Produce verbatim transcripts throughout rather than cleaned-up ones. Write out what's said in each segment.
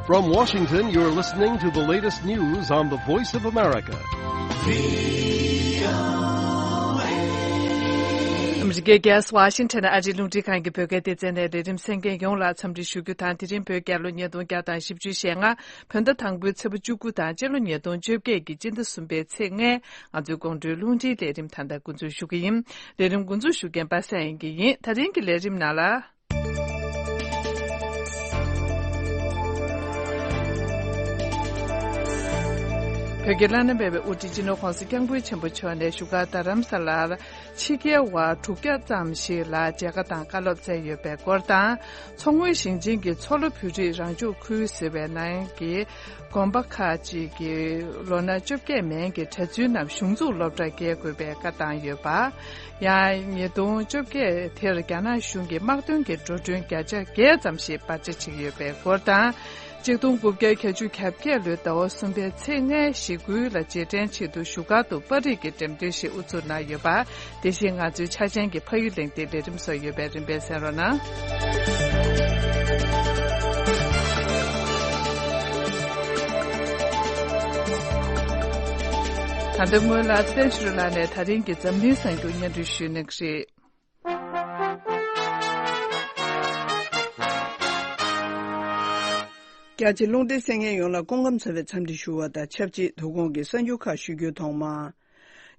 From Washington, you're listening to the latest news on the Voice of America. ཨ་མི་རི་ཀའི་རྒྱལ་ས་ཝ་ཤིང་ཊོན་ཨ་རིའི་རླུང་འཕྲིན་ཁང་གི་བོད་སྐད་སྡེ་ཚན་ནས་ལས་རིམ་གསན་མཁན་ཡོངས་ལ་འཚམས་འདྲི་ཞུ་རྒྱུ་དང་། དེ་རིང་བོད་རྒྱལ་ལོ་ཉིས་སྟོང་བརྒྱ་དང་བཞི་བཅུ་ཞེ་ལྔ། བོད་ཟླ་དང་པོའི་ཚེས་པ་བཅུ་དགུ་དང་། སྤྱི་ལོ་ཉིས་སྟོང་བཅོ་བརྒྱད་ཀྱི་སྤྱི་ཟླ་གསུམ་པའི་ཚེས་ལྔ། ང་ཚོའི་དགོང་དྲོའི་རླུང་འཕྲིན་ལས་རིམ་ད་ལྟ་འགོ་འཛུགས་ཞུ་གི་ཡིན། ལས་རིམ་འགོ་འཛུགས་ཞུ་མཁན་པ་སངས་དབྱངས་སྐྱིད་ཡིན། ད་རིང་གི་ལས་རིམ་ནང་ལ། བོད་ཀྱི་བླ་ན་མེད་པའི་དབུ་ཁྲིད་སྤྱི་ནོར་༧གོང་ས་༧སྐྱབས་མགོན་ཆེན་པོ་མཆོག་ནས་བཞུགས་སྒར་རྡ་རམ་ས་ལར་ཕྱི་རྒྱལ་བ་དྲུག་བརྒྱ་ཙམ་ཞིག་ལ་མཇལ་ཁ་དང་བཀའ་སློབ་སྩལ་ཡོད་པའི་སྐོར་དང་། མཚོ་སྔོན་ཞིང་ཆེན་གྱི་མཚོ་ལྷོ་བོད་རིགས་རང་སྐྱོང་ཁུལ་ཟེར་བའི་ནང་གི་དགོན་པ་ཁག་ཅིག་གི་ལོ་ན་བཅོ་བརྒྱད་མན་གྱི་གྲྭ་བཙུན་རྣམས་གཞུང་འཛུགས་སློབ་གྲྭར་བསྐྱལ་དགོས་པའི་བཀའ་བཏང་ཡོད་པ། ཡང་ཉིས་སྟོང་བཅོ་བརྒྱད་དེར་རྒྱ་ནག་གཞུང་གིས་དམག་དོན་གྱི་འགྲོ་གྲོན་བརྒྱ་ཆ་བརྒྱད་ཙམ་ཞིག་སྤར་ཆ་བྱེད་ཀྱི་ཡོད་པའི་སྐོར་དང་། གཅིག་སྟོང་དགུ་བརྒྱ་གྱ་བཅུ་གྱ་བརྒྱད་ལོའི་ཟླ་བ་གསུམ་པའི་ཚེས་ལྔའི་ཞེ་དགུའི་ལ་རྗེས་དྲན་ཆེད་དུ་བཞུགས་སྒར་དུ་པར་རིས་ཀྱི་འགྲེམས་སྟོན་ཞིག་དབུ་འཛུགས་གནང་ཡོད་པ། དེ་བཞིན་ང་ཚོའི་ཆ་ཅན་གྱི་ཕ་ཡུལ་གླེང་སྟེགས་ལས་རིམ་སོགས་ཡོད་པས་རིམ་པས་གསན་རོགས་གནང་། ད་ལྟ་སྔོན་ལ་བསྟན་ཆོས་ལགས་ནས་ད་རིང་གི་འཛམ་གླིང་གསར་འགྱུར་སྙན་སྒྲོན་ཞུ་གནང་གི་རེད། རྒྱ་ཆེ་རླུང་འཕྲིན་གསན་མཁན་ཡོངས་ལ་སྐུ་ཁམས་བཟང་བའི་འཚམས་འདྲི་ཞུ་བ་དང་ཆབས་ཅིག་དོ་དགོང་གི་གསར་འགྱུར་ཁག་ཞུ་རྒྱུའི་ཐོག་མ།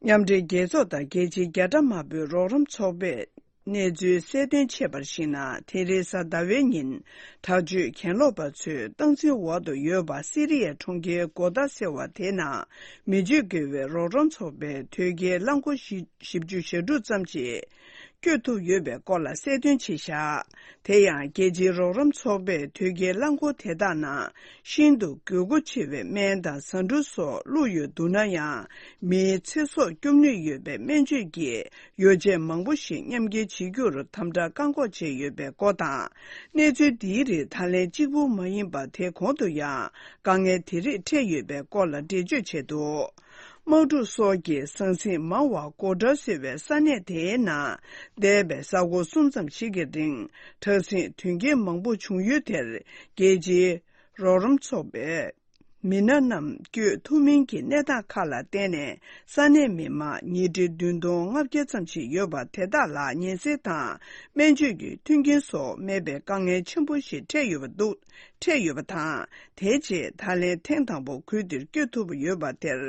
མཉམ་འབྲེལ་རྒྱལ་ཚོགས་དང་རྒྱལ་སྤྱིའི་རྒྱ་གྲམ་དམར་པོའི་རོགས་རམ་ཚོགས་པས་གནས་ཚུལ་གསལ་སྟོན་བྱས་པར་གཞིགས་ན། དེ་རིང་གཟའ་ཟླ་བའི་ཉིན་དྲག་སྤྱོད་གྱེན་ལོག་པ་ཚོས་སྟངས་འཛིན་འོག་ཏུ་ཡོད་པ་སི་རི་ཡའི་གྲོང་ཁྱེར་གོ་ཏཱ་ཟེར་བ་དེའི་ནང་མི་སྤྱོད་དགེ་བའི་རོགས་རམ་ཚོགས་པའི་དོས་སྐྱེལ་རླངས་འཁོར་བཞི་བཞི་བཅུ་ཞེ་དྲུག་ཙམ་ཞིག་སྐྱོད་ཐུབ་ཡོད་པའི་སྐོར་ལ་གསལ་སྟོན་བྱས་བཞག་དེ་ཡང་རྒྱལ་སྤྱིའི་རོགས་རམ་ཚོགས་པས་དོས་སྐྱེལ་རླངས་འཁོར་དེ་དག་ནང་ཤིན་ཏུ་དགོས་མཁོ་ཆེ་བའི་སྨན་དང་ཟ་འབྲུ་སོགས་བླུགས་ཡོད་འདུག་ན་ཡང་། མིའི་ཚེ་སྲོག་སྐྱོབ་ནུས་ཡོད་པའི་སྨན་བཅོས་ཀྱི་ཡོ་བྱད་མང་པོ་ཞིག་མཉམ་འཁྱེར་བྱེད་རྒྱུར་དམ་དྲག་བཀག་འགོག་བྱས་ཡོད་པའི་སྐོར་དང་། གནས་ཚུལ་འདིའི་རིགས་ད་ལན་གཅིག་པུ་མ་ཡིན་པར་དེ་གོང་དུ་ཡང་དཀའ་ངལ་དེ་རིགས་འཕྲད་ཡོད་པའི་སྐོར་ལ་འགྲེལ་བརྗོད་བྱས་འདུག་དམག་འཁྲུག་སོགས་ཀྱི་ཟང་ཟིང་མང་བ་གོ་ཏྲ་ཟེར་བའི་ས་གནས་དེའི་ནང་འདས་པའི་གཟའ་འཁོར་གསུམ་ཙམ་ཞིག་གི་རིང་དྲག་ཟིང་དོན་རྐྱེན་མང་པོ་བྱུང་ཡུལ་དེར་རྒྱལ་སྤྱིའི་རོགས་རམ་ཚོགས་པས་མི་སྣ་རྣམས་བསྐྱོད་ཐུབ་མིན་གྱི་གནས་སྟངས་ཁག་ལ་བརྟེན་ནས་ས་གནས་མི་མང་ཉིས་ཁྲི་བདུན་སྟོང་ལྔ་བརྒྱ་ཙམ་ཞིག་ཡོད་པ་དེ་དག་ལ་ཉེན་སེལ་དང་སྨན་བཅོས་ཀྱི་མཐུན་རྐྱེན་སོགས་མེད་པའི་དཀའ་ངལ་ཆེན་པོ་ཞིག་འཕྲད་ཡོད་པ་འདུག་འཕྲད་ཡོད་པ་དང་། དེའི་རྗེས་ད་ལན་ཐེངས་དང་པོ་ཁུལ་དེར་བསྐྱོད་ཐུབ་པ་ཡོད་པ་དེར་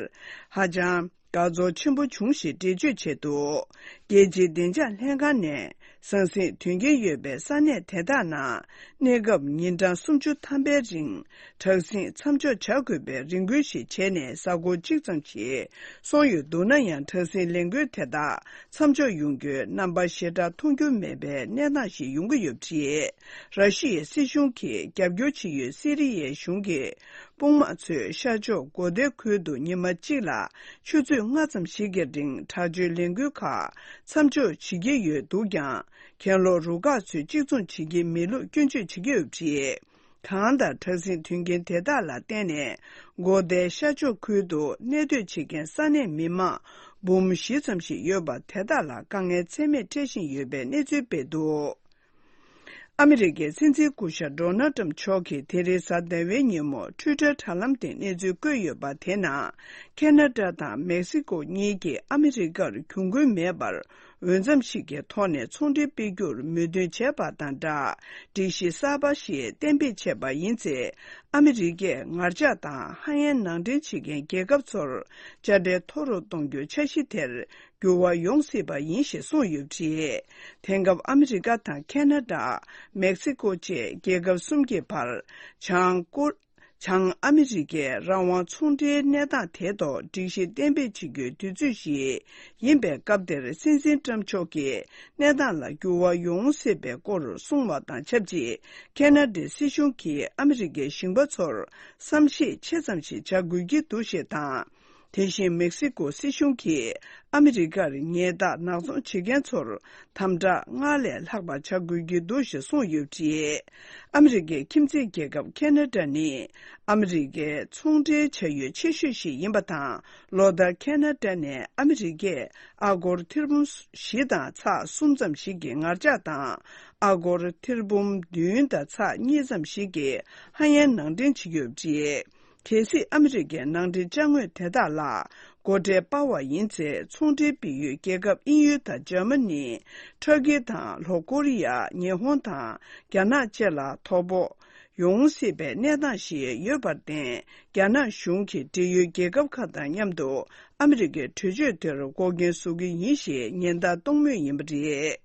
ཧ་ཅང་དགའ་ཚོར་ཆེན་པོ་བྱུང་ཞེས་འགྲེལ་བརྗོད་བྱས་འདུག་རྒྱལ་སྤྱིའི་བདེ་འཇགས་ལྷན་ཁང་ནས་ཟང་ཟིང་དོན་རྐྱེན་ཡོད་པའི་ས་གནས་དེ་དག་ནང་གནས་སྐབས་ཉིན་གྲངས་སུམ་ཅུ་ཐམ་པའི་རིང་དྲག་ཟིང་མཚམས་འཇོག་བྱ་དགོས་པའི་རེ་སྐུལ་ཞིག་བྱས་ནས་གཟའ་འཁོར་གཅིག་ཙམ་ཞིག་སོང་ཡོད་འདུག་ན་ཡང་། དྲག་ཟིང་ལས་འགུལ་དེ་དག་མཚམས་འཇོག་ཡོང་རྒྱུའི་རྣམ་པ་ཞེ་དྲག་མཐོང་རྒྱུ་མེད་པའི་གནས་སྟངས་ཤིག་ཡོང་གི་ཡོད་པ་རེད། ར་ཤི་ཡའི་སྲིད་གཞུང་གིས་རྒྱབ་སྐྱོར་བྱེད་ཡུལ་སི་རི་ཡའི་གཞུང་གི་དཔུང་དམག་ཚོས་ཤར་ཕྱོགས་གོ་ཏའི་ཁུལ་དུ་ཉི་མ་གཅིག་ལ་ཆུ་ཚོད་ལྔ་ཙམ་ཞིག་གི་རིང་དྲག་སྤྱོད་ལས་འགུལ་ཁག་མཚམས་འཇོག་བྱེད་ཀྱི་ཡོད་འདུག་ཀྱང་། གྱེན་ལོག་རུ་ཁག་ཚོས་གཅིག་མཚུངས་བྱེད་ཀྱི་མེད་ལུགས་སྐྱོན་བརྗོད་བྱེད་ཀྱི་ཡོད་པ་རེད། གང་ལྟར་དྲག་ཟིང་དོན་རྐྱེན་དེ་དག་ལ་བརྟེན་ནས་གོ་ཏའི་ཤར་ཕྱོགས་ཁུལ་དུ་གནས་སྡོད་བྱེད་མཁན་ས་གནས་མི་མང་འབུམ་བཞི་ཙམ་ཞིག་ཡོད་པ་དེ་དག་ལ་དཀའ་ངལ་ཚད་མེད་འཕྲད་བཞིན་ཡོད་པའི་གནས་ཚུལ་སྤེལ་འདུག་ཨ་མི་རི་ཀའི་སྲིད་འཛིན་སྐུ་ཞབས་ཌོ་ནལ་ཏྲམ་མཆོག་གིས་དེ་རིང་གཟའ་ཟླ་བའི་ཉིན་མོ་ཊུའི་ཊར་དྲ་ལམ་སྟེང་གནས་ཚུལ་བཀོད་ཡོད་པ་དེ་ནང་། ཁེ་ན་ཌ་དང་མེག་སི་ཀོ་གཉིས་ཀྱིས་ཨ་མི་རི་ཀར་གྱོང་གུན་མེད་པར་འོས་འཚམ་ཞིག་གི་ཐོག་ནས་ཚོང་འབྲེལ་སྤེལ་རྒྱུར་མོས་མཐུན་བྱས་པ་དང་སྦྲགས། སྒྲིག་གཞི་གསར་པ་ཞིག་གཏན་འབེབས་བྱས་པ་ཡིན་ཚེ། ཨ་མི་རི་ཀས་ངར་ལྕགས་དང་ཧ་ཡན་ནང་འདྲེན་བྱེད་མཁན་རྒྱལ་ཁབ་ཚོར་དཔྱ་ཁྲལ་མཐོ་རུ་གཏོང་རྒྱུའི་འཆར་གཞི་དེར་འགྱུར་བ་ཡོང་སྲིད་པ་ཡིན་ཞེས་གསུངས་ཡོད་པ་རེད། དེང་སྐབས་ཨ་མི་རི་ཀ་དང་ཁེ་ན་ཌ། མེག་སི་ཀོ་བཅས་རྒྱལ་ཁབ་གསུམ་གྱི་བར་བྱང་ཀོ། བྱང་ཨ་མི་རི་ཀའི་རང་དབང་ཚོང་འབྲེལ་གནས་སྟངས་དེའི་ཐོག་སྒྲིག་གཞི་གཏན་འབེབས་བྱེད་རྒྱུའི་དུས་ཚོད་ཞིག་ཡིན་པའི་སྐབས་དེར། སྲིད་འཛིན་ཏྲམ་མཆོག་གིས་གནས་སྟངས་ལ་འགྱུར་བ་ཡོང་སྲིད་པའི་སྐོར་གསུངས་བ་དང་ཆབས་ཅིག་ཁེ་ན་ཌའི་སྲིད་གཞུང་གིས་ཨ་མི་རི་ཀའི་ཞིང་པ་ཚོར་བསམ་ཤེས་ཆེ་ཙམ་ཞིག་བྱ་དགོས་ཀྱི་འདུག་ཞེས་དང་། དེ་བཞིན་མེག་སི་ཀོ་སྲིད་གཞུང་གིས་ཨ་མི་རི་ཀར་ཉེས་རྡུང་ནག་ཚོང་བྱེད་མཁན་ཚོར་དམ་དྲག་སྔར་ལས་ལྷག་པ་བྱ་དགོས་ཀྱི་འདུག་ཞེས་གསུངས་ཡོད་པ་རེད། ཨ་མི་རི་ཀའི་ཁྱིམ་མཚེས་རྒྱལ་ཁབ་ཁེ་ན་ཌ་ནི་ཨ་མི་རི་ཀའི་ཚོང་འབྲེལ་བྱ་ཡུལ་ཆེ་ཤོས་ཤིག་ཡིན་པ་དང་། ལོ་ལྟར་ཁེ་ན་ཌ་ནས་ཨ་མི་རི་ཀས་ཨ་སྒོར་ཐེར་འབུམ་བཞི་དང་ཚེག་གསུམ་ཙམ་ཞིག་གི་ངར་ལྕགས་དང་། ཨ་སྒོར་ཐེར་འབུམ་བདུན་དང་ཚེག་གཉིས་ཙམ་ཞིག་གི་ཧ་ཡན་ནང་འདྲེན་བྱེད་ཀྱི་ཡོད་པ་རེད། གལ་སྲིད་ཨ་མི་རི་ཀའི་ནང་འདྲེན་ཅ་དངོས་དེ་དག་ལ་སྒོ་ཁྲལ་སྤར་བ་ཡིན་ཚེ། ཚོང་འབྲེལ་སྤེལ་ཡུལ་རྒྱལ་ཁབ་དབྱིན་ཡུལ་དང་འཇར་མ་ནི། ཏུར་ཀི་དང་ལྷོ་ཀོ་རི་ཡ། ཉི་ཧོང་དང་རྒྱ་ནག་བཅས་ལ་དོ་ཕོག་ཡོང་སྲིད་པའི་གནས་སྟངས་ཤིག་ཡོད་པར་བརྟེན། རྒྱ་ནག་གཞུང་གིས་འབྲེལ་ཡོད་རྒྱལ་ཁབ་ཁག་དང་མཉམ་དུ་ཨ་མི་རི་ཀའི་གྲོས་ཆོད་དེར་འགོག་རྐྱེན་བཟོ་གི་ཡིན་ཞེས་ཉེན་བརྡ་གཏོང་མུས་ཡིན་པ་རེད།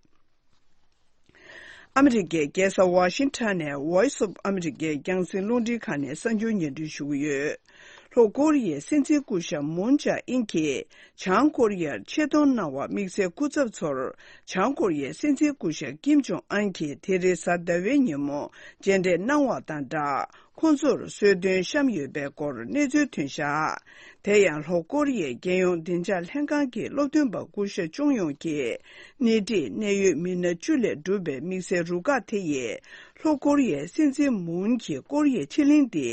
ཨ་མི་རི་ཀའི་རྒྱལ་ས་ཝ་ཤིང་ཊོན་ནས་Voice of America རྒྱང་སྲིང་རླུང་འཕྲིན་ཁང་ནས་གསར་འགྱུར་སྙན་སྒྲོན་ཞུ་གི་ཡོད། ལྷོ་ཀོ་རི་ཡའི་སྲིད་འཛིན་སྐུ་ཞབས་མུན་ཇཱ་ཨིན་གྱིས་བྱང་ཀོ་རི་ཡར་ཆེད་གཏོང་གནང་བར་དམིགས་བསལ་སྐུ་ཚབ་ཚོར། བྱང་ཀོ་རི་ཡའི་སྲིད་འཛིན་སྐུ་ཞབས་ཀིམ་ཇོང་ཨན་གྱིས་དེ་རིང་གཟའ་ཟླ་བའི་ཉིན་མོ་མཇལ་འཕྲད་གནང་བ་དང་སྦྲགས། ཁོང་ཚོར་གསོལ་སྟོན་བཤམས་ཡོད་པའི་སྐོར་གནས་ཚུལ་ཐོན་བཞག་དེ་ཡང་ལྷོ་ཀོ་རི་ཡའི་རྒྱལ་ཡོངས་བདེ་འཇགས་ལྷན་ཁང་གི་སློབ་སྟོན་པ་སྐུ་ཞབས་ཅུང་ཡོང་གིས། སྣེ་ཁྲིད་གནད་ཡོད་མི་སྣ་བཅུ་ལས་གྲུབ་པའི་དམིགས་བསལ་རུ་ཁག་དེ་ཡིས། ལྷོ་ཀོ་རི་ཡའི་སྲིད་འཛིན་མུན་གྱིས་ཀོ་རི་ཡའི་ཕྱེད་གླིང་འདི་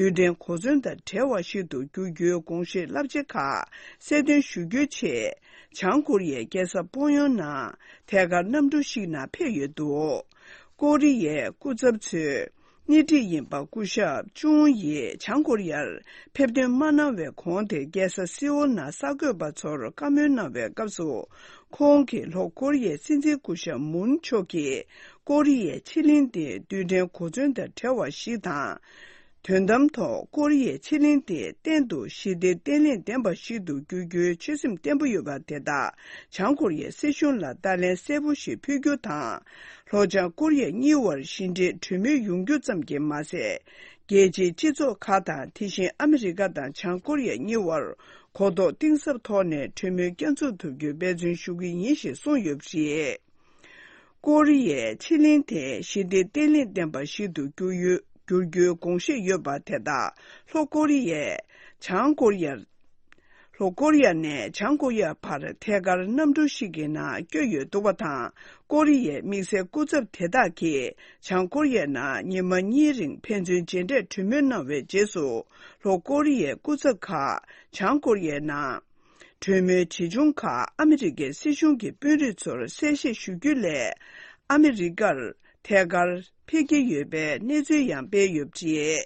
རྡུལ་ཕྲན་གོ་མཚོན་དང་བྲལ་བ་ཞིག་ཏུ་བསྒྱུར་རྒྱུའི་དགོངས་བཞེད་རླབས་ཆེ་ཁག་གསལ་སྟོན་ཞུ་རྒྱུའི་ཆེད། བྱང་ཀོ་རི་ཡའི་རྒྱལ་ས་ཕོང་ཡོང་ནང་ཐད་ཀར་གནམ་གྲུ་ཞིག་ནང་ཕེབས་ཡོད་འདུག་ཀོ་རི་ཡའི་སྐུ་ཚབ་ཚོས། སྣེ་ཁྲིད་ཡིན་པ་སྐུ་ཞབས་ཅུང་ཡིས་བྱང་ཀོ་རི་ཡར་ཕེབས་ཐོན་མ་གནང་བའི་གོང་དེ། རྒྱལ་ས་སེའོལ་ནང་གསར་འགོད་པ་ཚོར་བཀའ་མོལ་གནང་བའི་སྐབས་སུ། ཁོང་གིས་ལྷོ་ཀོ་རི་ཡའི་སྲིད་འཛིན་སྐུ་ཞབས་མུན་མཆོག་གིས། ཀོ་རི་ཡའི་ཕྱེད་གླིང་དེ་རྡུལ་ཕྲན་གོ་མཚོན་དང་བྲལ་བ་ཞིག་དང་། དོན་དམ་ཐོག་ཀོ་རི་ཡའི་ཕྱེད་གླིང་དེ་གཏན་དུ་ཞི་བདེ་བརྟན་ལྷིང་ལྡན་པ་ཞིག་ཏུ་བསྒྱུར་རྒྱུའི་ཆོད་སེམས་བརྟན་པོ་ཡོད་པ་དེ་དག་བྱང་ཀོ་རི་ཡའི་སྲིད་གཞུང་ལ་བརྡ་ལན་གསལ་པོ་ཞིག་ཕུལ་རྒྱུ་དང་། ལྷོ་བྱང་ཀོ་རི་ཡ་གཉིས་བར་ཞི་འགྲིག་གྲོས་མོལ་ཡོང་རྒྱུ་ཙམ་གྱིས་མ་ཟད། རྒྱལ་སྤྱིའི་སྤྱི་ཚོགས་ཁག་དང་། དེ་བཞིན་ཨ་མི་རི་ཀ་དང་བྱང་ཀོ་རི་ཡ་གཉིས་བར་གོ་རྟོགས་གཏིང་ཟབ་ཐོག་ནས་གྲོས་མོལ་བསྐྱར་འཛུགས་ཐུབ་རྒྱུའི་འབད་བརྩོན་ཞུ་གི་ཡིན་ཞེས་གསུངས་ཡོད་པ་རེད། ཀོ་རི་ཡའི་ཕྱེད་གླིང་དེ་ཞི་བདེ་བརྟན་ལྷིང་ལྡན་པ་ཞིག་ཏུ་བསྒྱུར་ཡོད། བསྒྱུར་རྒྱུའི་དགོངས་བཞེས་ཡོད་པ་དེ་དག་ལྷོ་ཀོ་རི་ཡས་བྱང་ཀོ་རི་ཡར། ལྷོ་ཀོ་རི་ཡ་ནས་བྱང་ཀོ་རི་ཡ་བར་ཐད་ཀར་གནམ་གྲུ་ཞིག་གི་ནང་བསྐྱོད་ཡོད་འདུག་པ་དང་། ཀོ་རི་ཡའི་དམིགས་བསལ་སྐུ་ཚབ་དེ་དག་གིས་བྱང་ཀོ་རི་ཡའི་ནང་ཉི་མ་གཉིས་རིང་ཕན་ཚུན་མཇལ་འཕྲད་གྲོས་མོལ་གནང་བའི་རྗེས་སུ། ལྷོ་ཀོ་རི་ཡའི་སྐུ་ཚབ་ཁག་བྱང་ཀོ་རི་ཡའི་ནང་གྲོས་མོལ་ཇི་བྱུང་ཁག་ཨ་མི་རི་ཀའི་སྲིད་གཞུང་གི་དཔོན་རིགས་ཚོར་གསལ་བཤད་ཞུ་རྒྱུ་ལས། ཨ་མི་རི་ཀར་ཐད་ཀར་ཕེབས་ཀྱི་ཡོད་པའི་གནས་ཚུལ་ཡང་སྤེལ་ཡོད་པ་རེད།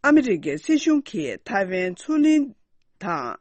ཨ་མི་རི་ཀའི་སྲིད་གཞུང་གིས་ཐའེ་ཝན་མཚོ་གླིང་དང་།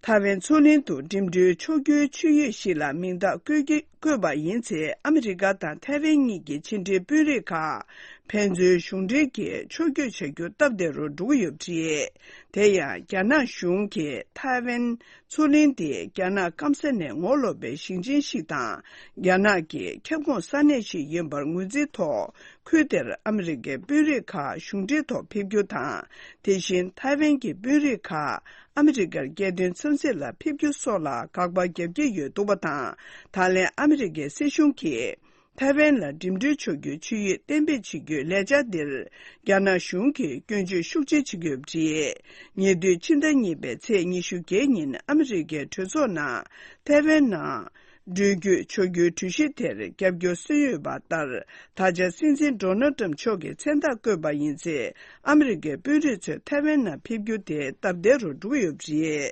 ཐའེ་ཝན་མཚོ་གླིང་དུ་འགྲིམ་འགྲུལ་ཆོག་རྒྱུའི་ཆུ་ཡུར་ཞིག་ལ་མིང་རྟགས་བཀོད་ཀྱི་བཀོད་པ་ཡིན་ཚེ། ཨ་མི་རི་ཀ་དང་ཐའེ་ཝན་གཉིས་ཀྱི་ཕྱི་འབྲེལ་དཔོན་རིགས་ཁག་ཕན་ཚུན་གཞུང་འབྲེལ་གྱི་ཕྱོགས་བསྐྱོད་བྱ་རྒྱུ་སྟབས་བདེ་རུ་འགྲོ་གི་ཡོད་པ་རེད། དེ་ཡང་རྒྱ་ནག་གཞུང་གིས་ཐའེ་ཝན་མཚོ་གླིང་དེ་རྒྱ་ནག་སྐམ་ས་ནས་ངོ་ལོག་པའི་ཞིང་ཆེན་ཞིག་དང་། རྒྱ་ནག་གི་ཁྱབ་ཁོངས་ས་གནས་ཤིག་ཡིན་པར་ངོས་འཛིན་ཐོག་ཁུལ་དེར་ཨ་མི་རི་ཀའི་དཔོན་རིགས་ཁག་གཞུང་འབྲེལ་ཐོག་ཕེབས་རྒྱུ་དང་། དེ་བཞིན་ཐའེ་ཝན་གྱི་དཔོན་རིགས་ཁག་ཨ་མི་རི་ཀར་རྒྱལ་དོན་འཚམས་གཟིགས་ལ་ཕེབས་རྒྱུ་སོགས་ལ་དགག་པ་བརྒྱབ་ཀྱི་ཡོད་འདུག་པ་དང་། ད་ལན་ཨ་མི་རི་ཀའི་སྲིད་གཞུང་གིས། ཐའེ་ཝན་ལ་འགྲིམ་འགྲུལ་ཆོག་རྒྱུའི་ཆུ་ཡུར་གཏན་འབེབས་བྱེད་རྒྱུའི་ལས་འཆར་འདིར་རྒྱ་ནག་གཞུང་གིས་སྐྱོན་བརྗོད་ཤུགས་ཆེ་བྱེད་ཀྱི་ཡོད་པ་རེད། ཉེ་དུས་ཕྱི་ཟླ་གཉིས་པའི་ཚེས་ཉི་ཤུ་བརྒྱད་ཉིན་ཨ་མི་རི་ཀའི་གྲོས་ཚོགས་ནང་ཐའེ་ཝན་ནང་འགྲུལ་སྐྱོད་ཆོག་རྒྱུའི་གྲོས་གཞི་དེར་རྒྱབ་སྐྱོར་སུན་ཡོད་པ་ལྟར། ད་ཆ་སྲིད་འཛིན་ཌོ་ནལ་ཏྲམ་མཆོག་གིས་མཚན་རྟགས་བཀོད་པ་ཡིན་ཚེ། ཨ་མི་རི་ཀའི་དཔོན་རིགས་ཚོས་ཐའེ་ཝན་ནང་ཕེབས་རྒྱུ་དེ་སྟབས་བདེ་རུ་འགྲོ་གི་ཡོད་པ་རེད།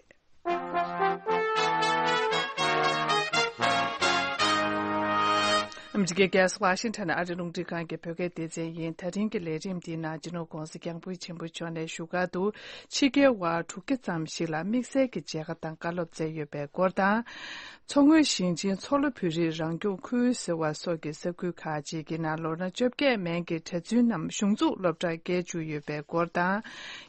ཨ་མི་རི་ཀའི་རྒྱལ་ས་ཝ་ཤིང་ཊོན་ནས་ཨ་རིའི་རླུང་འཕྲིན་ཁང་གི་བོད་སྐད་སྡེ་ཚན་ཡིན། ད་རིང་གི་ལས་རིམ་འདིའི་ནང་སྤྱི་ནོར་༸གོང་ས་༸སྐྱབས་མགོན་ཆེན་པོ་མཆོག་ནས་བཞུགས་སྒར་དུ་ཕྱི་རྒྱལ་བ་དྲུག་བརྒྱ་ཙམ་ཞིག་ལ་དམིགས་བསལ་གྱི་མཇལ་ཁ་དང་བཀའ་སློབ་སྩལ་ཡོད་པའི་སྐོར་དང་། མཚོ་སྔོན་ཞིང་ཆེན་མཚོ་ལྷོ་བོད་རིགས་རང་སྐྱོང་ཁུལ་ཟེར་བ་སོགས་ཀྱི་ས་ཁུལ་ཁག་ཅིག་གི་ནང་ལོ་ན་བཅོ་བརྒྱད་མན་གྱི་གྲྭ་བཙུན་རྣམས་གཞུང་འཛུགས་སློབ་གྲྭར་བསྐྱལ་བཅུག་ཡོད་པའི་སྐོར་དང་།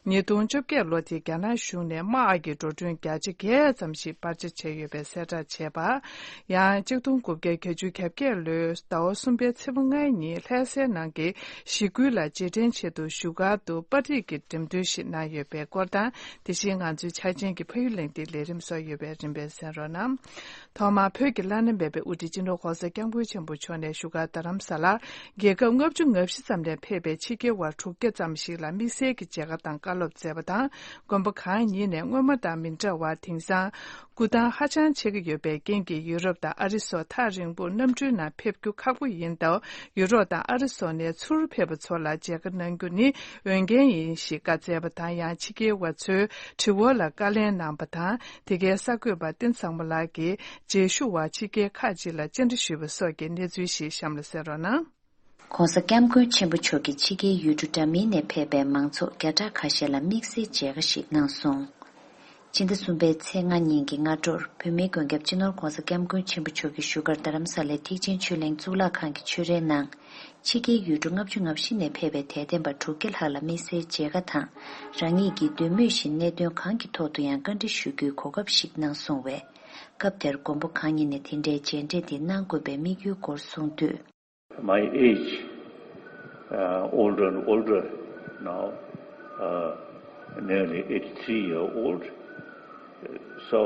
ཉིས་སྟོང་བཅོ་བརྒྱད་ལོ་དེ་རྒྱ་ནག་གཞུང་ནས་དམག་གི་འགྲོ་གྲོན་བརྒྱ་ཆ་བརྒྱད་ཙམ་ཞིག་སྤར་ཆ་བྱས་ཡོད་པའི་གསལ་བསྒྲགས་བྱས་པ། ཡང་གཅིག་སྟོང་དགུ་བརྒྱ་བརྒྱད་ཅུ་གྱ་བརྒྱད་ལོའི་ ཟླ་བ་གསུམ་པའི་ཚེས་པ་ལྔའི་ཉིན་ལྷ་སའི་ནང་གི་གཞིས་ཁུལ་ལ་རྗེས་དྲན་ཆེད་དུ་བཞུགས་སྒར་དུ་པར་རིས་ཀྱི་འགྲེམས་སྟོན་ཞིག་གནང་ཡོད་པའི་སྐོར་དང་། དེ་བཞིན་ང་ཚོའི་ཆ་རྐྱེན་གྱི་ཕ་ཡུལ་གླེང་སྟེགས་ལས་རིམ་སོགས་ཡོད་པའི་རིམ་པས་གསན་རོགས་གནང་། ཐོག་མར་བོད་ཀྱི་བླ་ན་མེད་པའི་དབུ་ཁྲིད་སྤྱི་ནོར་༧གོང་ས་༧སྐྱབས་མགོན་ཆེན་པོ་མཆོག་ནས་བཞུགས་སྒར་རྡ་རམ་ས་ལར་རྒྱལ་ཁབ་ལྔ་བཅུ་ང་བཞི་ཙམ་ནས་ཕེབས་པའི་ཕྱི་རྒྱལ་བ་དྲུག་བརྒྱ་ཙམ་ཞིག་ལ་དམིགས་བསལ་གྱི་མཇལ་ཁ་དང་བཀའ་སློབ་སྩལ་བ་དང་། དགོན་པ་གང་ཉིད་ནས་སྔོན་མ་དང་མི་འདྲ་བར་དེང་སང་སྐུ་ཐང་ཧ་ཅང་ཆེ་གི་ཡོད་པའི་རྐྱེན་གྱིས། ཡུ་རོབ་དང་ཨ་རི་སོགས་ཐག་རིང་པོར་གནམ་གྲུའི་ནང་ཕེབས་རྒྱུ་ཁག་པོ་ཡིན་སྟབས། ཡུ་རོབ་དང་ཨ་རི་སོགས་ནས་ཚུར་ཕེབས་པ་ཚོ་ལ་མཇལ་ཁ་གནང་རྒྱུ་ནི་འོས་འགན་ཡིན་ཞེས་བཀའ་སྩལ་བ་དང་། ཡང་ཕྱི་རྒྱལ་བ་ཚོའི་དྲི་བ་ལ་བཀའ་ལན་གནང་བ་དང་། དེ་གའི་གསར་འགོད་པ་བསྟན་བཟང་མོ་ལགས་ཀྱིས་མཇལ་ཞུ་བ་ཕྱི་རྒྱལ་ཁག་ཅིག་ལ་བཅར་འདྲི་ཞུས་པ་སོགས་ཀྱི་གནས་ཚུལ་ཞིག་གཤམ་ལ་གསན་རོགས་གནང་། ྋགོང་ས་ྋསྐྱབས་མགོན་ཆེན་པོ་མཆོག་གིས་ཕྱི་རྒྱལ་ཡུལ་གྲུ་འདྲ་མིན་ནས་ཕེབས་པའི་མང་ཚོགས་བརྒྱ་ཕྲག་ཁ་ཤས་ལ་དམིགས་བསལ་མཇལ་ཁ་ཞིག་གནང་སོང་། ཕྱི་ཟླ་གསུམ་པའི་ཚེས་ལྔ་ཉིན་གྱི་སྔ་དྲོར། བོད་མིའི་མགོན་སྐྱབས་སྤྱི་ནོར་ྋགོང་ས་ྋསྐྱབས་མགོན་ཆེན་པོ་མཆོག་གིས་བཞུགས་སྒར་རྡ་རམ་ས་ལའི་ཐེག་ཆེན་ཆོས་གླིང་གཙུག་ལག་ཁང་གི་ཆོས་རའི་ནང་། ཕྱི་རྒྱལ་ཡུལ་གྲུ་ལྔ་བཅུ་ང་བཞི་ནས་ཕེབས་པའི་དད་ལྡན་པ་དྲུག་བརྒྱ་ལྷག་ལ་དམིགས་བསལ་མཇལ་ཁ་དང་། རང་ཉིད་ཀྱིས་འདོད་མོས་བཞིན་གནད་དོན་གང་གི་ཐོག་ཏུ་ཡང་བཀའ་འདྲི་ཞུ་རྒྱུའི་གོ་སྐབས་ཤིག་གནང་སོང་བས། སྐབས་དེར་མགོན་པོ་གང་ཉིད་ནས་དེ་འདྲའི་མཇལ་འཕྲད་འདི་གནང་དགོས་པའི་དམིགས་ཡུལ་སྐོར་གསུངས་དུས། My age, uh, older and older now, uh, nearly eighty-three year old. So,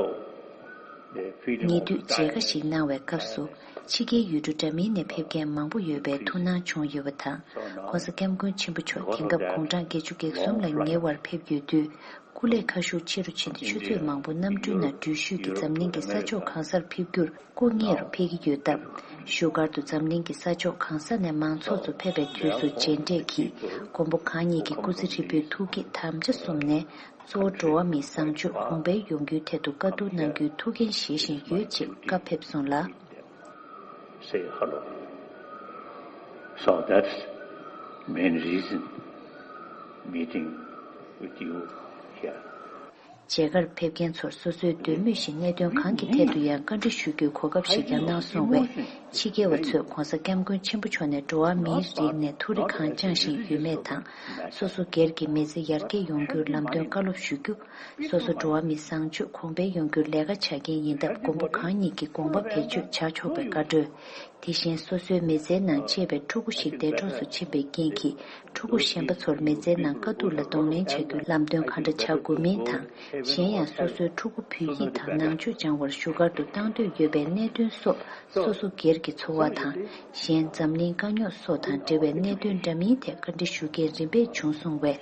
the freedom ཉེ་དུས་མཇལ་ཁ་ཞིག་གནང་བའི་སྐབས་སུ། ཕྱི་རྒྱལ་ཡུལ་གྲུ་འདྲ་མིན་ནས་ཕེབས་མཁན་མང་པོ་ཡོད་པའི་ཐུགས་སྣང་བྱུང་ཡོད་པ་དང་། ྋགོང་ས་ྋསྐྱབས་མགོན་ཆེན་པོ་མཆོག་དེང་སྐབས་དགུང་གྲངས་བརྒྱད་ཅུ་གྱ་གསུམ་ལ་ཉེ་བར་ཕེབས་ཡོད་དུས། སྐུ་ལས་ཁ་ཤུགས་ཆེ་རུ་ཕྱིན་ཏེ། ཆུ་ཚོད་མང་པོ་གནམ་གྲུའི་ནང་འགྲུལ་བཞུད་ཀྱིས་འཛམ་གླིང་གི་ས་ཕྱོགས་གང་སར་ཕེབས་རྒྱུར་སྐུ་ངལ་རུ་འཕེལ་གྱི་ཡོད་སྟབས། བཞུགས་སྒར་དུ་འཛམ་གླིང་གི་ས་ཕྱོགས་གང་ས་ནས་མང་ཚོགས་ཚོ་ཕེབས་པའི་དུས་སུ་མཇལ་འཕྲད་ཀྱིས། མགོན་པོ་གང་ཉིད་ཀྱི་སྐུ་ཚེ་ཧྲིལ་པོའི་ཐུགས་བསྐྱེད་དམ་བཅའ་གསུམ་ནས། གཙོ་བོ་འགྲོ་བ་མིའི་བཟང་སྤྱོད་གོང་འཕེལ་ཡོང་རྒྱུའི་ཐད་དུ་བཀའ་བསྡུར་གནང་རྒྱུའི་ཐུགས་འགན་བཞེས་བཞིན་ཡོད་ཅེས་བཀའ་ཕེབས་སོང་ལ། Say hello. So that's main reason meeting with you here. མཇལ་ཁར་ཕེབས་མཁན་ཚོར་སོ་སོའི་འདོད་མོས་བཞིན་གནད་དོན་གང་གི་ཐད་དུ་ཡང་བཀའ་འདྲི་ཞུ་རྒྱུའི་གོ་སྐབས་ཤིག་ཀྱང་གནང་སོང་བས། ཕྱི་རྒྱལ་བ་ཚོས་ྋགོང་ས་ྋསྐྱབས་མགོན་ཆེན་པོ་མཆོག་ནས་འགྲོ་བ་མིའི་རིགས་ནས་ཐུགས་རེ་གང་འཆང་བཞིན་ཡོད་མེད་དང་། སོ་སོ་སྒེར་གྱི་མི་ཚེ་ཡར་རྒྱས་ཡོང་རྒྱུར་ལམ་སྟོན་བཀའ་སློབ་ཞུ་རྒྱུ། སོ་སོ་འགྲོ་བ་མིའི་བཟང་སྤྱོད་གོང་འཕེལ་ཡོང་རྒྱུར་ལས་ཀ་བྱ་མཁན་ཡིན་སྟབས། མགོན་པོ་གང་ཉིད་ཀྱི་དགོངས་པ་བེད་སྤྱོད་བྱ་ཆོག་པའི་བཀའ་འཁྲོལ། དེ་བཞིན་སོ་སོའི་མི་ཚེའི་ནང་གཅེས་པའི་ཕྲུ་གུ་ཞིག་འདས་གྲོངས་སུ་ཕྱིན་པའི་རྐྱེན་གྱིས། ཕྲུ་གུ་གཞན་པ་ཚོར་མི་ཚེའི་ནང་དཀའ་སྡུག་ལ་གདོང་ལེན་བྱ་རྒྱུའི་ལམ་སྟོན་གང་འདྲ་བྱ་དགོས་མིན་དང་། གཞན་ཡང་སོ་སོའི་ཕྲུ་གུ་བོད་ཡིག་དང་ནང་ཆོས་སྦྱང་བར་བཞུགས་སྒར་དུ་བཏང་འདོད་ཡོད་པའི་གནད་དོན་སོགས། སོ་སོ་སྒེར་གྱི་འཚོ་བ་དང་། གཞན་འཛམ་གླིང་དཀའ་རྙོག་སོགས་དང་འབྲེལ་བའི་གནད་དོན་འདྲ་མིན་ཐད་བཀའ་འདྲི་ཞུ་མཁན་རིམ་པས་བྱུང་སོང་བས།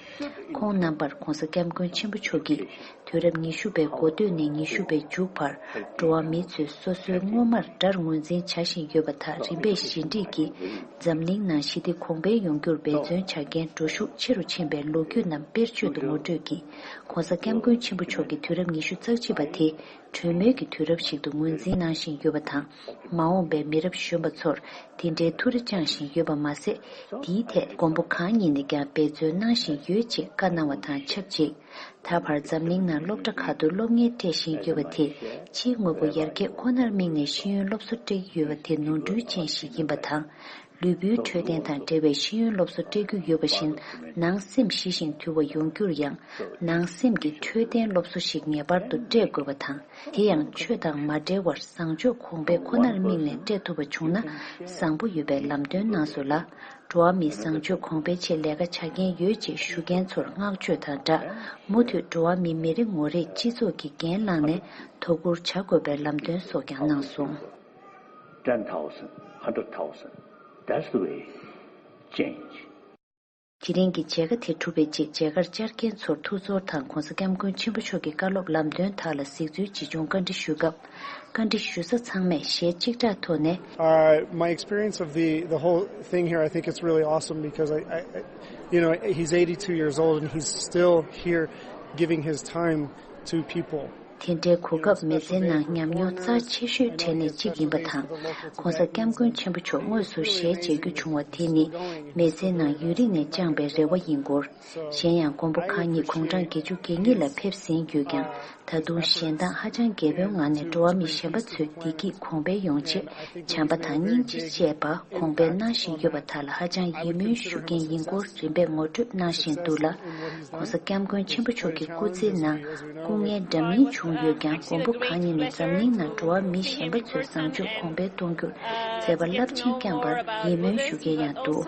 ཁོང་རྣམ་པར་ྋགོང་ས་ྋསྐྱབས་མགོན་ཆེན་པོ་མཆོག་གིས། དུས་རབས་ཉི་ཤུ་པའི་འགོ་སྟོད་ནས་ཉི་ཤུ་པའི་མཇུག་བར། འགྲོ་བ་མི་ཚོས་སོ་སོའི་སྔོན་མར་དགྲར་ངོས་འཛིན་བྱ་བཞིན་ཡོད་པ་དག་རིམ་པས་ཞི་འགྲིག་གིས། འཛམ་གླིང་ནང་ཞི་བདེ་གོང་འཕེལ་ཡོང་རྒྱུར་འབད་བརྩོན་བྱ་རྐྱེན་འགྲོ་ཤུགས་ཆེ་རུ་ཕྱིན་པའི་ལོ་རྒྱུས་རྣམས་དཔེར་བརྗོད་དུ་ངོ་སྤྲོད་ཀྱིས། ྋགོང་ས་ྋསྐྱབས་མགོན་ཆེན་པོ་མཆོག་གིས་དུས་རབས་ཉི་ཤུ་རྩ་གཅིག་པ་དེ། གྲོས་མོལ་གྱི་དུས་རབས་ཤིག་ཏུ་ངོས་འཛིན་གནང་བཞིན་ཡོད་པ་དང་། མ་འོངས་པའི་མི་རབས་གཞོན་པ་ཚོར་དེ་འདྲའི་ཐུགས་རེ་བཅངས་བཞིན་ཡོད་པ་མ་ཟད། འདིའི་ཐད་མགོན་པོ་གང་ཉིད་ནས་ཀྱང་འབད་བརྩོན་གནང་བཞིན་ཡོད་ཅེས་བཀའ་གནང་བ་དང་ཆབས་ཅིག་ད་བར་འཛམ་གླིང་ནང་སློབ་གྲྭ་ཁག་ཏུ་སློབ་གཉེར་སྤྲད་བཞིན་ཡོད་པ་དེ། ཕྱིའི་དངོས་པོ་ཡར་རྒྱས་ཁོ་ནར་དམིགས་ནས་ཤེས་ཡོན་སློབ་གསོ་སྤྲད་ཀྱི་ཡོད་པ་དེ་ནོར་འཁྲུལ་ཅན་ཞིག་ཡིན་པ་དང་། ལུས་པོའི་འཕྲོད་བསྟེན་དང་འབྲེལ་བའི་ཤེས་ཡོན་སློབ་གསོ་སྤྲད་རྒྱུ་ཡོད་པ་བཞིན། ནང་སེམས་ཞི་ཞིང་དུལ་བ་ཡོང་རྒྱུར་ཡང་། ནང་སེམས་ཀྱི་འཕྲོད་བསྟེན་སློབ་གསོ་ཞིག་ངེས་པར་དུ་སྤྲད་དགོས་པ་དང་། དེ་ཡང་ཆོས་དང་མ་འབྲེལ་བར་བཟང་སྤྱོད་གོང་འཕེལ་ཁོ་ནར་དམིགས་ནས་སྤྲད་ཐུབ་པ་བྱུང་ན། བཟང་པོ་ཡོད་པའི་ལམ་སྟོན་གནང་སོང་ལ། འགྲོ་བ་མིའི་བཟང་སྤྱོད་གོང་འཕེལ་ཆེད་ལས་ཀ་བྱ་མཁན་ཡོད་ཅེས་ཞུ་མཁན་ཚོར་བསྔགས་བརྗོད་དང་སྦྲགས། མུ་མཐུད་འགྲོ་བ་མི་མི་རེ་ངོ་རེས་སྤྱི་ཚོགས་ཀྱི་འགན་བླངས་ནས་དོ་ཁུར་བྱ་དགོས་པའི་ལམ་སྟོན་སོགས་ཀྱང་གནང་སོང་། Ten thousand, hundred thousand, that's the way change. དེ་རིང་གི་མཇལ་ཁ་དེ་གྲུབ་པའི་རྗེས་མཇལ་ཁར་བཅར་མཁན་ཚོར་ཐུགས་ཚོར་དང་ྋགོང་ས་ྋསྐྱབས་མགོན་ཆེན་པོ་མཆོག་གི་བཀའ་སློབ་ལམ་སྟོན་དག་ལ་གཟིགས་ཚུལ་ཇི་བྱུང་བཀའ་འདྲི་ཞུས་སྐབས། བཀའ་འདྲི་ཞུ་ས་ཚང་མས་ཞལ་གཅིག་གྲགས་ཐོག་ནས། Uh, my experience of the, the whole thing here, I think it's really awesome because I, I, you know, he's eighty-two years old and he's still here giving his time to people. དེ་འདྲའི་གོ་སྐབས་མི་ཚེའི་ནང་ཉམས་མྱོང་རྩ་ཆེ་ཤོས་གྲས་ནས་གཅིག་ཡིན་པ་དང་། ྋགོང་ས་ྋསྐྱབས་མགོན་ཆེན་པོ་མཆོག་དངོས་སུ་ཞལ་མཇལ་རྒྱུ་བྱུང་བ་དེ་ནི་མི་ཚེའི་ནང་ཡུན་རིང་ནས་བཅངས་པའི་རེ་བ་ཡིན་སྐོར། གཞན་ཡང་མགོན་པོ་གང་ཉིད་དགུང་གྲངས་བརྒྱད་ཅུ་གྱ་གཉིས་ལ་ཕེབས་ཟིན་ཡོད་ཀྱང་། ད་དུང་གཞན་དག་ཧ་ཅང་རྒྱལ་པོའི་ངང་ནས་འགྲོ་བ་མི་གཞན་པ་ཚོའི་བདེ་སྐྱིད་གོང་འཕེལ་ཡོང་ཆེད་བྱམས་པ་དང་སྙིང་རྗེ་བཅས་པ་གོང་འཕེལ་གནང་བཞིན་ཡོད་པ་དག་ལ་ཧ་ཅང་ཡིད་སྨོན་ཞུ་མཁན་ཡིན་སྐོར་རིམ་པས་ངོ་སྤྲོད་གནང་བཞིན་འདུག་ལ། ༸གོང་ས་༸སྐྱབས་མགོན་ཆེན་པོ་མཆོག་གི་སྐུ་ཚེའི་ནང་སྐུ་ངལ་འདྲ་མིན་བྱུང་ཡོད་ཀྱང་། མགོན་པོ་གང་ཉིད་ནས་འཛམ་གླིང་ནང་འགྲོ་བ་མི་གཞན་པ་ཚོའི་བཟང་སྤྱོད་གོང་འཕེལ་གཏོང་རྒྱུར་མཛད་པ་རླབས་ཆེན་བསྐྱངས་པར་ཡིད་སྨོན་ཞུ་མཁན་ཡང་འདུག།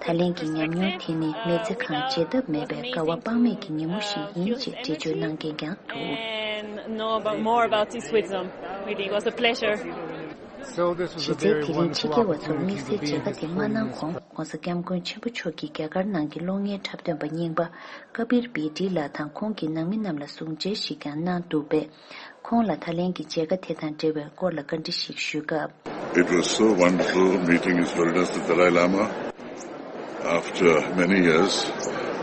ད་ལན་གྱི་ཉམས་མྱོང་དེ་ནི་མི་ཚེ་གང་བརྗེད་ཐབས་མེད་པའི་དགའ་བ་དཔག་མེད་ཀྱི་ཉིན་མོ་ཞིག་ཡིན་ཅེས་འགྲེལ་བརྗོད་གནང་མཁན་ཀྱང་འདུག། And know about, more about this with them. Really, it was a pleasure. So this was a very wonderful opportunity to be in his presence. གཞི་རྩའི་དེ་རིང་ཕྱི་རྒྱལ་བ་ཚོར་དམིགས་བསལ་མཇལ་ཁ་དེ་མ་གནང་གོང་༸གོང་ས་༸སྐྱབས་མགོན་ཆེན་པོ་མཆོག་གིས་རྒྱ་གར་ནང་གི་གློག་བརྙན་འཁྲབ་སྟོན་པ་རྙིང་པ་ཀ་པིར་བི་ཏི་ལགས་དང་ཁོང་གི་ནང་མི་རྣམས་ལ་གཟུགས་མཇལ་ཞིག་ཀྱང་གནང་འདུག་པས། ཁོང་ལ་ད་ལན་གྱི་མཇལ་ཁ་དེ་དང་འབྲེལ་བའི་སྐོར་ལ་བཀའ་འདྲི་ཞིག་ཞུས་སྐབས། It was so wonderful meeting His Holiness the Dalai Lama. After many years,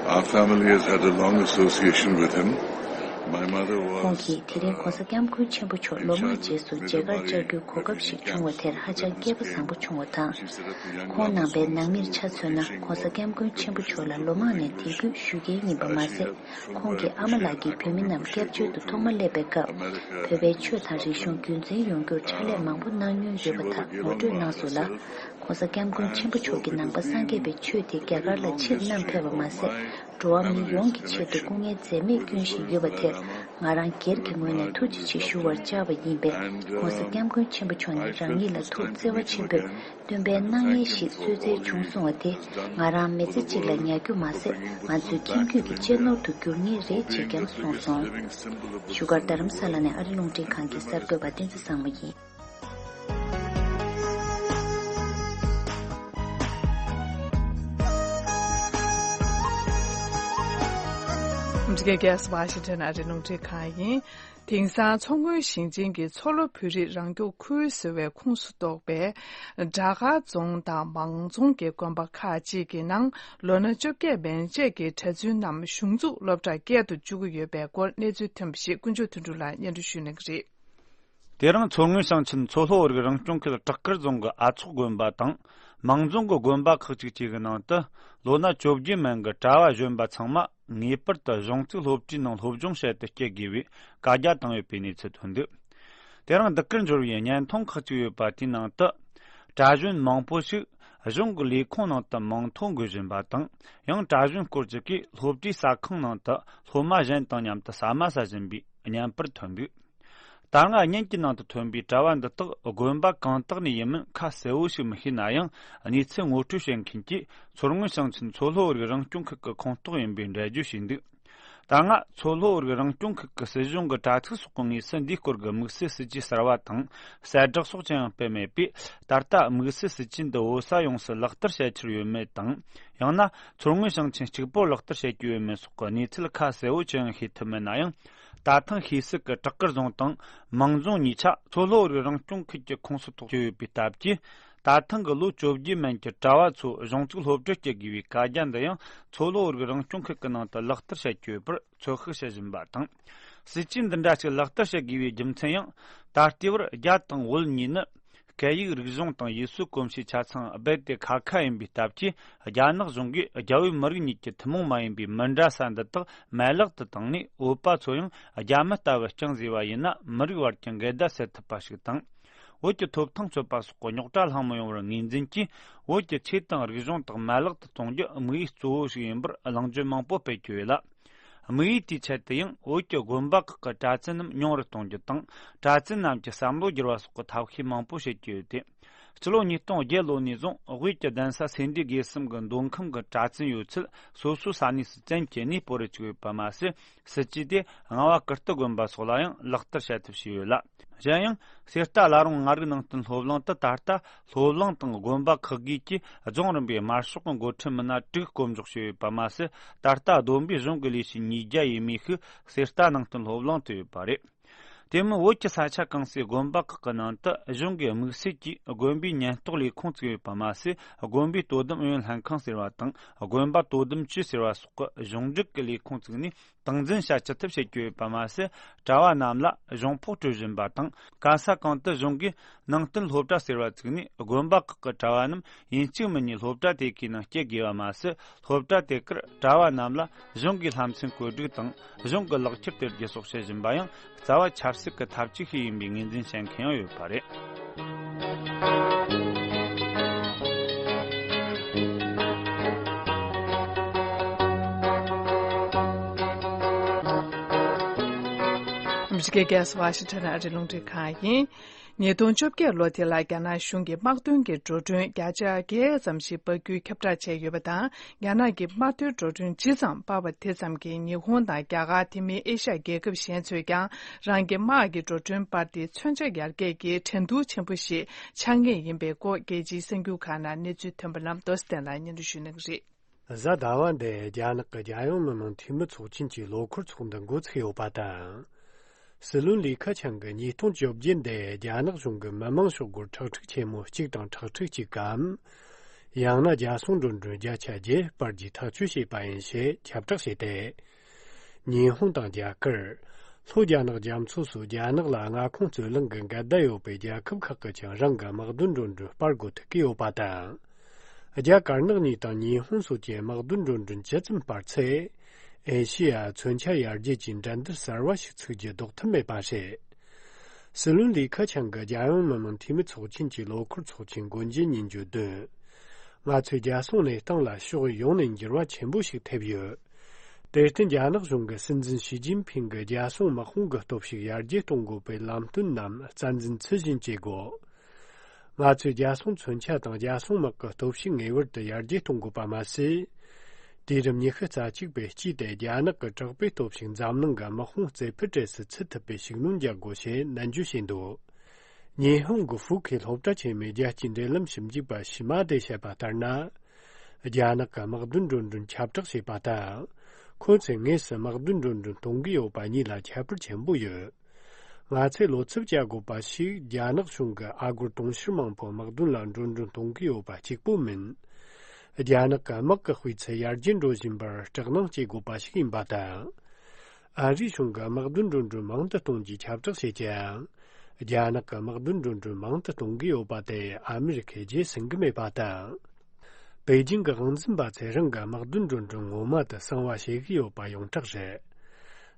our family has had a long association with him. My mother was, ཁོང་གིས་དེ་རིང་༸གོང་ས་༸སྐྱབས་མགོན་ཆེན་པོ་མཆོག་ལོ་མང་རྗེས་སུ་མཇལ་ཁར་བཅར་རྒྱུའི་གོ་སྐབས་ཤིག་བྱུང་བ་དེར་ཧ་ཅང་སྐལ་པ་བཟང་པོ་བྱུང་བ་དང་། ཁོང་ནང་པའི་ནང་མིར་ཆ་མཚོན་ན་༸གོང་ས་༸སྐྱབས་མགོན་ཆེན་པོ་མཆོག་ལ་ལོ་མང་ནས་དད་གུས་ཞུ་མཁན་ཡིན་པ་མ་ཟད། ཁོང་གི་ཨ་མ་ལགས་ཀྱིས་བོད་མི་རྣམས་སྐྱབས་བཅོལ་དུ་ཐོག་མ་སླེབས་པའི་སྐབས། བོད་པའི་ཆོས་དང་རིག་གཞུང་རྒྱུན་འཛིན་ཡོང་རྒྱུར་ཕྱག་ལས་མང་པོ་གནང་མྱོང་ཡོད་པ་དག་ངོ་སྤྲོད་གནང་སོང་ལ། ༸གོང་ས་༸སྐྱབས་མགོན་ཆེན་པོ་མཆོག་གིས་ནང་པ་སངས་རྒྱས་པའི་ཆོས་དེ་རྒྱ་གར་ལ་ཕྱིར་བསྣམས་ཕེབས་པ་མ་ཟད། འགྲོ་བ་མི་ཡོངས་ཀྱི་ཆེད་དུ་སྐུ་ངལ་འཛེམས་མེད་བསྐྱོན་བཞིན་ཡོད་པ་དེར། ང་རང་སྒེར་གྱི་ངོས་ནས་ཐུགས་རྗེ་ཆེ་ཞུ་བར་བཅར་བ་ཡིན་པས། ༸གོང་ས་༸སྐྱབས་མགོན་ཆེན་པོ་མཆོག་ནས་རང་ཉིད་ལ་ཐུགས་བརྩེ་བ་ཆེན་པོས་སྟོན་པའི་སྣང་བརྙན་ཞིག་གསོལ་སྩལ་བྱུང་སོང་བ་དེ། ང་རང་མི་ཚེ་གཅིག་ལ་ཉར་རྒྱུ་མ་ཟད། ང་ཚོའི་ཁྱིམ་རྒྱུད་ཀྱི་གཅེས་ནོར་དུ་འགྱུར་ངེས་རེད་ཅེས་ཀྱང་གསུངས་སོང་། བཞུགས་སྒར་རྡ་རམ་ས་ལ་ནས་ཨ་རི་རླུང་འཕྲིན་ཁང་གི་གསར་འགོད་པ་བསྟན་འཛིན་བཟང་མོ་ཡིན། འདི་ག་གལ་སྲིད་ཝ་ཤིང་ཊོན་ཨ་རི་རླུང་འཕྲིན་ཁང་ཡིན། དེང་སང་མཚོ་སྔོན་ཞིང་ཆེན་གྱི་མཚོ་ལྷོ་བོད་རིགས་རང་སྐྱོང་ཁུལ་ཟེར་བའི་ཁོངས་སུ་གཏོགས་པའི་བྲག་དཀར་རྫོང་དང་མང་རྫོང་གི་དགོན་པ་ཁག་ཅིག་གི་ནང་ལོ་ན་བཅོ་བརྒྱད་མན་ཆད་ཀྱི་གྲྭ་བཙུན་རྣམས་གཞུང་འཛུགས་སློབ་གྲྭར་སྐྱེལ་དུ་བཅུག་གི་ཡོད་པའི་སྐོར་གནས་ཚུལ་ཐོན་པ་ཞིག་ཀུན་སྤྱོད་དོན་གྲུབ་ལགས་སྙན་སྒྲོན་ཞུ་གནང་གི་རེད། དེ་རིང་མཚོ་སྔོན་ཞིང་ཆེན་མཚོ་ལྷོ་བོད་རིགས་རང་སྐྱོང་ཁུལ་བྲག་དཀར་རྫོང་གི་ཨ་ཚོགས་དགོན་པ་དང་། མང་རྫོང་གི་དགོན་པ་ཁག་ཅིག་བཅས་ཀྱི་ནང་དུ་ལོ་ན་བཅོ་བརྒྱད་མན་གྱི་གྲྭ་བ་གཞོན་པ་ཚང་མ་ངེས་པར་དུ་གཞུང་བཙུགས་སློབ་གྲྭའི་ནང་སློབ་སྦྱོང་བྱེད་དུ་སྐྱེལ་དགོས་པའི་བཀའ་རྒྱ་བཏང་ཡོད་པའི་གནས་ཚུལ་ཐོན་འདུག། དེ་རིང་འདི་གར་འབྱོར་བའི་བརྙན་ཐུང་ཁག་ཅིག་ཡོད་པ་དེའི་ནང་དུ། གྲྭ་གཞོན་མང་པོ་ཞིག་གཞུང་གི་ལས་ཁུངས་ནང་དུ་མིང་ཐོ་འགོད་བཞིན་པ་དང་། ཡང་གྲྭ་གཞོན་སྐོར་ཅིག་གིས་སློབ་གྲྭའི་ཟ་ཁང་ནང་དུ་སློབ་མ་གཞན་དང་མཉམ་དུ་ཟ་མ་ཟ་བཞིན་པའི་བརྙན་པར་ཐོན་འདུག། ད་སྔ་བརྙན་གྱི་ནང་དུ་ཐོན་པའི་གྲྭ་བ་འདི་དག་དགོན་པ་གང་དག་ནས་ཡིན་མིན་ཁ་གསལ་བོ་ཞིག་མི་ཤེས་ན་ཡང་། གནས་ཚུལ་ངོ་སྤྲོད་བྱེད་མཁན་གྱིས་མཚོ་སྔོན་ཞིང་ཆེན་མཚོ་ལྷོ་བོད་རིགས་རང་སྐྱོང་ཁུལ་གྱི་ཁོངས་གཏོགས་ཡིན་པའི་འགྲེལ་བརྗོད་བྱས་འདུག། ད་སྔ་མཚོ་ལྷོ་བོད་རིགས་རང་སྐྱོང་ཁུལ་གྱི་སྲིད་གཞུང་གི་དྲ་ཚིགས་སོགས་ཀྱི་དངོས་སུ་འདིའི་སྐོར་གྱི་དམིགས་བསལ་སྲིད་ཇུས་གསར་བ་དང་གསལ་བསྒྲགས་སོགས་ཅི་ཡང་སྤེལ་མེད་པས། ད་ལྟ་དམིགས་བསལ་སྲིད་ཇུས་འདི་བོད་ས་ཡོངས་སུ་ལག་བསྟར་བྱེད་འཆར་ཡོད་མེད་དང་། ཡང་ན་མཚོ་སྔོན་ཞིང་ཆེན་གཅིག་པོར་ལག་བསྟར་བྱེད་ཀྱི་ཡོད་མེད་སོགས་ཀྱི་གནས་ཚུལ་ཁ་གསལ་བོ་ཅི་ཡང་ཤེས་ཐུབ་མེད་ན་ཡང་། ད་ཐེངས་ཤེས་གསལ་གྱི་བྲག་དཀར་རྫོང་དང་མང་རྫོང་གཉིས་ཆ་མཚོ་ལྷོ་བོད་རིགས་རང་སྐྱོང་ཁུལ་གྱི་ཁོངས་སུ་གཏོགས་ཀྱི་ཡོད་པའི་སྟབས་ཀྱིས། ད་ཐེངས་ཀྱི་ལོ་བཅོ་བརྒྱད་མན་གྱི་གྲྭ་བ་ཚོ་གཞུང་བཙུགས་སློབ་གྲྭར་སྐྱེལ་དགོས་པའི་བཀའ་རྒྱ་འདི་ཡང་མཚོ་ལྷོ་བོད་རིགས་རང་སྐྱོང་ཁུལ་གྱི་ནང་དུ་ལག་བསྟར་བྱེད་ཀྱི་ཡོད་པར་ཚོད་དཔག་བྱེད་བཞིན་པ་དང་། སྲིད་ཇུས་འདི་འདྲ་ཞིག་ལག་བསྟར་བྱེད་དགོས་པའི་རྒྱུ་མཚན་ཡང་། ད་ལྟའི་བར་རྒྱ་དང་བོད་གཉིས་ནི་སྐད་ཡིག་རིག་གཞུང་དང་ཡུལ་སྲོལ་གོམས་གཤིས་ཆ་ཚང་རྦད་དེ་ཁ་ཁ་ཡིན་པའི་སྟབས་ཀྱིས། རྒྱ་ནག་གཞུང་གིས་རྒྱ་བོད་མི་རིགས་གཉིས་ཀྱི་ཐུན་མོང་མ་ཡིན་པའི་མི་འདྲ་ས་འདི་དག་མ་ལག་ཏུ་བཏང་ནས། བོད་པ་ཚོ་ཡང་རྒྱ་མི་ལྟ་བུ་རྐྱང་བཟོས་པ་ཡིན་ན། མི་རིགས་བར་གྱི་འགལ་ཟླ་སེལ་ཐུབ་པ་ཞིག་དང་། བོད་ཀྱི་ཐོབ་ཐང་རྩོད་པ་སོགས་ཀྱི་རྙོག་དྲ་ལྷང་མི་ཡོང་བར་ངོས་འཛིན་གྱིས། བོད་ཀྱི་ཆོས་དང་རིག་གཞུང་དག་མ་ལག་ཏུ་གཏོང་རྒྱུ་དམིགས་ཡུལ་གཙོ་བོ་ཞིག་ཡིན་པར་གླེང་བརྗོད་མང་པོ་སྤེལ་གྱི་ཡོད་ལ། དམིགས་ཡུལ་དེའི་ཆེད་དུ་ཡང་བོད་ཀྱི་དགོན་པ་ཁག་གི་གྲྭ་བཙུན་རྣམས་ཉུང་རུ་གཏོང་རྒྱུ་དང་། གྲྭ་བཙུན་རྣམས་ཀྱི་བསམ་བློ་བསྒྱུར་བ་སོགས་ཀྱི་ཐབས་ཤེས་མང་པོ་བྱེད་ཀྱི་ཡོད་དེ། སྤྱི་ལོ་ཉིས་སྟོང་བརྒྱད་ལོ་ནས་བཟུང་། དབུས་ཀྱི་གདན་ས་སེ་འབྲས་དགེ་གསུམ་གྱི་མདོ་ཁམས་ཀྱི་གྲྭ་བཙུན་ཡོད་ཚད་སོ་སོའི་ས་གནས་སུ་བཙན་བྱས་ནས་སྤོ་རུ་བཅུག་ཡོད་པ་མ་ཟད། སྲིད་ཇུས་དེ་རྔ་བ་ཀིརྟི་དགོན་པ་སོགས་ལ་ཡང་ལག་བསྟར་བྱ་ཐབས་བྱས་ཡོད་ལ། གཞན་ཡང་། གསེར་རྟ་བླ་རུང་ལྔ་རིག་ནང་བསྟན་སློབ་གླིང་དུ་ད་ལྟ་སློབ་གླིང་དང་དགོན་པ་ཁག་བགོས་ཀྱིས་རྫོང་རིམ་པའི་དམར་ཤོག་གི་འགོ་ཁྲིད་མི་སྣ་དྲུག་བསྐོ་འཇོག་བྱས་ཡོད་པ་མ་ཟད། ད་ལྟ་བསྡོམས་པས་གཞུང་གི་ལས་བྱེད་ཉིས་བརྒྱ་ཡས་མས་ཤིག་གསེར་རྟ་ནང་བསྟན་སློབ་གླིང་དུ་ཡོད་པ་རེད། དེ་མིན་བོད་ཀྱི་ས་ཆ་གང་སའི་དགོན་པ་ཁག་གི་ནང་དུ་གཞུང་གི་དམིགས་བསལ་གྱིས་དགོན་པའི་ཉེན་རྟོག་ལས་ཁུངས་བཙུགས་ཡོད་པ་མ་ཟད། དགོན་པའི་དོ་དམ་ཨུ་ཡོན་ལྷན་ཁང་ཟེར་བ་དང་། དགོན་པ་དོ་དམ་ཅུས་ཟེར་བ་སོགས་ཀྱི་གཞུང་སྒྲིག་གི་ལས་ཁུངས་བཙུགས་ནས། སྟངས་འཛིན་བྱ་ཅི་ཐུབ་བྱེད་ཀྱི་ཡོད་པ་མ་ཟད། གྲྭ་བ་རྣམས་ལ་གཞུང་ཕོགས་སྤྲོད་བཞིན་པ་དང་། ག་ས་གང་དུ་གཞུང་གིས་ནང་བསྟན་སློབ་གྲྭ་ཟེར་བ་བཙུགས་ནས། དགོན་པ་ཁག་གི་གྲྭ་བ་རྣམས་ཡིན་གཅིག་མིན་གཉིས་སློབ་གྲྭ་དེ་གའི་ནང་སྐྱེལ་དགོས་པ་མ་ཟད། སློབ་གྲྭ་དེ་གར་གྲྭ་བ་རྣམས་ལ་གཞུང་གི་ལྷ་མཚན་བཀོད་སྒྲིག་དང་། གཞུང་གི་ལག་ཁྱེར་སྟེར་རྒྱུ་སོགས་བྱེད་བཞིན་པ་ཡང་། རྩ་བ་ཆབ་སྲིད་ཀྱི་ཐབས་ཇུས་ཤིག་ཡིན་པའི་ངོས་འཛིན་བྱེད་མཁན་ཡང་ཡོད་པ་རེད། ཨ་མི་རི་ཀའི་རྒྱལ་ས་ཝ་ཤིང་ཊོན་ཨ་རིའི་རླུང་འཕྲིན་ཁང་ཡིན། ཉིས་སྟོང་བཅོ་བརྒྱད་ལོ་དེ་ལ་རྒྱ་ནག་གཞུང་གིས་དམག་དོན་གྱི་འགྲོ་གྲོན་བརྒྱ་ཆ་བརྒྱད་ཙམ་ཞིག་འབག་རྒྱུའི་ཁྱབ་བསྒྲགས་བྱས་ཡོད་པ་དང་། རྒྱ་ནག་གིས་དམག་དོན་འགྲོ་གྲོན་ཇི་ཙམ་སྤར་བ་དེ་ཙམ་གྱིས་ཉི་ཧོང་དང་རྒྱ་གར། དེ་མིན་ཨེ་ཤ་ཡ་རྒྱལ་ཁབ་གཞན་ཚོས་ཀྱང་རང་གི་དམག་གི་འགྲོ་གྲོན་སྤར་ཏེ་མཚོན་ཆ་ཡར་རྒྱས་ཀྱི་འགྲན་བསྡུར་ཆེན་པོ་ཞིག་ཆགས་ངེས་ཡིན་པའི་སྐོར། རྒྱལ་སྤྱིའི་གསར་འགྱུར་ཁག་ནང་གནས་ཚུལ་ཐོན་པ་རྣམས་རྡོ་རྗེ་བསྟན་ལགས་སྙན་སྒྲོན་ཞུ་གནང་གི་རེད། གཟའ་ཟླ་བ་འདིར་རྒྱ་ནག་གི་རྒྱལ་ཡོངས་མི་དམངས་འཐུས་མི་ཚོགས་ཆེན་གྱི་ལོ་འཁོར་ཚོགས་འདུ་འགོ་ཚུགས་ཡོད་པ་དང་། སྲིད་བློན་ལི་ཁེ་ཆང་གིས་ཉིས་སྟོང་བཅོ་བརྒྱད་འདིར་རྒྱ་ནག་གཞུང་གི་མི་དམངས་ཤོག་སྒོར་ཁྲག་ཁྲིག་ཆེན་མོ་གཅིག་དང་ཁྲག་ཁྲིག་གཅིག་གམ། ཡང་ན་རྒྱལ་སྲུང་འགྲོ་གྲོན་བརྒྱ་ཆ་བརྒྱད་སྤར་རྒྱུའི་ཐག་གཅོད་བྱས་པ་ཡིན་ཞེས་ཁྱབ་བསྒྲགས་བྱས་ཏེ། ཉི་ཧོང་དང་རྒྱ་གར། ལྷོ་རྒྱ་ནག་རྒྱ་མཚོ་སོགས་རྒྱ་ནག་ལ་མངའ་ཁོངས་རྩོད་གླེང་གི་འགལ་ཟླ་ཡོད་པའི་རྒྱལ་ཁབ་ཁག་གིས་ཀྱང་རང་གི་དམག་དོན་འགྲོ་གྲོན་སྤར་དགོས་ཐུག་གི་ཡོད་པ་དང་། རྒྱ་དཀར་ནག་གཉིས་དང་ཉི་ཧོང་སོགས་ཀྱིས་དམག་དོན་འགྲོ་གྲོན་ཇི་ཙམ་སྤར་ཚེ། ཨེ་ཤེ་ཡ་མཚོན་ཆ་ཡར་རྒྱས་ཀྱི་འགྲན་བསྡུར་གསར་བ་ཞིག་ཚུགས་རྒྱུ་ལྡོག་ཐབས་མེད་པ་རེད། སྲིད་བློན་ལི་ཁེ་ཆང་གིས་རྒྱལ་ཡོངས་མི་དམངས་འཐུས་མི་ཚོགས་ཆེན་གྱི་ལོ་འཁོར་ཚོགས་ཆེན་འགོ་འབྱེད་ཉིན་བརྗོད་དོན། ང་ཚོས་རྒྱལ་སྲུང་གནས་སྟངས་ལ་ཕྱོགས་ཡོངས་ནས་འགྱུར་བ་ཆེན་པོ་ཞིག་ཐེབས་ཡོད། དེར་བརྟེན་རྒྱ་ནག་གཞུང་གི་སྲིད་འཛིན་ཞི་ཅིན་ཕིང་གིས་རྒྱལ་སྲུང་དམག་དཔུང་གི་སྟོབས་ཤུགས་ཡར་རྒྱས་གཏོང་དགོས་པའི་ལམ་སྟོན་རྣམས་རྩ་འཛིན་ཚུལ་བཞིན་བྱེད་དགོས། ང་ཚོས་རྒྱལ་སྲུང་མཚོན་ཆ་དང་རྒྱལ་སྲུང་དམག་གི་སྟོབས་ཤུགས་ངེས་པར་དུ་ཡར་རྒྱས་གཏོང་དགོས་པ་མ་ཟད། དུས་རབས་ཉི་ཤུ་རྩ་གཅིག་པའི་དཀྱིལ་དེ་རྒྱ་ནག་གི་དྲག་པོའི་སྟོབས་ཤུགས་འཛམ་གླིང་གི་དམག་དཔུང་རྩེ་ཕུད་གྲས་སུ་ཚུད་ཐུབ་པའི་ཤུགས་སྣོན་རྒྱག་དགོས་ཞེས་ནན་བརྗོད་བྱས་འདུག་ཉི་ཧོང་གི་ཧྥུ་ཁེ་སློབ་གྲྭ་ཆེན་མོའི་རྒྱལ་སྤྱིའི་འབྲེལ་ལམ་ཞིབ་འཇུག་པ་ཤི་མ་དེས་བཤད་པ་ལྟར་ན། རྒྱ་ནག་གི་དམག་དོན་འགྲོ་གྲོན་ཁྱབ་བསྒྲགས་བྱས་པ་དང་། ཁོ་ཚོས་དངོས་སུ་དམག་དོན་འགྲོ་གྲོན་གཏོང་གི་ཡོད་པ་གཉིས་ལ་ཁྱད་པར་ཆེན་པོ་ཡོད། ང་ཚོས་བློ་འཚབ་བྱ་དགོས་པ་ཞིག་རྒྱ་ནག་གཞུང་གིས་ཨ་སྒོར་དུང་ཕྱུར་མང་པོ་དམག་དོན་ལ་འགྲོ་གྲོན་གཏོང་གི་ཡོད་པ་གཅིག་པུ་མིན། རྒྱ་ནག་གི་དམག་གི་སྤུས་ཚད་ཡར་རྒྱས་འགྲོ་བཞིན་པར་སྐྲག་སྣང་སྐྱེ་དགོས་པ་ཞིག་ཡིན་པ་དང་། ཨ་རིའི་གཞུང་གིས་དམག་དོན་འགྲོ་གྲོན་མང་དུ་གཏོང་རྒྱུའི་ཁྱབ་བསྒྲགས་བྱས་ཀྱང་། རྒྱ་ནག་གིས་དམག་དོན་འགྲོ་གྲོན་མང་དུ་གཏོང་གི་ཡོད་པ་དེ་ཨ་མི་རི་ཀས་རྗེས་ཟིན་གྱི་མེད་པ་དང་། པེ་ཅིང་གི་དབང་འཛིན་པ་ཚོས་རང་གི་དམག་དོན་འགྲོ་གྲོན་ངོ་མ་དེ་གསང་བ་བྱེད་ཀྱི་ཡོད་པ་ཡོངས་གྲགས་རེད།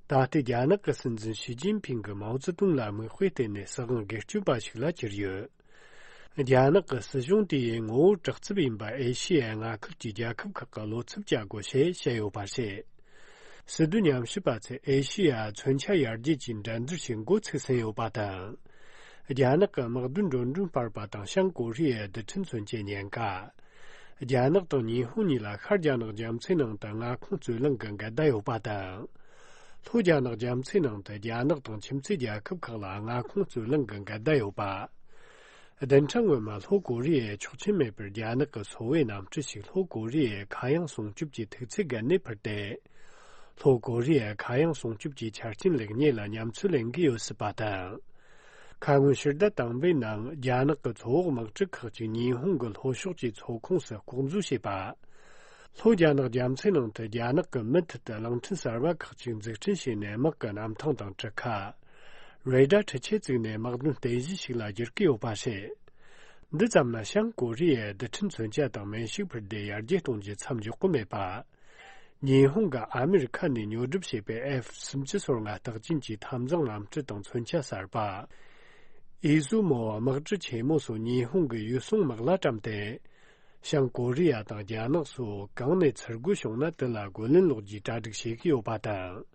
ད་ལྟའི་རྒྱ་ནག་གི་སྲིད་འཛིན་ཞི་ཅིན་ཕིང་གིས་མའོ་ཙེ་ཏུང་ལ་མིག་དཔེ་བལྟས་ནས་སྲིད་དབང་སྒེར་གཅོད་པ་ཞིག་ལ་གྱུར་ཡོད། རྒྱ་ནག་གི་སྲིད་གཞུང་དེ་ཡི་ངོ་བོ་དྲག་རྩུབ་ཡིན་པ་ཨེ་ཤེ་ཡའི་མངའ་ཁུལ་གྱི་རྒྱལ་ཁབ་ཁག་གི་བློ་འཚབ་བྱ་དགོས་ཞེས་བཤད་ཡོད་པ་རེད། སྲིད་དོན་ཉམས་ཞིབ་པ་ཚོས་ཨེ་ཤེ་ཡ་མཚོན་ཆ་ཡར་རྒྱས་ཀྱི་འགྲན་བསྡུར་ཞིག་འགོ་ཚུགས་ཟིན་ཡོད་པ་དང་། རྒྱ་ནག་གི་དམག་དོན་འགྲོ་གྲོན་སྤར་པ་དང་བྱང་ཀོ་རི་ཡའི་རྡུལ་ཕྲན་མཚོན་ཆའི་ཉེན་ཁ། རྒྱ་ནག་དང་ཉི་ཧོང་གཉིས་ལ་ཤར་རྒྱ་ནག་རྒྱ་མཚོའི་ནང་དུ་མངའ་ཁོངས་རྩོད་གླེང་གི་འགལ་ཟླ་ཡོད་པ་དང་། ལྷོ་རྒྱ་ནག་རྒྱ་མཚོའི་ནང་དུ་རྒྱ་ནག་དང་ཁྱིམ་མཚེས་རྒྱལ་ཁབ་ཁག་ལ་མངའ་ཁོངས་རྩོད་གླེང་གི་འགལ་ཟླ་ཡོད་པ། བདུན་ཕྲག་སྔོན་མ་ལྷོ་ཀོ་རི་ཡས་ཆོག་མཆན་མེད་པར་རྒྱ་ནག་གི་མཚོ་བོའི་གནམ་གྲུ་ཞིག་ལྷོ་ཀོ་རི་ཡའི་མཁའ་དབྱིངས་སྲུང་སྐྱོབ་ཀྱི་ཐུག་ཚད་བརྒལ་ནས་འཕུར་ཏེ། ལྷོ་ཀོ་རི་ཡའི་མཁའ་དབྱིངས་སྲུང་སྐྱོབ་ཀྱི་ཆ་རྐྱེན་ལེགས་ཉེས་ལ་ཉམས་ཚོད་ལེན་གྱི་ཡོད་སྲིད་པ་དང་། ཁ་སྔོན་ཕྱི་ཟླ་དང་པོའི་ནང་རྒྱ་ནག་གི་མཚོ་འོག་དམག་གྲུ་ཁག་ཅིག་ཉི་ཧོང་གི་ལྷོ་ཕྱོགས་ཀྱི་མཚོ་ཁོངས་སུ་ལྐོག་འཛུལ་བྱས་པ། ལྷོ་རྒྱ་ནག་རྒྱ་མཚོའི་ནང་དུ་རྒྱ་ནག་གིས་མུ་མཐུད་དུ་གླིང་ཕྲན་གསར་པ་ཁག་ཅིག་འཛུགས་སྐྲུན་བྱས་ནས་དམག་གི་གནམ་ཐང་དང་གྲུ་ཁ། རེ་ཌར་འཕྲུལ་ཆས་བཙུགས་ནས་དམག་དོན་རྟེན་གཞི་ཞིག་ལ་བསྒྱུར་གྱི་ཡོད་པ་རེད། འདི་ཙམ་ན་བྱང་ཀོ་རི་ཡས་རྡུལ་ཕྲན་མཚོན་ཆ་དང་མེ་ཤུགས་འཕུར་མདེལ་ཡར་རྒྱས་གཏོང་རྒྱུ་མཚམས་འཇོག་གི་མེད་པ། ཉི་ཧོང་གིས་ཨ་མི་རི་ཁ་ནས་ཉོ་སྒྲུབ་བྱས་པའི་ཨེཕ་སུམ་ཅུ་སོ་ལྔ་རྟགས་ཅན་གྱི་འཐབ་འཛིང་གནམ་གྲུ་དང་མཚོན་ཆ་གསར་པ། ཨི་ཟུ་མོ་དམག་གྲུ་ཆེན་མོ་སོགས་ཉི་ཧོང་གི་ཡུལ་སྲུང་དམག་ལ་བཀྲམ་སྟེ། བྱང་ཀོ་རི་ཡ་དང་རྒྱ་ནག་སོགས་གང་ནས་ཚུར་རྒོལ་བྱུང་ན་དེ་ལ་རྒོལ་ལན་སློག་རྒྱུའི་གྲ་སྒྲིག་བྱེད་ཀྱི་ཡོད་པ་དང་།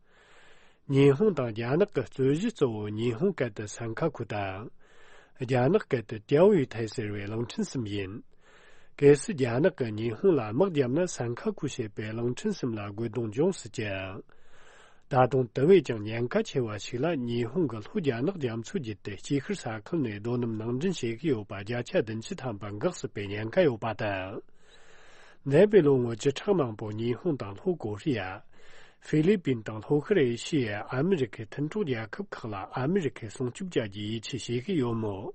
ཉི་ཧོང་དང་རྒྱ་ནག་གི་རྩོད་གཞི་གཙོ་བོ་ཉི་ཧོང་སྐད་དུ་སན་ཁ་ཁུ་དང་། རྒྱ་ནག་སྐད་དུ་ཏེའོ་ཡུ་ཐའེ་ཟེར་བའི་གླིང་ཕྲན་གསུམ་ཡིན། གལ་སྲིད་རྒྱ་ནག་གིས་ཉི་ཧོང་ལ་དམག་བརྒྱབ་ན་སན་ཁ་ཁུ་ཞེས་པའི་གླིང་ཕྲན་གསུམ་ལ་རྒོལ་རྡུང་འབྱུང་སྲིད་ཀྱང་། ད་དུང་དེ་བས་ཀྱང་ཉེན་ཁ་ཆེ་བ་ཞིག་ལ་ཉི་ཧོང་གིས་ལྷོ་རྒྱ་ནག་རྒྱ་མཚོ་བརྒྱུད་དེ་སྐྱེ་ཤར་ས་ཁུལ་ནས་རྡོ་སྣུམ་ནང་འདྲེན་བྱེད་ཀྱི་ཡོད་པ་བརྒྱ་ཆ་བདུན་ཅུ་ཐམ་པ་འགག་སྲིད་པའི་ཉེན་ཁ་ཡོད་པ་དང་། འདས་པའི་ལོ་ངོ་བཅུ་ཕྲག་མང་པོ་ཉི་ཧོང་དང་ལྷོ་ཀོ་རི་ཡ། ཧྥི་ལི་པིན་དང་ལྷོ་ཤར་ཨེ་ཤི་ཡའི་ཨ་མི་རི་ཁའི་མཐུན་གྲོགས་རྒྱལ་ཁབ་ཁག་ལ་ཨ་མི་རི་ཁས་སྲུང་སྐྱོབ་བྱ་རྒྱུའི་ཡིད་ཆེས་བྱེད་ཀྱི་ཡོད་མོད།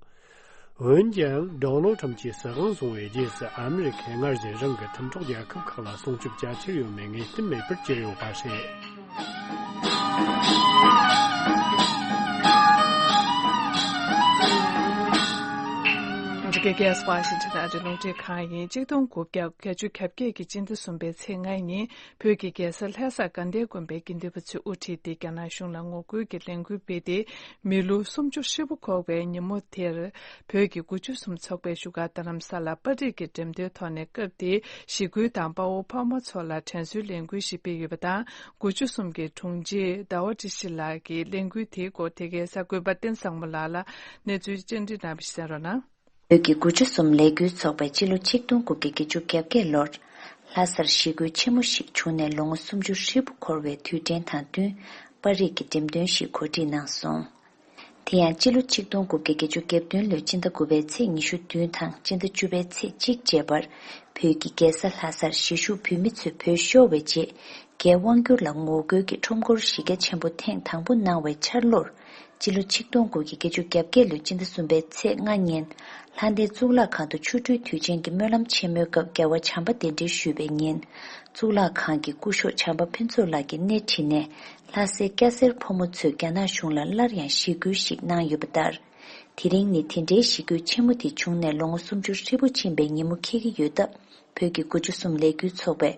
འོན་ཀྱང་ཌོ་ནལ་ཁྲམ་གྱིས་སྲིད་དབང་བཟུང་བའི་རྗེས་སུ་ཨ་མི་རི་ཁས་སྔར་བཞིན་རང་གི་མཐུན་གྲོགས་རྒྱལ་ཁབ་ཁག་ལ་སྲུང་སྐྱོབ་བྱ་འཆར་ཡོད་མེད་ངེས་གཏན་མེད་པར་གྱུར་ཡོད་པ་རེད། འདི་ འདི་རྒྱལ་ས་ཝ་ཤིང་ཊོན་ཨ་རིའི་རླུང་འཕྲིན་ཁང་ཡིན། ཆིག་སྟོང་དགུ་བརྒྱ་བརྒྱད་ཅུ་གྱ་བརྒྱད་ཀྱི་སྤྱི་ཟླ་གསུམ་པའི་ཚེས་ལྔའི་ཉིན། བོད་ཀྱི་རྒྱལ་ས་ལྷ་སར་དགའ་ལྡན་དགོན་པའི་དགེ་འདུན་པ་ཚོས་དབུ་ཁྲིད་དེ། རྒྱ་ནག་གཞུང་ལ་ངོ་རྒོལ་གྱི་ལས་འགུལ་སྤེལ་ཏེ། མི་ལོ་སུམ་ཅུ་ཧྲིལ་པོ་འཁོར་བའི་ཉིན་མོ་དེར། བོད་ཀྱི་དགུ་བཅུ་གསུམ་ཚོགས་པའི་བཞུགས་སྒར་རྡ་རམ་ས་ལར་པར་རིས་ཀྱི་འགྲེམས་སྟོན་ཐོག་ནས། སྐབས་དེའི་ཞི་རྒོལ་དང་དཔའ་བོ་ཕོ་མོ་ཚོ་ལ་དྲན་གསོའི་ལས་འགུལ་ཞིག་སྤེལ་ཡོད་པ་དང་། དགུ་བཅུ་གསུམ་གྱི་དྲུང་ཆེ་ཟླ་བ་བཀྲ་ཤིས་ལགས་ཀྱིས་ལས་འགུལ་དེའི་སྐོར། དེ་གའི་གསར་འགོད་པ་བསྟན་བཟང་མོ་ལགས་ལ་གནས་ཚུལ་བཅར་འདྲི་གནང་བ་ཞིག་གསན་རོགས་གནང་། བོད་ཀྱི་དགུ་བཅུ་གསུམ་ལས་འགུལ་ཚོགས་པས་སྤྱི་ལོ་ཆིག་སྟོང་དགུ་བརྒྱ་བརྒྱད་ཅུ་གྱ་བརྒྱད་ལོར། ལྷ་སར་ཞི་རྒོལ་ཆེན་མོ་ཞིག་བྱུང་ནས་ལོ་ངོ་སུམ་ཅུ་ཧྲིལ་པོ་འཁོར་བའི་དུས་དྲན་དང་བསྟུན། པར་རིས་ཀྱི་འགྲེམས་སྟོན་ཞིག་གོ་སྒྲིག་གནང་སོང་། དེ་ཡང་སྤྱི་ལོ་ཆིག་སྟོང་དགུ་བརྒྱ་བརྒྱད་ཅུ་གྱ་བདུན་ལོའི་སྤྱི་ཟླ་དགུ་པའི་ཚེས་ཉི་ཤུ་བདུན་དང་སྤྱི་ཟླ་བཅུ་པའི་ཚེས་གཅིག་བཅས་པར། བོད་ཀྱི་རྒྱལ་ས་ལྷ་སར་གཞིས་བཞུགས་བོད་མི་ཚོས་བོད་ཤོར་བའི་རྗེས། རྒྱའི་དབང་བསྒྱུར་ལ་ངོ་རྒོལ་གྱི་ཁྲོམ་སྐོར་གཞི་རྒྱ་ཆེན་པོ་ཐེངས་དང་པོ་གནང་བའི་འཆར་ལོར། སྤྱི་ལོ་ཆིག་སྟོང་དགུ་བརྒྱ་བརྒྱད་ཅུ་གྱ་བརྒྱད་ལོའི་སྤྱི་ཟླ་གསུམ་པའི་ཚེས་ལྔ་ཉིན། ལྷ་ལྡན་གཙུག་ལག་ཁང་དུ་ཆོ་འཕྲུལ་དུས་ཆེན་གྱི་སྨོན་ལམ་ཆེན་མོའི་སྐབས། རྒྱལ་བ་བྱམས་པ་གདན་འདྲེན་ཞུས་པའི་ཉིན། གཙུག་ལག་ཁང་གི་སྐུ་ཞབས་བྱམས་པ་ཕུན་ཚོགས་ལགས་ཀྱིས་སྣེ་ཁྲིད་ནས། ལྷ་སའི་སྐྱ་སེར་ཕོ་མོ་ཚོས་རྒྱ་ནག་གཞུང་ལ་སླར་ཡང་ཞི་རྒོལ་ཞིག་གནང་ཡོད་པ་ལྟར། དེ་རིང་ནི་དེ་འདྲའི་ཞི་རྒོལ་ཆེན་མོ་དེ་བྱུང་ནས་ལོ་ངོ་སུམ་ཅུ་ཧྲིལ་པོ་ཕྱིན་པའི་ཉིན་མོ་འཁེལ་གྱི་ཡོད་སྟབས། བོད་ཀྱི་དགུ་བཅུ་གསུམ་ལས་འགུལ་ཚོགས་པས་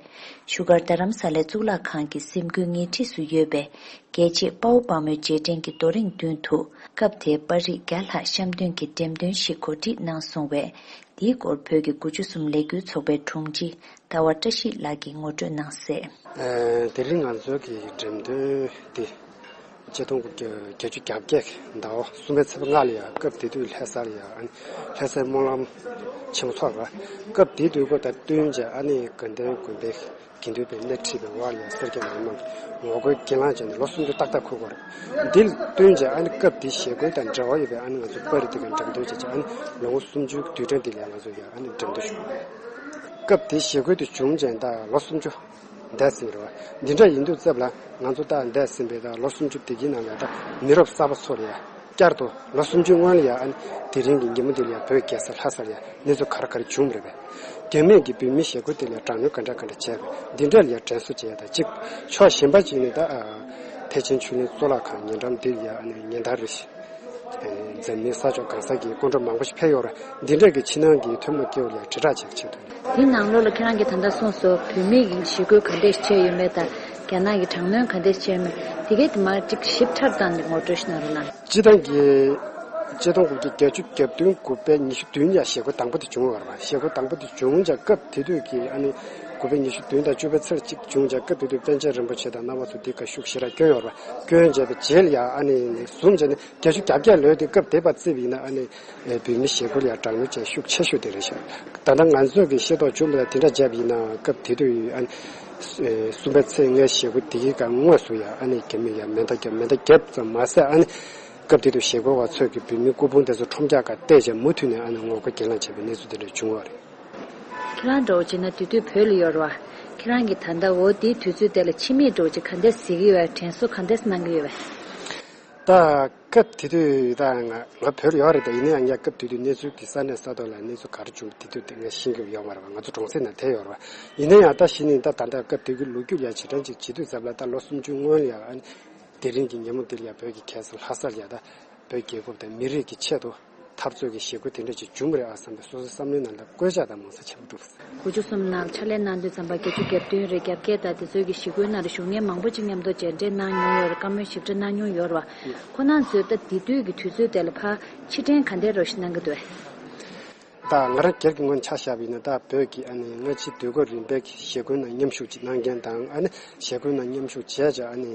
བཞུགས་སྒར་རྡ་རམ་ས་ལའི་གཙུག་ལག་ཁང་གི་གཟིམ་དགུའི་ཉེ་འཁྲིས་སུ་ཡོད་པའི་རྒྱལ་གཅེས་དཔའ་བོ་དཔའ་མོའི་རྗེས་དྲན་གྱི་རྡོ་རིང་མདུན་དུ། སྐབས་དེའི་པར་རིས་བརྒྱ་ལྷག་བཤམས་སྟོན་གྱི་འགྲེམས་སྟོན་ཞིག་གོ་སྒྲིག་གནང་སོང་བས། འདིའི་སྐོར་བོད་ཀྱི་དགུ་བཅུ་གསུམ་ལས་འགུལ་ཚོགས་པའི་དྲུང་ཆེ་ཟླ་བ་བཀྲ་ཤིས་ལགས་ཀྱིས་ངོ་སྤྲོད་གནང་གསལ། ཨ། དེ་རིང་ང་ཚོའི་གི་འགྲེམས་སྟོན་འདི་ཆིག་སྟོང་དགུ་བརྒྱ་བརྒྱད་ཅུ་གྱ་བརྒྱད་ཟླ་བ་གསུམ་པའི་ཚེས་པ་ལྔ་ལ་ཡང་སྐབས་དེ་དུས་ལྷ་སར་ཡང་ལྷ་སའི་སྨོན་ལམ་ཆེན་མོ་ཚོགས་པ། སྐབས་དེ་དུས་ཁོ་དང་བསྟུན་བྱས་ཨ་ནི་དགའ་ལྡན་དགོན་པའི་དགེ་འདུན་པའི་སྣེ་ཁྲིད་པའི་འོག་ལ་ཡང་སེར་སྐྱ་མི་མང་གིས་ངོ་རྒོལ་གྱེན་ལངས་བྱས་ནས་ལོ་སུམ་ཅུ་ཏག་ཏག་འཁོར་བ་རེད། འདི་ལ་བསྟུན་བྱས་ཨ་ནི་སྐབས་དེའི་ཞི་རྒོལ་དང་འབྲེལ་བ་ཡོད་པའི་ཨ་ནི་ང་ཚོ་པར་རིས་དེ་ག་འགྲེམས་སྟོན་བྱས་བྱས་ཨ་ནི་ལོ་ངོ་སུམ་ཅུའི་དུས་དྲན་དེ་ལ་ཡང་ང་ཚོ་ཡང་ཨ་ནི་འགྲེམས་སྟོན་ཞུ་བ་རེད། སྐབས་དེའི་ཞི་རྒོལ་དེ་བྱུང་བྱས་ད་ལོ་སུམ་ཅུ་འདས་ཟིན་རེད་བ། འདི་འདྲ་ཡིན་དུས་ཙམ་ལ་ང་ཚོ་ད་འདས་ཟིན་པའི་ད་ལོ་སུམ་ཅུ་དེ་གི་ནང་ལ་ད་མི་རབས་གསར་པ་ཚོ་ལ་ཡ་བསྐྱར་དུ་ལོ་སུམ་ཅུའི་སྔོན་ལ་ཡ་ཨ་ནི་དེ་རིང་གི་ཉིན་མོ་འདི་ལ་ཡ་བོད་རྒྱལ་ས་ལྷ་སར་ཡ་གནས་ཚུལ་ག་རེ་ག་རེ་བྱུང་རེད་པས། རྒྱ་མིས་ཀྱི་བོད་མིའི་ཞི་རྒོལ་དེ་ལ་དྲག་གནོན་ག་འདྲ་ག་འདྲ་བྱས་པས་འདི་འདྲ་ལ་ཡ་དྲན་གསོ་བྱས་ཡ་ད་གཅིག་ཕྱོགས་གཞན་པ་གཅིག་ནས་ད་ཨ་ཐེག་ཆེན་ཆོས་གླིང་གཙུག་ལག་ཁང་ཉེ་འགྲམ་འདི་ལ་ཡ་ཨ་ནི་ཉེ་འདབས་རེད། འཛམ་གླིང་ས་ཕྱོགས་གང་ས་གི་སྐུ་འདྲ་མང་པོ་ཞིག་ཕེབས་ཡོད་རེད། འདི་འདྲ་གི་ཕྱི་ནང་གི་ཐུན་མོང་སྐྱེ་བོ་ལ་དྲིལ་བསྒྲགས་བྱེད་ཆེད་དུ། འདི་ནང་ལོགས་ལ་ཁྱེད་རང་གིས་ད་ལྟ་གསུངས་སོ། བོད་མིའི་ཞི་རྒོལ་ག་འདྲས་བྱས་ཡོད་མེད་དང་རྒྱ་ནག་གི་དྲག་གནོན་ག་འདྲས་བྱས་ཡོད་མེད་དེ་གའི་དེ་མར་ཅིག་ཞིབ་ཕྲར་བཏང་ནས་ངོ་སྤྲོད་ཞིག་གནང་རོགས་གནང་། སྤྱི་བཏང་གི་སྤྱི་སྟོང་དགུ་བརྒྱ་བརྒྱད་ཅུ་གྱ་བདུན་དགུ་པའི་ཉི་ཤུ་བདུན་ཡ་ཞི་རྒོལ་དང་པོ་དེ་བྱུང་བ་རེད་བ། ཞི་རྒོལ་དང་པོ་དེ་བྱུང་ཙང་སྐབས་དེ་དུས་ཀྱི་ཨ་ནི་དགུ་པའི་ཉི་ཤུ་བདུན་དང་བཅུ་པའི་ཚེས་གཅིག་བྱུང་ཙང་སྐབས་དེ་དུས་པཎ་ཆེན་རིན་པོ་ཆེ་དང་རྣམ་པ་ཚོ་འདི་ག་ཤུགས་ཞེ་དྲག་བསྐྱོན་ཡོད་རེད་བ། བསྐྱོན་བྱས་པའི་རྗེས་ལ་ཡ་ཨ་ནི་ནས་བཟུང་བྱས་ནས། བརྒྱད་ཅུ་གྱ་བརྒྱད་ལོའི་དུས་སྐབས་དེ་བར་བརྩིས་པ་ཡིན་ན་ཨ་ནི་བོད་མི་ཞི་རྒོལ་ལ་ཡང་དྲག་གནོན་བྱས་ཤུགས་ཆེ་ཤོས་དེ་རེད་ཤག་ད་ལྟ་ང་ཚོས་ཀྱི་ཤེས་རྟོགས་བྱུང་བ་དང་དེ་འདྲ་བྱས་པ་ཡིན་ན་སྐབས་དེ་དུས་ཨ་ནི་གསུམ་པའི་ཚེས་ལྔའི་ཞི་རྒོལ་དེ་གའི་སྐབས་དངོས་སུ་ཡང་ཨ་ནི་རྒྱ་མི་ཡང་མེ་མདའ་བརྒྱབ། མེ་མདའ་བརྒྱབ་ཙམ་མ་ཟད་ཨ་ནི་སྐབས་དེ་དུས་ཞི་རྒོལ་བ་ཚོས་ཀྱི་བོད་མིའི་སྐུ་ཕུང་དེ་ཚོ་ཁྲོམ་རྒྱག་ག་གཏད་བྱས་མུ་མཐུད་ནས་ཨ་ནི་ངོ་རྒོལ་གྱེན་ལངས་བྱས་པའི་གནས་ཚུལ་དེ་འདྲ་བྱུང་བ་རེད། ཁྱེད་རང་འདྲ་བོ་བྱས་ན་དེ་དུས་བོད་ལ་ཡོད་རེད་བ། ཁྱེད་རང་གིས་ད་ལྟ་འོ་དེའི་དུས་ཚོད་དེ་ལ་ཕྱི་མིག་འདྲ་བོ་ཅིག་ག་འདྲས་གཟིགས་ཀྱི་ཡོད་པས། དྲན་གསོ་ག་འདྲས་གནང་གི་ཡོད་པས། ད་སྐབས་དེ་དུས་ད་ང་ང་བོད་ལ་ཡོད་རེད། ད་ཡིན་ན་ཡང་ངས་སྐབས་དེ་དུས་གནས་ཚུལ་གྱི་ས་གནས་ས་ཐོག་ལ་གནས་ཚུལ་ག་རེ་བྱུང་དེ་དུས་དེ་ངས་ཤེས་ཀྱི་ཡོད་མ་རེད་བ། ང་ཚོ་གྲོང་གསེབ་ནང་བསྡད་ཡོད་རེད་བ། ཡིན་ན་ཡང་ད་གཞི་ནས་ད་ད་ལྟ་སྐབས་དེ་གི་ལོ་རྒྱུས་ལ་ཡ་ཕྱིར་དྲན་ཅིག་བྱེད་དུས་ཙམ་ལ་ད་ལོ་སུམ་ཅུ་སྔོན་ལ་ཡ་ཨ་ནི་དེ་རིང་གི་ཉིན་མོ་འདིར་ཡ་བོད་ཀྱི་རྒྱལ་ས་ལྷ་སར་ཡ་ད་བོད་རྒྱལ་ཁབ་དང་མི་རིགས་ཀྱི་ཆེད་དུ་འཐབ་རྩོད་ཀྱི་ཞི་རྒོལ་དེ་འདྲ་ཅིག་བྱུང་རེད་ཨ་བསམ་པའི་སོ་སོའི་བསམ་བློའི་ནང་ལ་བཀོད་ཆག་དང་མང་ས་ཆེན་པོ་འགྲོ། དགུ་བཅུ་གསུམ་ནང་ཕྱག་ལས་གནང་དུས་ཙམ་པ་བརྒྱད་ཅུ་གྱ་བདུན་རེད། གྱ་བརྒྱད་དང་དེ་ཚོའི་གི་ཞི་རྒོལ་ནང་ལ་ཞུགས་མཁན་མང་པོ་ཅིག་མཉམ་དུ་མཇལ་འཕྲད་གནང་མྱོང་ཡོད་རེད། བཀའ་མོལ་ཞིབ་ཕྲ་གནང་མྱོང་ཡོད་རེད་བ། ཁོང་རྣམ་ཚོས་ད་དེ་དུས་ཀྱི་དུས་ཚོད་དེ་ལ་ཕར་ཕྱིར་དྲན་ག་འདྲས་རོགས་ཞིག་གནང་གི་འདུག་བས། ད་ང་རང་སྒེར་གྱི་ངོས་ནས་ཆ་བཞག་པ་ཡིན་ན་ད་བོད་ཀྱི་ཨ་ནི་སྔ་ཕྱི་དུས་འཁོར་རིམ་པའི་གི་ཞི་རྒོལ་ནང་མཉམ་ཞུགས་ཅིག་གནང་མཁན་དང་ཨ་ནི་ཞི་རྒོལ་ནང་མཉམ་ཞུགས་བྱས་བྱས་ཨ་ནི།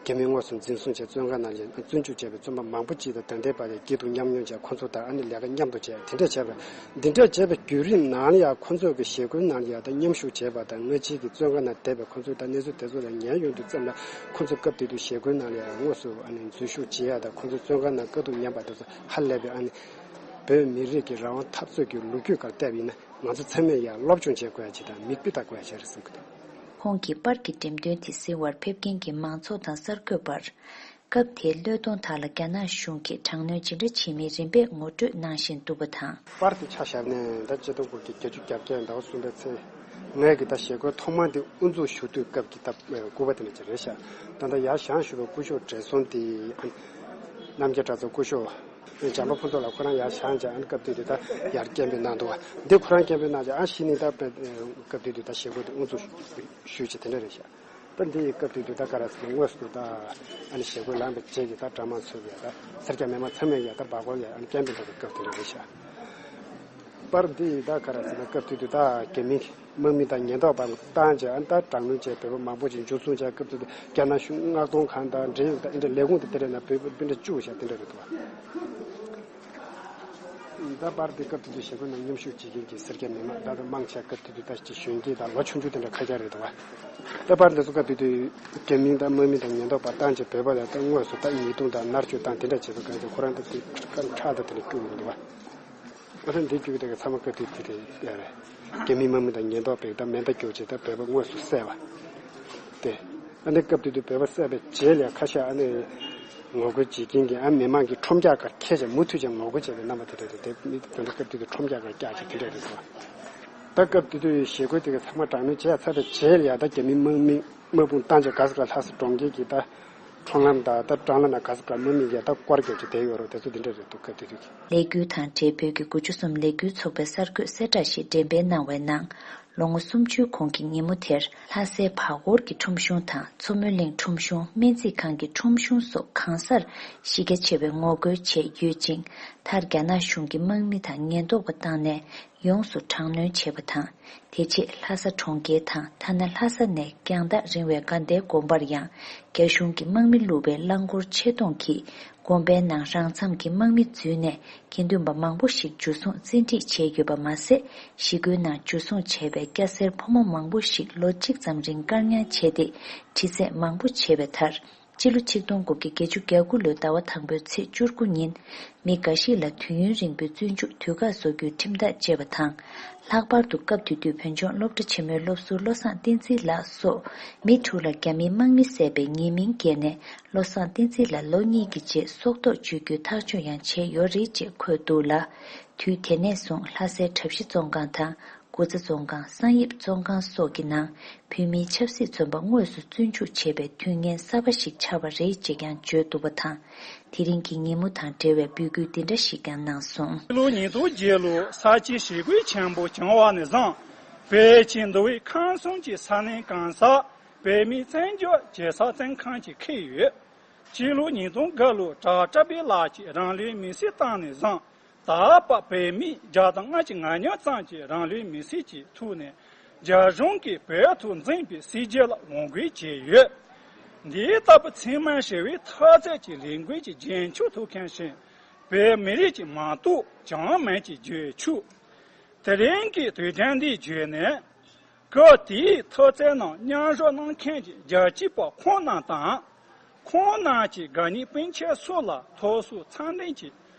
རྒྱ་མིས་དངོས་སུ་འཛིན་བཟུང་བྱས་བཙོན་ཁང་ནང་ལ་བཙོན་འཇུག་བྱས་པའི་བཙོན་པ་མང་པོ་ཅིག་དང་ད་ལྟའི་བར་ཡང་སྐྱིད་སྡུག་མཉམ་མྱོང་བྱས་ཁོང་ཚོ་དང་ཨ་ནི་ལས་ཀ་མཉམ་དུ་བྱས་དེ་འདྲས་བྱས་པ་འདི་འདྲས་བྱས་པའི་བརྒྱུད་རིམ་ནང་ལ་ཡང་ཁོང་ཚོ་གི་ཞི་རྒོལ་ནང་ལ་ཡང་ད་མཉམ་ཞུགས་བྱས་པ་དང་སྔ་ཕྱི་གི་བཙོན་ཁང་ནང་བསྡད་པའི་ཁོང་ཚོའི་ད་གནས་ཚུལ་དེ་ཚོ་ལ་ཉན་ཡོང་དུས་ཙམ་ལ་ཁོང་ཚོ་སྐབས་དེ་དུས་ཞི་རྒོལ་ནང་ལ་ཡང་དངོས་སུ་ཨ་ནི་འཛུལ་ཞུགས་བྱེད་ཡ་དང་ཁོང་ཚོ་བཙོན་ཁང་ནང་དཀའ་སྡུག་མྱངས་པ་དེ་ཚོ་ཧ་ལས་པའི་ཨ་ནི་བོད་མི་རིགས་ཀྱི་རང་དབང་འཐབ་རྩོད་ཀྱི་ལོ་རྒྱུས་སྒང་བལྟས་པ་ཡིན་ན་ང་ཚོ་ཚང་མས་ཡང་སློབ་སྦྱོང་བྱེད་དགོས་ཡ་ཅིག་དང་མིག་དཔེ་ལྟ་དགོས་ཡ་ཅིག་རེད་བསམ་གྱི་འདུག་ཁོང་གིས་པར་གྱི་འགྲེམས་སྟོན་དེ་གཟིགས་པར་ཕེབས་མཁན་གྱི་མང་ཚོགས་དང་གསར་འགོད་པར། སྐབས་དེའི་བློས་གཏོང་དག་ལ་རྒྱ་ནག་གཞུང་གིས་དྲག་གནོན་ཇི་འདྲ་བྱེད་མིན་རིམ་པས་ངོ་སྤྲོད་གནང་བཞིན་འདུག་པ་དང་། པར་དེ་ཆ་བཞག་ནས་ད་ཆིག་སྟོང་དགུ་བརྒྱ་བརྒྱད་ཅུ་གྱ་བརྒྱད་ཟླ་བ་གསུམ་པའི་ཚེས་ལྔའི་གི་ད་ཞི་རྒོལ་ཐོག་མ་འདི་དབུ་འཛུགས་ཞུ་དུས་སྐབས་ཀྱི་ད་སྐུ་པར་དེ་འདྲ་ཅིག་རེད་ཤག་ད་ལྟ་ཡར་བཞེངས་བཞུགས་པའི་སྐུ་ཞབས་བགྲེས་སོང་དེ་རྣམ་རྒྱལ་གྲྭ་ཚང་སྐུ་ཞབས། བྱམས་པ་ཕུན་ཚོགས་ལགས་ཁོ་རང་ཡར་བཞེངས་བྱས། ཨ་ནི་སྐབས་དེ་དུས་ད་ཡར་སྐད་འབོད་གནང་འདུག་བ། འདི་ཁོ་རང་སྐད་འབོད་གནང་བྱས། ཨ་གཞི་ནས་ད་དཔེ་སྐབས་དེ་དུས་ད་ཞལ་སྐོར་དེ་དབུ་འཛུགས་ཞུས་བྱས་དེ་འདྲ་རེད་ཤག་ད་འདི་སྐབས་དེ་དུས་ད་ག་རེ་ཟེར་ན། དངོས་སུ་ད་ཨ་ནི་ཞལ་སྐོར་ལངས་པའི་རྗེས་ཀྱི་ད་གྲྭ་མང་ཚོས་ཀྱི་ད་སེར་སྐྱ་མི་མང་ཚང་མས་ཀྱི་ད་སྦ་སྐོར་ཡ་ཨ་ནི་སྐད་འབོད་འདྲ་བའི་སྐབས་དེ་འདྲ་རེད་ཤག་པར་འདི་ད་ག་རེ་ཟེར་ན། སྐབས་དེ་དུས་ད་རྒྱ་མི་དམག་མི་དང་ཉེན་རྟོག་པ་བཏང་བྱས། ཨ་ནི་ད་དྲག་གནོན་བྱས། བོད་པ་མང་པོ་ཅིག་འཇུ་བཟུང་བྱས། སྐབས་དེ་དུས་རྒྱ་ནག་གཞུང་མངགས་གཏོང་ཁང་དང་འབྲེལ་ཡོད་ད་ཨེ་འདྲ་ལས་ཁུངས་དང་དེ་འདྲ་ནང་བོད་པ་སྤུན་ཟླ་བཅུ་བཞག་དེ་འདྲ་རེད་འདུག་བ། ད་པར་འདི་སྐབས་དེ་དུས་ཞལ་སྐོར་ནང་མཉམ་ཞུགས་བྱེད་མཁན་གྱི་སེར་སྐྱ་མི་མང་ད་ད་མང་ཆེ་སྐབས་དེ་དུས་ད་ཅིག་གཞོན་སྐྱེས་དང་ལོ་ཆུང་ཆུང་དེ་འདྲ་ཁ་ཤས་རེད་འདུག་བ། ད་པར་འདི་ཚོ་སྐབས་དེ་དུས་རྒྱ་མི་དང་དམག་མི་དང་ཉེན་རྟོག་པ་བཏང་བྱས་བོད་པ་ལ་ད་དངོས་སུ་ད་ཉེས་རྡུང་དང་མནར་གཅོད་བཏང་དེ་འདྲ་བྱས་པའི་སྐབས་དེ་ཁོ་རང་ད་དེ་སྐབས་ཁྲག་ད་དེ་འདྲ་སྐྱུག་ཡོང་འདུག་བ། ཨ་ནི་འདི་བརྒྱུད་དེ་གི་ཚང་མ་སྐབས་དེ་དེ་རེད་ཡ་རེད། རྒྱ་མི་དམག་མི་དང་ཉེན་རྟོག་པས་ད་མེ་མདའ་རྒྱོབ་བྱས་ད་བོད་པ་དངོས་སུ་བསད་པ། དེ་ཨ་ནི་སྐབས་དེ་དུས་བོད་པ་བསད་པའི་རྗེས་ལ་ཁ་ཤས་ཨ་ནི་ངོ་རྒོལ་བྱེད་མཁན་གྱི་ཨ་མི་མང་གི་ཁྲོམ་རྒྱག་སྒར་ཁྱེར་བྱས་མུ་མཐུད་ཀྱང་ངོ་རྒོལ་བྱས་པའི་རྣམ་པ་དེ་འདྲ་རེད། དེ་མི་དེ་འདྲ་སྐབས་དེ་དུས་ཁྲོམ་རྒྱག་སྒར་བཀྱགས་བྱས་དེ་འདྲ་རེད་འདུག་ད་སྐབས་དེ་དུས་ཞལ་སྐོར་དེ་གི་ཚང་མ་དྲག་གནོན་བྱས་ཚར་བའི་རྗེས་ལ་ཡ་ད་རྒྱ་མི་དམག་མི་དམག་དཔུང་བཏང་བྱས་ག་ས་ག་ལྷ་ས་གྲོང་ཁྱེར་གྱི་ད་ཁྲོམ་ལམ་དང་ད་འགྲམ་ལ་ན་ག་ས་ག་དམག་མི་ཡ་ད་སྐོར་རྒྱབ་ཀྱི་བསྡད་ཡོད་རེད། དེ་ཚོ་འདི་འདྲ་རེད་འདུག་སྐབས་དེ་དུས་ཀྱི། ལས་འགུལ་དང་འབྲེལ་བོད་ཀྱི་དགུ་བཅུ་གསུམ་ལས་འགུལ་ཚོགས་པས་གསར་འགོད་གསལ་བསྒྲགས་ཤིག་འགྲེམས་སྤེལ་གནང་བའི་ནང་། ལོ་ངོ་སུམ་ཅུའི་གོང་གི་ཉིན་མོ་དེར་ལྷ་སའི་བར་སྐོར་གྱི་ཁྲོམ་གཞུང་དང་མཚོ་མོ་གླིང་ཁྲོམ་གཞུང་། སྨན་རྩིས་ཁང་གི་ཁྲོམ་གཞུང་སོགས་གང་སར་གཞི་རྒྱ་ཆེ་བའི་ངོ་རྒོལ་བྱས་ཡོད་ཅིང་། མཐར་རྒྱ་ནག་གཞུང་གིས་དམག་མི་དང་ཉེན་རྟོག་པ་བཏང་ནས་ཡོངས་སུ་དྲག་གནོན་བྱས་པ་དང་། དེ་རྗེས་ལྷ་ས་གྲོང་ཁྱེར་དང་ཐ་ན་ལྷ་ས་ནས་རྒྱང་ཐག་རིང་བའི་དགའ་ལྡན་དགོན་པར་ཡང་རྒྱ་གཞུང་གིས་དམག་མི་བླུགས་པའི་རླངས་འཁོར་ཆེད་གཏོང་གིས་དགོན་པའི་ནང་རང་མཚམས་ཀྱི་དམག་མི་འཛུལ་ནས་དགེ་འདུན་པ་མང་པོ་ཞིག་འཇུ་བཟུང་བཙན་ཁྲིད་བྱས་ཡོད་པ་མ་ཟད། ཞི་རྒོལ་ནང་འཇུ་བཟུང་བྱས་པའི་སྐྱ་སེར་ཕོ་མོ་མང་པོ་ཞིག་ལོ་གཅིག་ཙམ་རིང་བཀག་ཉར་བྱས་ཏེ་དྲི་རྩད་མང་པོ་བྱས་པའི་མཐར། སྤྱི་ལོ་ཆིག་སྟོང་དགུ་བརྒྱ་བརྒྱད་ཅུ་གྱ་དགུ་ལོའི་ཟླ་བ་དང་པོའི་ཚེས་བཅུ་དགུ་ཉིན། མི་འགའ་ཞིག་ལ་དུས་ཡུན་རིང་པོའི་བཙོན་འཇུག་དུས་བཀག་བཟོ་རྒྱུའི་ཁྲིམས་ཐག་བཅད་པ་དང་། ལྷག་པར་དུ་སྐབས་དེ་དུས་བོད་ལྗོངས་སློབ་གྲྭ་ཆེན་མོའི་སློབ་ཟུར་བློ་བཟང་བསྟན་འཛིན་ལགས་སོགས་མི་དྲུག་ལ་རྒྱ་མིའི་དམག་མི་བསད་པའི་ཉེས་མིང་འགེལ་ནས། བློ་བཟང་བསྟན་འཛིན་ལ་ལོ་གཉིས་ཀྱི་རྗེས་སྲོག་ཐོག་གཅོད་རྒྱུའི་ཐག་གཅོད་ཡང་བྱས་ཡོད་རེད་ཅེས་འཁོད་འདུག་ལ། དུས་དེ་ནས་བཟུང་ལྷ་སའི་གྲྭ་བཞི་བཙོན་ཁང་དང་། དགུ་ཚ་བཙོན་ཁང་། གསང་ཡིབ་བཙོན་ཁང་སོགས་ཀྱི་ནང་བོད་མིའི་ཆབ་སྲིད་བཙོན་པ་དངོས་སུ་བཙོན་འཇུག་བྱས་པའི་དུས་ངན་གསར་པ་ཞིག་ཆགས་པ་རེད་ཅེས་ཀྱང་བརྗོད་འདུག་པ་དང་། དེ་རིང་གི་ཉིན་མོ་དང་འབྲེལ་བའི་འབོད་སྐུལ་འདི་འདྲ་ཞིག་ཀྱང་གནང་སོང་། ཕྱི་ལོ་ཉིས་སྟོང་བརྒྱད་ལོར་ས་ཆའི་ཞི་རྒོལ་ཆེན་པོ་བྱུང་བ་ནས་བཟུང་བོད་ཀྱི་འདུལ་བའི་ཁམས་གསུམ་གྱི་ས་གནས་གང་སར་བོད་མིའི་བཙན་བྱོལ་བྱེད་ས་བཙོན་ཁང་ཅིག་ཁེལ་ཡོད། ཕྱི་ལོ་ཉིས་སྟོང་དགུ་ལོར་བྲག་བྲག་པའི་ལག་གིས་རང་ལུས་མེར་སྲེག་བཏང་ནས་བཟུང་ད་བར་བོད་མི་བརྒྱ་དང་ལྔ་བཅུ་ང་གཉིས་ཙམ་གྱིས་རང་ལུས་མེར་སྲེག་གིས་ཐུག་ནས་རྒྱ་གཞུང་གིས་བོད་དུ་འཛིན་པའི་སྲིད་བྱུས་ལ་ངོ་རྒོལ་བྱས་ཡོད། འདི་ལྟ་བུ་འཚེ་མེད་ཞི་བའི་འཐབ་རྩོད་ཀྱི་ལས་འགུལ་གྱི་རྒྱན་ཆོས་ཐོག་མཁན་ཞིག་བོད་མི་རིགས་ཀྱི་མ་གཏོགས་ཅང་མེད་ཅེས་བརྗོད་ཆོག་དེ་རིང་གི་དུས་དྲན་འདིའི་བརྗོད་ནས། སྐབས་དེའི་འཐབ་རྩོད་ནང་མཉམ་ཞུགས་གནང་མཁན་གྱི་རྒྱལ་གཅེས་པ་ཁོང་རྣམས་དང་། ཁོང་རྣམས་ཀྱི་དགའ་ཉེ་སྤུན་མཆེད་སོགས་ལ་ཐོབ་སོ་མཚམས་ལྡན་གྱི་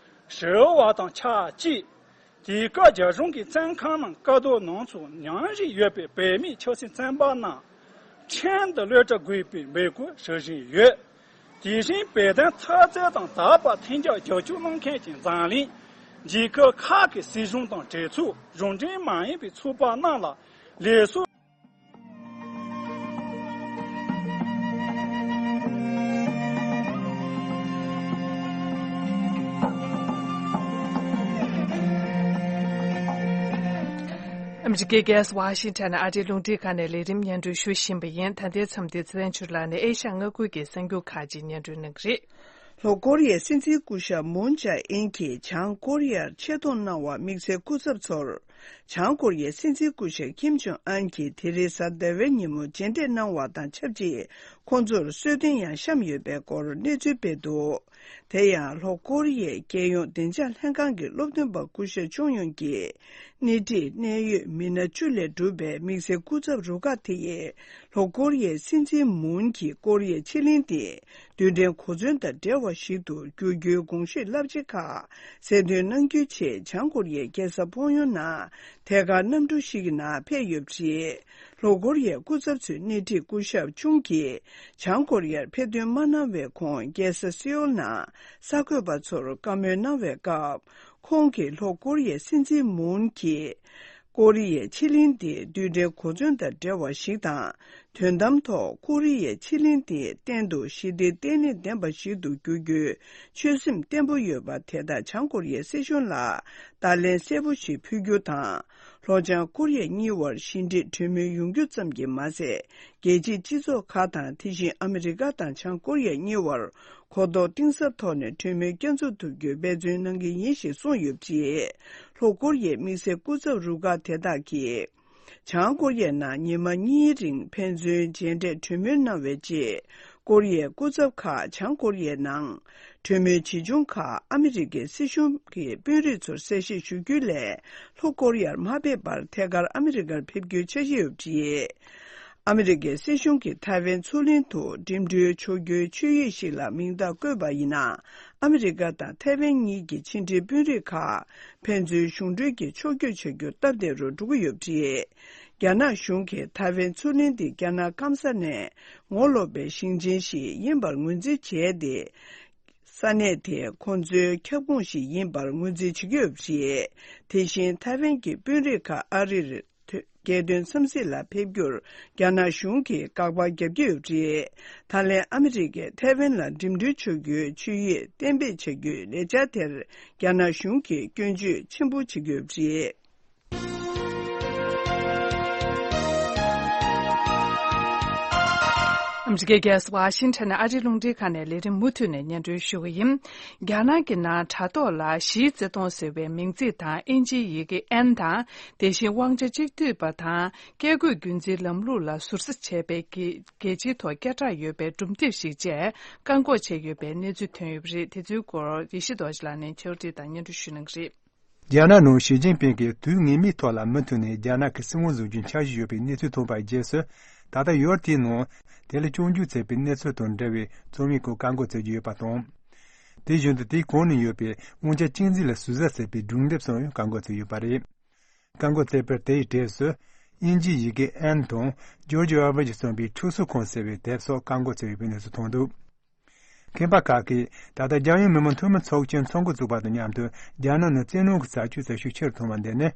ཞུ་བ་དང་ཆབས་ཅིག་དེའི་སྐབས་རྒྱ་གཞུང་གིས་བཙོན་ཁང་ནང་དཀའ་སྡུག་མྱོང་ཚུལ་ཉམས་བཞེས་ཡོད་པའི་བོད་མི་ཆབ་སྲིད་བཙོན་པ་རྣམས་ཁྲིམས་དང་བློ་གྲོས་དགོས་པའི་འབོད་སྐུལ་ཞུ་བཞིན་ཡོད། དེ་བཞིན་བོད་དོན་འཐབ་རྩོད་དང་ད་བར་མཐུན་རྐྱབ་རྒྱབ་སྐྱོར་གནང་མཁན་གྱི་འཛམ་གླིང་རྒྱལ་ཁབ་ཁག་གི་སྲིད་གཞུང་དང་གྲོས་ཚོགས། གཞུང་འབྲེལ་མ་ཡིན་པའི་ཚོགས་པ་རྣམས་ལ་ལེགས་སོ། ཨ་མི་རི་ཀའི་རྒྱལ་ས་ཝ་ཤིང་ཊོན་ནས་ཨ་རིའི་རླུང་འཕྲིན་ཁང་ནས་ལས་རིམ་སྙན་སྒྲོན་ཞུ་བཞིན་པ་ཡིན། ད་ལྟའི་མཚམས་འདིར་ཚེ་རིང་ཆོས་ལགས་ནས་ཨེ་ཤ་ཡ་མངའ་ཁུལ་གྱི་གསར་འགྱུར་ཁག་ཅིག་སྙན་སྒྲོན་གནང་གི་རེད། ལྷོ་ཀོ་རི་ཡའི་སྲིད་འཛིན་སྐུ་ཞབས་མུན་ཇཱ་ཨིན་གྱིས་བྱང་ཀོ་རི་ཡར་ཆེད་གཏོང་གནང་བར་དམིགས་བསལ་སྐུ་ཚབ་ཚོར། བྱང་ཀོ་རི་ཡའི་སྲིད་འཛིན་སྐུ་ཞབས་ཁིམ་ཇོང་ཨན་གྱིས་དེ་རིང་གཟའ་ཟླ་བའི་ཉིན་མོ་མཇལ་འཕྲད་གནང་བ་དང་ཆབས་ཅིག་ཁོང་ཚོར་གསོལ་སྟོན་ཡང་བཤམས་ཡོད་པའི་སྐོར་གནས་ཚུལ་སྤེལ་འདུག་དེ་ཡང་ལྷོ་ཀོ་རི་ཡའི་རྒྱལ་ཡོངས་བདེ་འཇགས་ལྷན་ཁང་གི་སློབ་སྟོན་པ་སྐུ་ཞབས་ཆུང་ཡོན་གྱིས་སྣེ་ཁྲིད་གནད་ཡོད་མི་སྣ་བཅུ་ལས་གྲུབ་པའི་དམིགས་བསལ་སྐུ་ཚབ་རུ་ཁག་དེ་ཡིས་ལྷོ་ཀོ་རི་ཡའི་སྲིད་འཛིན་མུན་གྱིས་ཀོ་རི་ཡའི་ཕྱེད་གླིང་དེ་རྡུལ་ཕྲན་གོ་མཚོན་དང་འབྲེལ་བ་ཞིག་ཏུ་འགྱུར་རྒྱུའི་དགོངས་གཞི་རླབས་ཆེ་ཁག་གསལ་སྟོན་གནང་རྒྱུའི་ཆེད་བྱང་ཀོ་རི་ཡའི་རྒྱལ་ས་ཕོང་ཡོན་ནང་ཐད་ཀར་གནམ་གྲུ་ཞིག་གི་ནང་ཕེབས་ཡོད་པ་རེད། ལྷོ་ཀོ་རི་ཡའི་སྐུ་ཚབ་ཚོའི་སྣེ་ཁྲིད་སྐུ་ཞབས་ཆུང་གིས་བྱང་ཀོ་རི་ཡར་ཕེབས་ཐོན་མ་གནང་བའི་གོང་རྒྱལ་ས་སེའོལ་ནང་གསར་འགོད་པ་ཚོར་བཀའ་མོལ་གནང་བའི་སྐབས། ཁོང་གིས་ལྷོ་ཀོ་རི་ཡའི་སྲིད་འཛིན་མུན་གྱིས་ ཀོ་རི་ཡའི་ཕྱེད་གླིང་དེ་རྡུལ་ཕྲན་གོ་མཚོན་དང་འབྲེལ་བ་ཞིག་དང་། དོན་དམ་ཐོག་ཀོ་རི་ཡའི་ཕྱེད་གླིང་དེ་གཏན་དུ་ཞི་བདེ་བརྟན་ལྷིང་ལྡན་པ་ཞིག་ཏུ་འགྱུར་རྒྱུའི་ཆོད་སེམས་བརྟན་པོ་ཡོད་པ་དེ་དག་བྱང་ཀོ་རི་ཡའི་སྲིད་གཞུང་ལ་བརྡ་ལན་གསལ་པོ་ཞིག་ཕུལ་རྒྱུ་དང་། ལྷོ་བྱང་ཀོ་རི་ཡ་གཉིས་བར་ཞི་འགྲིག་གྲོས་མོལ་ཡོང་རྒྱུ་ཙམ་གྱིས་མ་ཟད། རྒྱལ་སྤྱིའི་སྤྱི་ཚོགས་ཁག་དང་། དེ་བཞིན་ཨ་མི་རི་ཀ་དང་བྱང་ཀོ་རི་ཡ་གཉིས་བར་གོ་རྟོགས་གཏིང་ཟབ་ཐོག་ནས་གྲོས་མོལ་བསྐྱར་འཛུགས་ཐུབ་རྒྱུའི་འབད་བརྩོན་གནང་གི་ཡིན་ཞེས་གསུངས་ཡོད་པ་རེད། ལྷོ་ཀོ་རི་ཡའི་དམིགས་བསལ་སྐུ་ཚབ་རུ་ཁག་དེ་དག་གིས། བྱང་ཀོ་རི་ཡའི་ནང་ཉི་མ་གཉིས་རིང་ཕན་ཚུན་མཇལ་འཕྲད་གྲོས་མོལ་གནང་བའི་རྗེས། ཀོ་རི་ཡའི་སྐུ་ཚབ་ཁག་བྱང་ཀོ་རི་ཡའི་ནང་གྲོས་མོལ་ཇི་བྱུང་ཁག་ཨ་མི་རི་ཀའི་སྲིད་གཞུང་གི་དཔོན་རིགས་ཚོར་གསལ་བཤད་ཞུ་རྒྱུའི་སླད། ལྷོ་ཀོ་རི་ཡར་མ་ཕེབས་པར་ཐད་ཀར་ཨ་མི་རི་ཀར་ཕེབས་རྒྱུའི་འཆར་གཞི་ཡོད་པ་རེད། ཨ་མི་རི་ཀའི་སྲིད་གཞུང་གིས་ཐའེ་ཝན་མཚོ་གླིང་དུ་འགྲིམ་འགྲུལ་ཆོག་རྒྱུའི་ཆོད་ཡིག་ཞིག་ལ་མིང་རྟགས་བཀོད་པ་ཡིན་ན། ཨ་མི་རི་ཀ་དང་ཐའེ་ཝན་གཉིས་ཀྱི་ཕྱི་འབྲེལ་དཔོན་རིགས་ཁག་ཕན་ཚུན་གཞུང་འབྲེལ་གྱི་ཕྱོགས་བསྐྱོད་བྱ་རྒྱུ་སྟབས་བདེ་རུ་འགྲོ་གི་ཡོད་པ་རེད། རྒྱ་ནག་གཞུང་གིས་ཐའེ་ཝན་མཚོ་གླིང་འདི་རྒྱ་ནག་སྐམ་ས་ནས་ངོ་ལོག་པའི་ཞིང་ཆེན་ཞིག་ཡིན་པར་ངོས་འཛིན་བྱས་ཏེ། ས་གནས་དེ་ཁོང་ཚོའི་ཁྱབ་ཁོངས་ཤིག་ཡིན་པར་ངོས་འཛིན་བྱེད་ཀྱི་ཡོད་པ་རེད། དེ་བཞིན་ཐའེ་ཝན་གྱི་དཔོན་རིགས་ཁག་ཨ་རིར། རྒྱལ་དོན་འཚམས་གཟིགས་ལ་ཕེབས་རྒྱུར་རྒྱ་ནག་གཞུང་གིས་དགག་པ་བརྒྱབ་ཀྱི་ཡོད་པ་རེད། ད་ལན་ཨ་མི་རི་ཀས་ཐའེ་ཝན་ལ་འགྲིམ་འགྲུལ་ཆོག་རྒྱུའི་ཆོད་ཡིག་གཏན་འབེབས་བྱ་རྒྱུའི་ལས་འཆར་དེར་རྒྱ་ནག་གཞུང་གིས་སྐྱོན་བརྗོད་ཆེན་པོ་བྱེད་ཀྱི་ཡོད་པ་རེད། ཨ་མི་རི་ཀའི་རྒྱལ་ས་ཝ་ཤིང་ཊོན་ནས་ཨ་རིའི་རླུང་འཕྲིན་ཁང་ནས་ལས་རིམ་མུ་མཐུད་ནས་སྙན་སྒྲོན་ཞུ་གི་ཡིན། རྒྱ་ནག་གི་ནང་དྲ་ཐོག་ལ་ཞིའི་རྩེ་གདོང་ཟེར་བའི་མིང་ཚིག་དང་དབྱིན་ཇིའི་ཡི་གེ་ཨེན་དང་། དེ་བཞིན་དབང་ཆ་གཅིག་སྡུད་པ་དང་བཀས་བཀོད་རྒྱུད་འཛིན་ལམ་ལུགས་ལ་ཟུར་ཟ་བྱས་པའི་རྒྱལ་རྒྱལ་སྤྱིའི་ཐོག་སྐད་གྲགས་ཡོད་པའི་སྒྲུང་དེབ་ཞིག་བཅས་བཀག་འགོག་བྱས་ཡོད་པའི་གནས་ཚུལ་ཐོན་ཡོད་པ་རེད། དེ་ཚོའི་སྐོར་ཡེ་ཤེས་རྡོ་རྗེ་ལགས་ནས་ཕྱོགས་སྒྲིག་དང་སྙན་སྒྲོན་ཞུ་གནང་གི་རེད། རྒྱ་ནག་ནང་ཞི་ཅིན་ཕིང་གིས་དུས་ངེས་མེད་ཐོག་ལ་མུ་མཐུད་ནས་རྒྱ་ནག་གི་སྲིད་དབང་བཟུང་རྒྱུའི་འཆར་གཞི་ཡོད་པའི་གནས་ཚུལ་ཐོན་པའི་རྗེས་སུ། ད་ལྟ་ཡུལ་དེའི་ནང་དེ་ལ་སྐྱོན་བརྗོད་མཛད་པའི་གནས་ཚུལ་དང་འབྲེལ་བའི་རྩོམ་ཡིག་ཁག་བཀག་འགོག་བྱེད་ཀྱི་ཡོད་པ་དང་། དེ་བཞིན་དུ་དེའི་གོང་ནས་ཡོད་པའི་དབང་ཆ་གཅིག་འཛིན་ལ་ཟུར་ཟ་བྱས་པའི་སྒྲུང་དེབ་སོགས་ཡང་བཀག་འགོག་བྱས་ཡོད་པ་རེད། བཀག་འགོག་བྱས་པར་དེའི་གྲས་སུ། དབྱིན་ཇིའི་ཡི་གེ་ཨན་དང་ཇོར་ཇི་ཨོར་ཝེལ་གྱིས་གསུངས་པའི་ཕྱུགས་ཟོག་ཁང་ཟེར་བའི་དེབ་སོགས་བཀག་འགོག་བྱས་ཡོད་པའི་གནས་ཚུལ་ཐོན་འདུག། མཁས་པ་ཁག་གིས་ད་ལྟ་རྒྱལ་ཡོངས་མི་དམངས་འཐུས་མི་ཚོགས་ཆེན་ཚོགས་འགོ་བཙུགས་པ་དང་མཉམ་དུ་རྒྱ་ནག་ནང་བཙན་གནོན་གྱི་བྱ་སྤྱོད་ཚ་ཤུགས་ཆེ་རུ་གཏོང་བ་འདི་ནི།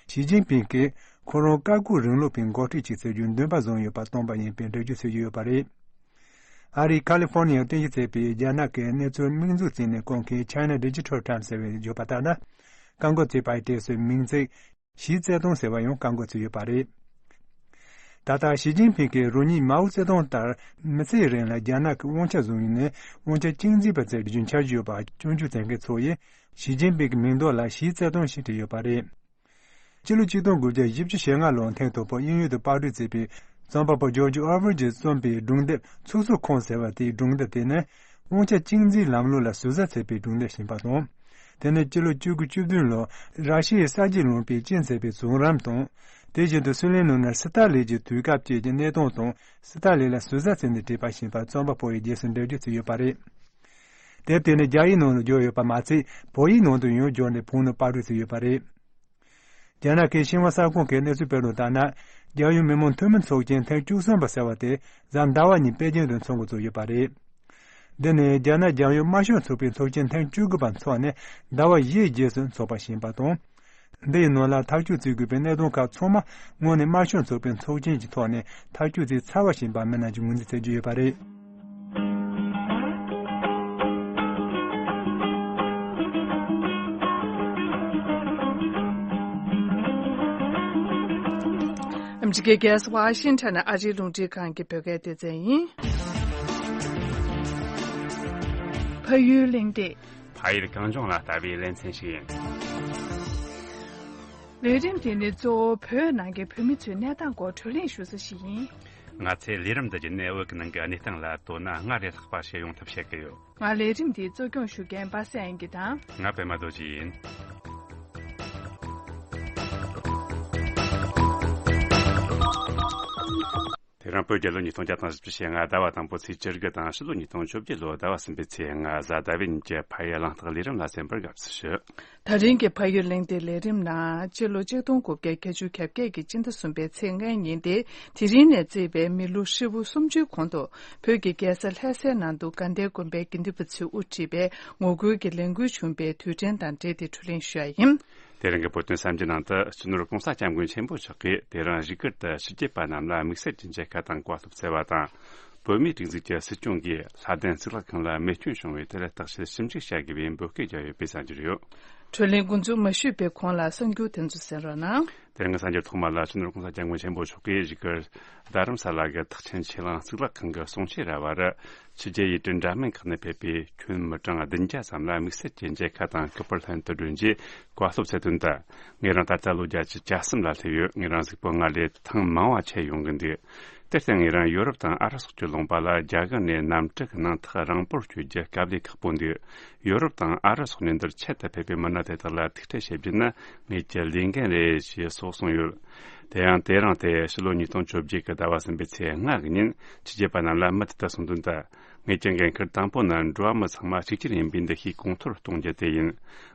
ཞི་ཅིན་ཕིང་གིས་ཁོ་རང་བཀའ་བཀོད་རིང་ལུགས་པའི་འགོ་ཁྲིད་ཅིག་བྱེད་རྒྱུའི་འདུན་པ་བཟུང་ཡོད་པ་སྟོན་པ་ཡིན་པའི་འགྲེལ་བརྗོད་བྱེད་ཀྱི་ཡོད་པ་རེད། ཨ་རིའི་ཁ་ལི་ཧྥོར་ནི་ཡར་རྟེན་གཞི་བྱས་པའི་རྒྱ་ནག་གི་གནས་ཚུལ་སྨིན་འཛུགས་རྩིས་ནས་སྐོང་མཁན་China Digital Times ཟེར་བས་བརྗོད་པ་ལྟར་ན། བཀག་འགོག་བྱས་པའི་གྲས་སུ་མིང་ཚིག་ཞིའི་རྩེ་གདོང་ཟེར་བ་ཡང་བཀག་འགོག་བྱས་ཡོད་པ་རེད། ད་ལྟ་ཞི་ཅིན་ཕིང་གིས་རང་ཉིད་མའོ་ཙེ་ཏུང་ལྟར་མི་ཚེའི་རིང་ལ་རྒྱ་ནག་གི་དབང་ཆ་བཟུང་ཡོད་ནས་དབང་ཆ་གཅིག་འཛིན་པ་བྱེད་རྒྱུའི་འཆར་གཞི་ཡོད་པ་སྐྱོན་བརྗོད་མཛད་མཁན་ཚོ་ཡིས་ཞི་ཅིན་ཕིང་གི་མིང་ཐོག་ལ་ཞིའི་རྩེ་གདོང་ཞེས་བྲིས་ཡོད་པ་རེད། སྤྱི་ལོ་ཆིག་སྟོང་དགུ་བརྒྱ་བཞི་བཅུ་ཞེ་ལྔ་ལོར་ཐེངས་དང་པོ་དབྱིན་ཡུལ་དུ་པར་སྐྲུན་བྱས་པའི་རྩོམ་པ་པོ་ཇོར་ཇི་ཨོར་ཝེལ་གྱིས་རྩོམ་པའི་སྒྲུང་དེབ་ཕྱུགས་ཟོག་ཁང་ཟེར་བ་དེའི་སྒྲུང་དེབ་དེ་ནི་དབང་ཆ་གཅིག་འཛིན་ལམ་ལུགས་ལ་ཟུར་ཟ་བྱས་པའི་སྒྲུང་དེབ་ཡིན་པ་དང་། དེ་ནི་སྤྱི་ལོ་བཅུ་དགུ་བཅུ་བདུན་ལོར་ར་ཤི་ཡའི་གསར་བརྗེ་ལུང་པའི་སྤྱི་མཛད་པའི་བྱུང་རིམ་དང་། དེ་བཞིན་དུ་སུའུ་ལེན་ནང་ན་སི་ཏཱ་ལིན་གྱི་དུས་སྐབས་བཅས་ཀྱི་གནས་སྟངས་དང་། སི་ཏཱ་ལིན་ལ་ཟུར་ཟ་བྱས་ནས་བྲིས་པ་ཞིག་ཡིན་པ་རྩོམ་པ་པོ་ཡིས་རྗེས་སུ་འགྲེལ་བརྗོད་བྱས་ཡོད་པ་རེད། དེབ་དེ་ནི་རྒྱ་ཡིག་ནང་ལ་བསྒྱུར་ཡོད་པ་མ་ཚད། བོད་ཡིག་ནང་དུ་ཡང་བསྒྱུར་ནས་བོད་ནང་པར་སྐྲུན་བྱས་ཡོད་པ་རེད། རྒྱ་ནག་གི་ཤིན་ཧྭ་གསར་ཁང་གིས་གནས་ཚུལ་སྤེལ་དོན་ལྟར་ན། རྒྱལ་ཡོངས་མི་དམངས་འཐུས་མི་ཚོགས་ཆེན་ཐེངས་བཅུ་གསུམ་པ་ཟེར་བ་དེ་གཟའ་ཟླ་བ་ཉིན་པེ་ཅིང་དུ་འཚོགས་འགོ་བཙུགས་ཡོད་པ་རེད། འདི་ནི་རྒྱ་ནག་རྒྱལ་ཡོངས་དམར་ཤོག་ཚོགས་པའི་ཚོགས་ཆེན་ཐེངས་བཅུ་དགུ་པ་འཚོགས་ནས་ཟླ་བ་བཞིའི་རྗེས་སུ་འཚོགས་པ་ཞིག་ཡིན་པ་དང་། འདི་ཡི་ནང་ལ་ཐག་གཅོད་བྱེད་དགོས་པའི་གནད་དོན་ཁག་ཚང་མ་དངོས་གནས་དམར་ཤོག་ཚོགས་པའི་ཚོགས་ཆེན་གྱི་ཐོག་ནས་ཐག་གཅོད་བྱས་ཚར་བ་ཞིག་ཡིན་པ་མི་རྣམས་ཀྱིས་ངོས་འཛིན་བྱེད་ཀྱི་ཡོད་པ་རེད། ཨ་མི་རི་ཀའི་རྒྱལ་ས་ཝ་ཤིང་ཊོན་ནས་ཨ་རིའི་རླུང་འཕྲིན་ཁང་གི་བོད་སྐད་སྡེ་ཚན་ཡིན། ཕ་ཡུལ་གླེང་སྟེགས། ཕ་ཡུལ་གངས་ལྗོངས་ལ་ལྟ་བའི་ལེ་ཚན་ཞིག་ཡིན། ལས་རིམ་དེ་ནི་གཙོ་བོ་བོད་ནང་གི་བོད་མི་ཚོའི་གནས་སྟངས་སྐོར་བགྲོ་གླེང་ཞུ་ས་ཞིག་ཡིན། ང་ཚོས་ལས་རིམ་འདི་བརྒྱུད་ནས་བོད་ཀྱི་ནང་གི་གནས་སྟངས་ལ་དོ་སྣང་སྔར་ལས་ལྷག་པ་ཞིག་ཡོང་ཐབས་བྱེད་ཀྱི་ཡོད། ང་ལས་རིམ་འདི་གཙོ་སྐྱོང་ཞུ་མཁན་པ་སངས་དབྱངས་སྐྱིད་དང་། ང་པད་མ་རྡོ་རྗེ་ཡིན། དེ་རིང་བོད་རྒྱལ་ལོ་ཉིས་སྟོང་བརྒྱ་དང་བཞི་བཅུ་ཞེ་ལྔ་ཟླ་བ་དང་པོ་ཚེས་བཅུ་དགུ་དང་ཕྱི་ལོ་ཉིས་སྟོང་བཅོ་བརྒྱད་ལོ་ཟླ་བ་གསུམ་པའི་ཚེས་ལྔ་གཟའ་ཟླ་བའི་ཉིན་གྱི་ཕ་ཡུལ་གླེང་སྟེགས་ལས་རིམ་ལ་གསན་པར་དགའ་བསུ་ཞུ། ད་རིང་གི་ཕ་ཡུལ་གླེང་སྟེགས་ལས་རིམ་ནང་སྤྱི་ལོ་ཆིག་སྟོང་དགུ་བརྒྱ་བརྒྱད་ཅུ་གྱ་བརྒྱད་ཀྱི་སྤྱི་ཟླ་གསུམ་པའི་ཚེས་ལྔའི་ཉིན་ཏེ། དེ་རིང་ནས་བརྩིས་པའི་མི་ལོ་ཧྲིལ་པོ་སུམ་ཅུའི་གོང་དུ་བོད་ཀྱི་རྒྱལ་ས་ལྷ་སའི་ནང་དུ་དགའ་ལྡན་དགོན་པའི་དགེ་འདུན་པ་ཚོས་དབུ་ཁྲིད་པའི་ངོ་རྒོལ་གྱི་ལས་འགུལ་བྱུང་པའི་དུས་དྲན་དང་འབྲེལ་ཏེ་བགྲོ་གླེང་ཞུ་ཡ་ཡིན། དེ་རིང་གི་བོད་དོན་གསར་འགྱུར་ནང་དུ། སྤྱི་ནོར་༸གོང་ས་༸སྐྱབས་མགོན་ཆེན་པོ་མཆོག་གིས་དེ་རིང་བཞུགས་སྒར་དུ་ཕྱི་རྒྱལ་པ་རྣམས་ལ་དམིགས་བསལ་གྱི་མཇལ་ཁ་དང་བཀའ་སློབ་སྩལ་བ་དང་། བོད་མིའི་སྒྲིག་འཛུགས་ཀྱི་སྲིད་སྐྱོང་གིས་ལྷ་ལྡན་གཙུག་ལག་ཁང་ལ་རྨས་སྐྱོན་བྱུང་བའི་ཐད་བརྟག་དཔྱད་ཞིབ་འཇུག་བྱ་དགོས་པའི་འབོད་སྐུལ་བརྒྱབ་ཡོད་པའི་གསར་འགྱུར་ཡོད། བགྲོ་གླེང་འགོ་འཛུགས་མ་ཞུས་པའི་གོང་ལ་གསར་འགྱུར་དེ་ཚོ་གསན་རོགས་གནང་། དེ་རིང་གི་གསར་འགྱུར་ཐོག་མ་ལ། སྤྱི་ནོར་༸གོང་ས་༸སྐྱབས་མགོན་ཆེན་པོ་མཆོག་གིས་བཞུགས་སྒར་རྡ་རམ་ས་ལ་གི་ཐེག་ཆེན་ཆོས་གླིང་གཙུག་ལག་ཁང་གི་གསུང་ཆོས་ར་བར། ཕྱི་རྒྱལ་ཡུལ་གྲུ་འདྲ་མིན་ཁག་ནས་ཕེབས་པའི་ཁྱོན་མི་གྲངས་བདུན་བརྒྱ་ཙམ་ལ་དམིགས་བསལ་གྱི་མཇལ་ཁ་དང་སྐུ་པར་ལྷན་དུ་སྒྲོན་རྗེས་བཀའ་སློབ་སྩལ་དོན་ལྟར། ངེད་རང་ད་ལྟ་ལོ་བརྒྱད་ཅུ་གྱ་གསུམ་ལ་སླེབས་ཡོད། ངེད་རང་གཟུགས་པོ་སྔར་ལས་ཐེངས་མང་བ་ཆེ་ཡོང་གི་འདུག། དེར་བརྟེན་ངེད་རང་ཡོ་རོབ་དང་ཨ་རི་སོགས་ཀྱི་ལུང་པ་ལ་རྒྱ་གར་ནས་གནམ་གྲུ་གི་ནང་ཐག་རིང་པོར་བསྐྱོད་རྒྱུ་དཀའ་ལས་ཁག་པོ་འདུག། ཡོ་རོབ་དང་ཨ་རི་སོགས་ནས་འདིར་ཆེད་དུ་ཕེབས་པའི་མི་སྣ་དེ་དག་ལ་ཐུག་འཕྲད་བྱེད་རྒྱུ་ནི་ངེད་ཀྱི་ལས་འགན་རེད་ཅེས་སོགས་གསུངས་ཡོད། དེ་ཡང་དེ་རིང་སྟེ་ཕྱི་ལོ་ཉིས་སྟོང་བཅོ་བརྒྱད་ཀྱི་ཟླ་བ་གསུམ་པའི་ཚེས་ལྔ་གི་ཉིན་ཕྱི་རྒྱལ་པ་རྣམས་ལ་མུ་མཐུད་དུ་གསུངས་དོན་ལྟར། ངེད་ཀྱི་འགན་ཁུར་དང་པོ་ནི་འགྲོ་བ་མི་ཚང་མ་གཅིག་གྱུར་ཡིན་པའི་འདུ་ཤེས་གོང་མཐོར་གཏོང་རྒྱུ་དེ་ཡིན།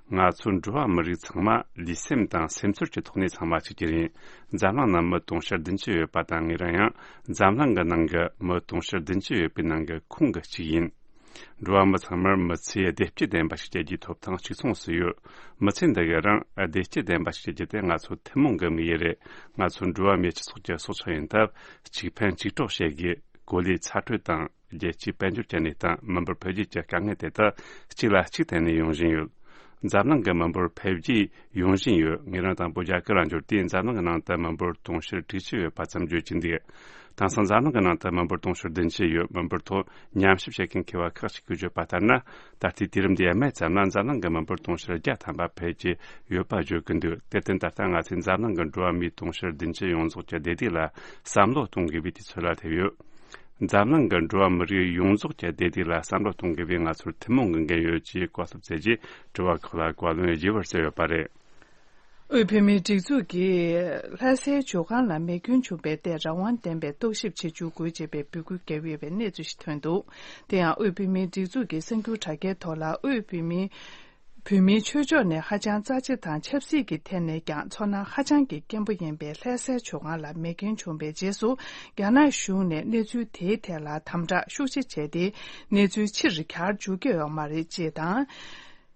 ང་ཚོ་འགྲོ་བ་མི་རིགས་ཚང་མ་ལུས་སེམས་དང་སེམས་ཚོར་གྱི་ཐོག་ནས་ཚང་མ་གཅིག་གྱུར་ཡིན། འཛམ་གླིང་ན་མི་དུང་ཕྱུར་བདུན་ཅུ་ཡོད་པ་དང་། ངེད་རང་ཡང་འཛམ་གླིང་གི་ནང་གི་མི་དུང་ཕྱུར་བདུན་ཅུ་ཡོད་པའི་ནང་གི་ཁོངས་ཀྱི་གཅིག་ཡིན། འགྲོ་བ་མི་ཚང་མར་མི་ཚེ་བདེ་སྐྱིད་ལྡན་པ་ཞིག་སྐྱེལ་རྒྱུའི་ཐོབ་ཐང་གཅིག་མཚུངས་སུ་ཡོད། མི་ཚེ་འདི་གའི་རིང་བདེ་སྐྱིད་ལྡན་པ་ཞིག་སྐྱེལ་རྒྱུ་དེ་ང་ཚོ་ཐུན་མོང་གི་དམིགས་ཡུལ་རེད། ང་ཚོ་འགྲོ་བ་མིའི་སྤྱི་ཚོགས་ཀྱི་སྲོག་ཆགས་ཡིན་སྟབས། གཅིག་ཕན་གཅིག་གྲོགས་བྱེད་དགོས། གོ་ལའི་ཚ་དྲོད་དང་། རྒྱལ་སྤྱིའི་དཔལ་འབྱོར་གྱི་གནས་སྟངས། མི་འབོར་འཕེལ་རྒྱས་ཀྱི་དཀའ་ངལ་དེ་དག་གཅིག་ལ་གཅིག་བརྟེན་ནས་ཡོང་བཞིན་ཡོད། འཛམ་གླིང་གི་མི་འབོར་འཕེལ་རྒྱས་ཡོང་བཞིན་ཡོད། ངེད་རང་དང་པོ་རྒྱ་གར་ལ་འབྱོར་དུས། འཛམ་གླིང་གི་ནང་དུ་མི་འབོར་དུང་ཕྱུར་དྲུག་ཅུ་ཡོད་པ་ཙམ་བརྗོད་ཀྱིན་འདུག། དེང་སང་འཛམ་གླིང་གི་ནང་དུ་མི་འབོར་དུང་ཕྱུར་བདུན་ཅུ་ཡོད། མི་འབོར་ཐོག་ཉམས་ཞིབ་བྱེད་མཁན་མཁས་པ་ཁག་ཅིག་གིས་བརྗོད་པ་ལྟར་ན། ད་ལྟའི་དུས་རིམ་འདིའི་སྨད་ཙམ་ལ་འཛམ་གླིང་གི་མི་འབོར་དུང་ཕྱུར་བརྒྱ་ཐམ་པ་འཕེལ་གྱི་ཡོད་པ་བརྗོད་ཀྱི་འདུག། དེར་བརྟེན་ད་ལྟ་ང་ཚོས་འཛམ་གླིང་གི་འགྲོ་བ་མིའི་དུང་ཕྱུར་བདུན་ཅུ་ཡོངས་རྫོགས་ཀྱི་བདེ་སྡུག་ལ་བསམ་བློ་གཏོང་དགོས་པའི་དུས་ཚོད་ལ་སླེབས་ཡོད། འཛམ་གླིང་གི་འགྲོ་བ་མི་རིགས་ཡོངས་རྫོགས་ཀྱི་བདེ་སྡུག་ལ་བསམ་བློ་གཏོང་དགོས་པའི་ང་ཚོར་ཐུན་མོང་གི་འགན་ཡོད་ཅེས་བཀའ་སློབ་སྩལ་རྗེས། དྲི་བ་ཁག་ལ་བཀའ་ལན་ཞུ་བར་གསོལ་ཡོད་པ་རེད། དབུས་བོད་མིའི་སྒྲིག་འཛུགས་ཀྱིས་ལྷ་སའི་ཇོ་ཁང་ལ་མེ་སྐྱོན་བྱུང་བའི་ཐད་རང་དབང་ལྡན་པའི་རྟོག་ཞིབ་བྱེད་བཅུག་དགོས་ཅེས་པའི་འབོད་སྐུལ་བརྒྱབ་ཡོད་པའི་གནས་ཚུལ་ཞིག་ཐོན་འདུག། དེ་ཡང་དབུས་བོད་མིའི་སྒྲིག་འཛུགས་ཀྱི་གསར་འགྱུར་དྲ་རྒྱའི་ཐོག་ལ། དབུས་བོད་མིའི་བོད་མིའི་ཆོས་ཕྱོགས་ནས་ཧ་ཅང་རྩ་ཆེ་དང་ཆབ་སྲིད་ཀྱི་ཐད་ནས་ཀྱང་ཚོར་སྣང་ཧ་ཅང་གི་སྐྱེན་པོ་ཡིན་པའི་ལྷ་སའི་ཇོ་ཁང་ལ་མེ་སྐྱོན་བྱུང་བའི་རྗེས་སུ། རྒྱ་ནག་གཞུང་ནས་གནས་ཚུལ་དེའི་ཐད་ལ་དམ་དྲག་ཤུགས་ཆེ་བྱས་ཏེ། གནས་ཚུལ་ཕྱིར་གྱར་འཇུག་གི་ཡོད་མ་རེད་ཅེས་དང་།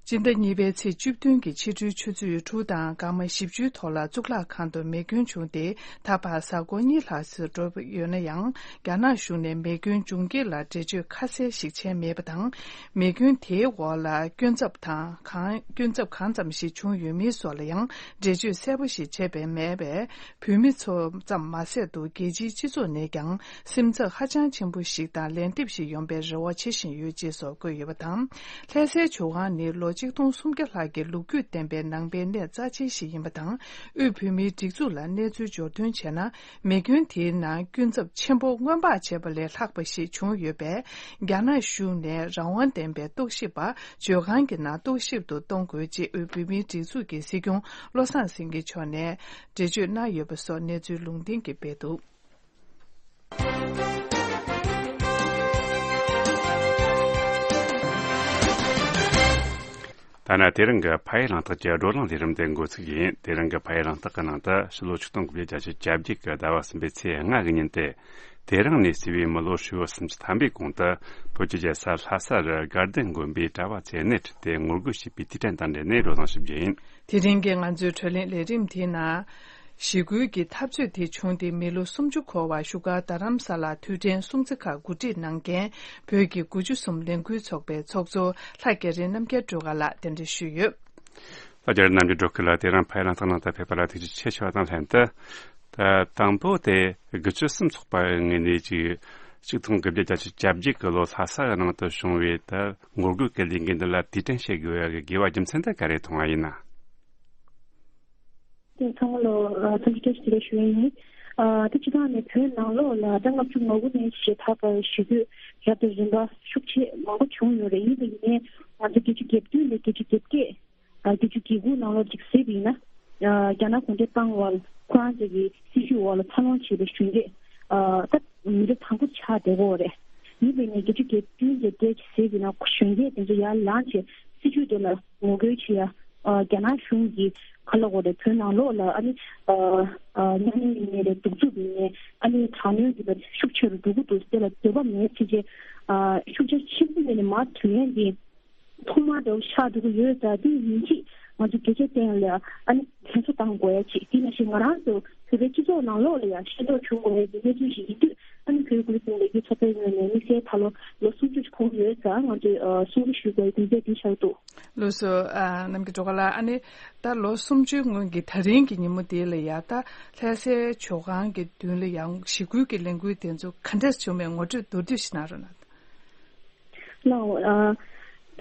སྤྱི་ཟླ་གཉིས་པའི་ཚེས་བཅུ་བདུན་གྱི་ཕྱི་དྲོའི་ཆུ་ཚོད་དྲུག་དང་སྐར་མ་བཞི་བཅུའི་ཐོག་ལ་གཙུག་ལག་ཁང་དུ་མེ་སྐྱོན་བྱུང་སྟེ། ད་བར་གཟའ་འཁོར་གཉིས་ལྷག་ཙམ་འགྲོ་ཡོད་ན་ཡང་། རྒྱ་ནག་གཞུང་ནས་མེ་སྐྱོན་བྱུང་རྐྱེན་ལ་འགྲེལ་བརྗོད་ཁ་གསལ་ཞིག་བྱས་མེད་པ་དང་། མེ་སྐྱོན་དེའི་འོག་ལ་སྐྱོན་ཚབས་དང་གང་། སྐྱོན་ཚབས་གང་ཙམ་ཞིག་བྱུང་ཡོད་མིན་སོགས་ལ་ཡང་འགྲེལ་བརྗོད་གསལ་པོ་ཞིག་བྱས་པ་མེད་པས། བོད་མི་ཚོ་ཙམ་མ་ཟད་དུ་རྒྱལ་སྤྱིའི་སྤྱི་ཚོགས་ནས་ཀྱང་སེམས་འཚབ་ཧ་ཅང་ཆེན་པོ་ཞིག་དང་ལན་འདེབས་ཤིག་ཡོང་པའི་རེ་བ་བྱེད་བཞིན་ཡོད་ཅེས་སོགས་བཀོད་ཡོད་པ་དང་། ལྷ་སའི་ཇོ་ཁང་ནི་ལོ་ཆིག་སྟོང་སུམ་བརྒྱ་ལྷག་གི་ལོ་རྒྱུས་ལྡན་པའི་ནང་པའི་གནས་རྩ་ཆེན་ཞིག་ཡིན་པ་དང་། དབུས་བོད་མིའི་སྒྲིག་འཛུགས་ལ་གནས་ཚུལ་འབྱོར་ཐོན་བྱས་ན། མེ་སྐྱོན་དེའི་ནང་སྐྱོན་ཚབས་ཆེན་པོ་སྔོན་དཔག་བྱས་པ་ལས་ལྷག་པ་ཞིག་བྱུང་ཡོད་པས། རྒྱ་ནག་གཞུང་ནས་རང་དབང་ལྡན་པའི་རྟོག་ཞིབ་པ་ཇོ་ཁང་གི་ནང་རྟོག་ཞིབ་ཏུ་གཏོང་དགོས་ཅེས་དབུས་བོད་མིའི་སྒྲིག་འཛུགས་ཀྱི་སྲིད་སྐྱོང་བློ་བཟང་སེང་གེ་མཆོག་ནས་འགྲེལ་བརྗོད་གནང་ཡོད་པ་སོགས་གནས་ཚུལ་ལུང་འདྲེན་གྱིས་སྤེལ་འདུག། ད་ནི་དེ་རིང་གི་ཕ་ཡུལ་གླེང་སྟེགས་ཀྱི་བགྲོ་གླེང་ལས་རིམ་དེ་འགོ་ཚུགས་ཡིན། དེ་རིང་གི་ཕ་ཡུལ་གླེང་སྟེགས་ཀྱི་ནང་དུ་ཕྱི་ལོ་ཆིག་སྟོང་དགུ་བརྒྱ་བརྒྱད་ཅུ་གྱ་བརྒྱད་ཀྱི་ཟླ་བ་གསུམ་པའི་ཚེས་ལྔ་གི་ཉིན་ཏེ། དེ་རིང་ནས་བརྩིས་པའི་མི་ལོ་ཧྲིལ་བོ་སུམ་ཅུ་ཐམ་པའི་གོང་དུ་བོད་ཀྱི་རྒྱལ་ས་ལྷ་ས་རུ་དགའ་ལྡན་དགོན་པའི་གྲྭ་བ་ཚོས་སྣེ་ཁྲིད་དེ་ངོ་རྒོལ་བྱས་པའི་དུས་དྲན་དང་འབྲེལ་ནས་བགྲོ་གླེང་ཞིབ་རྒྱས་ཡིན། དེ་རིང་གི་ང་ཚོའི་བགྲོ་གླེང་ལས་རིམ་དེའི་ནང་། ཞི་རྒོལ་གྱི་འཐབ་རྩོད་དེ་བྱུང་སྟེ་མི་ལོ་སུམ་ཅུ་འཁོར་བར་བཞུགས་སྒར་རྡ་རམ་ས་ལར་དུས་དྲན་སྲུང་བརྩི་ཁག་གོ་སྒྲིག་གནང་མཁན་བོད་ཀྱི་དགུ་བཅུ་གསུམ་ལས་འགུལ་ཚོགས་པའི་ཚོགས་གཙོ་ལྷ་རྒྱ་རི་རྣམ་རྒྱལ་སྒྲོལ་དཀར་ལགས་གདན་འདྲེན་ཞུས་ཡོད། ལྷ་རྒྱ་རི་རྣམ་རྒྱལ་སྒྲོལ་དཀར་ལགས་དེ་རིང་ཕ་ཡུལ་གླེང་སྟེགས་ནང་དུ་ཕེབས་པ་ལ་ཐུགས་རྗེ་ཆེ་ཞུ་བ་དང་ལྷན་དུ། ད་དང་པོ་དེ་དགུ་བཅུ་གསུམ་ཚོགས་པའི་ངོས་ནས་ཅིག་ཆིག་སྟོང་དགུ་བརྒྱ་བརྒྱད་ཅུ་གྱ་བརྒྱད་ཀྱི་ལོ་ལྷ་ས་ནང་དུ་བྱུང་བའི་ད་ངོ་རྒོལ་གྱི་ལས་འགུལ་འདི་ལ་དུས་དྲན་བྱེད་དགོས་ཡ་གི་དགོས་པ་རྒྱུ་མཚན་དེ་ག་རེ་མཐོང་བ་ཡིན་ན། དེ་ཚང་མ་ལོ་ཨ་འཚམས་འདྲི་བཀྲ་ཤིས་བདེ་ལེགས་ཞུ་ཡ་ཡིན། ཨ་དེ་སྤྱིར་བཏང་ནས་བོད་ནང་ལོགས་ལ་ཟླ་ལྔ་བཅུ་ང་དགུ་ནས་བྱེ་བྲག་པ་ཞི་རྒོལ་རབ་དང་རིམ་པ་ཤུགས་ཆེ་མང་པོ་བྱུང་ཡོད་རེད། ཡིན་པ་ཡིན་ནའི་ང་ཚོ་བརྒྱད་ཅུ་གྱ་བདུན་ནས་བརྒྱད་ཅུ་གྱ་བརྒྱད་ཨ་བརྒྱད་ཅུ་གྱ་དགུ་ནང་ལོགས་ཅིག་གཟིགས་པ་ཡིན་ན། ཨ་རྒྱ་ནག་གུང་ཁྲན་ཏང་ལ་ཁོ་རང་ཚོ་གི་སྲིད་བྱུས་འོག་ལ་འཚར་ལོངས་བྱས་པའི་གཞོན་སྐྱེས་ཨ་ད་མི་རབས་དང་པོ་ཆགས་བསྡད་ཀྱི་ཡོད་རེད། ཡིན་པ་ཡིན་ནའི་བརྒྱད་ཅུ་གྱ་བདུན་གྱ་བརྒྱད་ཅིག་གཟིགས་པ་ཡིན་ན་གཞོན་སྐྱེས་དེ་ཚོ་ཡར་ལངས་བྱས་སྲིད་བྱུས་དེ་ལ་ངོ་རྒོལ་བྱེད་ཡ། ཨ་རྒྱ་ནག་གཞུང་གིས་ག་ལབ་དགོས་རེད། བོད་ནང་ལོགས་ལ་ཨ་ནི་ཨ་ཨ་མཉམ་ལས་ཡིན་ནའི་རེད། གདུག་རྩུབ་ཡིན་ནའི་ཨ་ནི་དྲག་གནོན་འདི་ལ་ཤུགས་ཆེ་རུ་འགྲོ་གི་འདུག། དེ་ལ་འདོད་པ་མེད་ཟེར་བྱས་ཨ་ཤུགས་རྐྱེན་ཆེན་པོ་མེད་ནས་མར་ཐོན་ཡ་འདི་ཐོག་མར་འདྲ་བོ་ཆགས་འགྲོ་གི་ཡོད། ད་དེ་ཡིན་གྱི་ ང་ཚོ་གལ་ཆེ་བསྟན་ལ་ཨ་ནི་ལྷན་འཛོམས་བཏང་དགོས་ཡ་ཅིག་དེ་ནང་བཞིན་ང་རང་ཚོ་བོད་པའི་སྤྱི་ཚོགས་ནང་ལོགས་ལ་ཡང་ཤེས་རྟོགས་བྱུང་དགོས་ཡ་གི་གནས་ཚུལ་ཞིག་ཡིན་དུས། ཨ་ནི་བོད་ཀུན་གླིང་ལས་འགུལ་ཚོགས་པའི་ངོས་ནས་དམིགས་བསལ་ད་ལོ་ལོ་སུམ་ཅུ་འཁོར་ཡོད་ཙང་ང་ཚོས་ཨ་སྲུང་བརྩི་ཞུ་དགོས་ཡ་དེ་འདྲ་དེ་ཆགས་འདུག་ལགས་སོ། ཨ་ནམ་རྒྱུན་སྒྲོལ་དཀར་ལགས། ཨ་ནི་ད་ལོ་སུམ་ཅུའི་སྔོན་གྱི་ད་རིང་གི་ཉིན་མོ་དེ་ལ་ཡ་ད་ལྷ་སའི་ཇོ་ཁང་གི་མདུན་ལ་ཡང་ཞི་རྒོལ་གྱི་ལས་འགུལ་དེ་ཚོ་ག་འདྲས་བྱུང་མེད་ངོ་སྤྲོད་མདོར་བསྡུས་ཤིག་གནང་རོགས་གནང་། ལགས།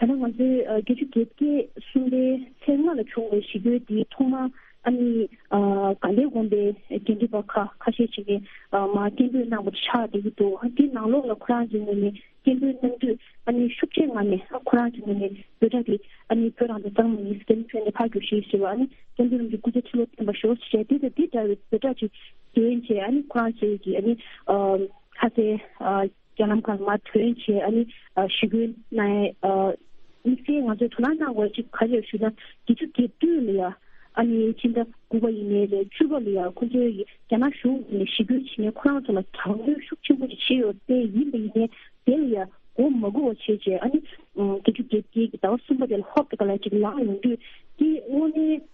ཨ་ད་ནི་ང་ཚོའི་ཨ་བརྒྱད་ཅུ་གྱ་བརྒྱད་གསུམ་པའི་ཚེས་ལྔ་ལ་བྱུང་བའི་ཞི་རྒོལ་འདི་ཐོག་མར་ཨ་ནི་ཨ་དགའ་ལྡན་དགོན་པའི་དགེ་འདུན་པ་ཁ་ཁ་ཤས་ཅིག་གིས་ཨ་མར་སྐད་འབོད་གནང་བ་ཆགས་བསྡད་ཀྱི་འདུག་དེའི་ནང་ལོགས་ལ་ཁོ་རང་ཚོའི་ངོས་ནས་སྐད་འབོད་གནང་དུས་ཨ་ནི་ཤུགས་ཆེ་ངང་ནས་ཨ་ཁོ་རང་ཚོའི་ངོས་ནས་འབོད་སྒྲ་དེ་ཨ་ནི་བོད་རང་བཙན་གཙང་མ་ཡིན་ཟེར་ནས་ཕུལ་ནས་ཕར་རྒྱུགས་ཤིག་ཞེས་པ། ཨ་ནི་སྐད་འབོད་རང་གི་སྐུ་ཚེ་ཁྲི་ལོ་བརྟན་པར་ཤོག་ཅེས་དེ་དང་དེ་འདྲ་བའི་འབོད་སྒྲ་ཅིག་འདོན་བྱས། ཨ་ནི་ཁོ་རང་ཚོའི་གི་ཨ་ནི་ཨ་ལྷ་སའི་ཨ་རྒྱ་ལམ་ཁར་མར་ཐོན་བྱས་ཨ་ནི་ཨ་ཞི་རྒོལ་གནང་ཡས། ཨ་དམིགས་བསལ་ང་ཚོས་དོ་སྣང་གནང་དགོས་ཅིག་ག་རེ་ཞུ་ན། བརྒྱད་ཅུ་གྱ་བདུན་ལ་ཡ་ཨ་ནི་ཕྱི་ཟླ་དགུ་པ་ཡིན་ནའི་རེད། བཅུ་པ་ལ་ཡ་ཁོ་ཚོས་རྒྱ་ནག་གཞུང་ནས་ཞི་རྒོལ་བྱེད་མཁན་ཁོ་རང་ཚོ་ལ་དྲག་གནོན་ཤུགས་ཆེན་པོ་ཅིག་བྱས་ཡོད་པས། ཡིན་པ་ཡིན་ནའི་དེ་ལ་ཡ་མགོ་མ་སྒུར་བ་བྱས་བྱས་ཨ་ནི་ཨ་བརྒྱད་ཅུ་གྱ་བརྒྱད་ཀྱི་ཟླ་བ་གསུམ་པ་དེ་ལ་ཧོབ་ཏེ་ག་ལ་ཅིག་ལངས་ཡོང་དུས། དེ་དངོས་གནས་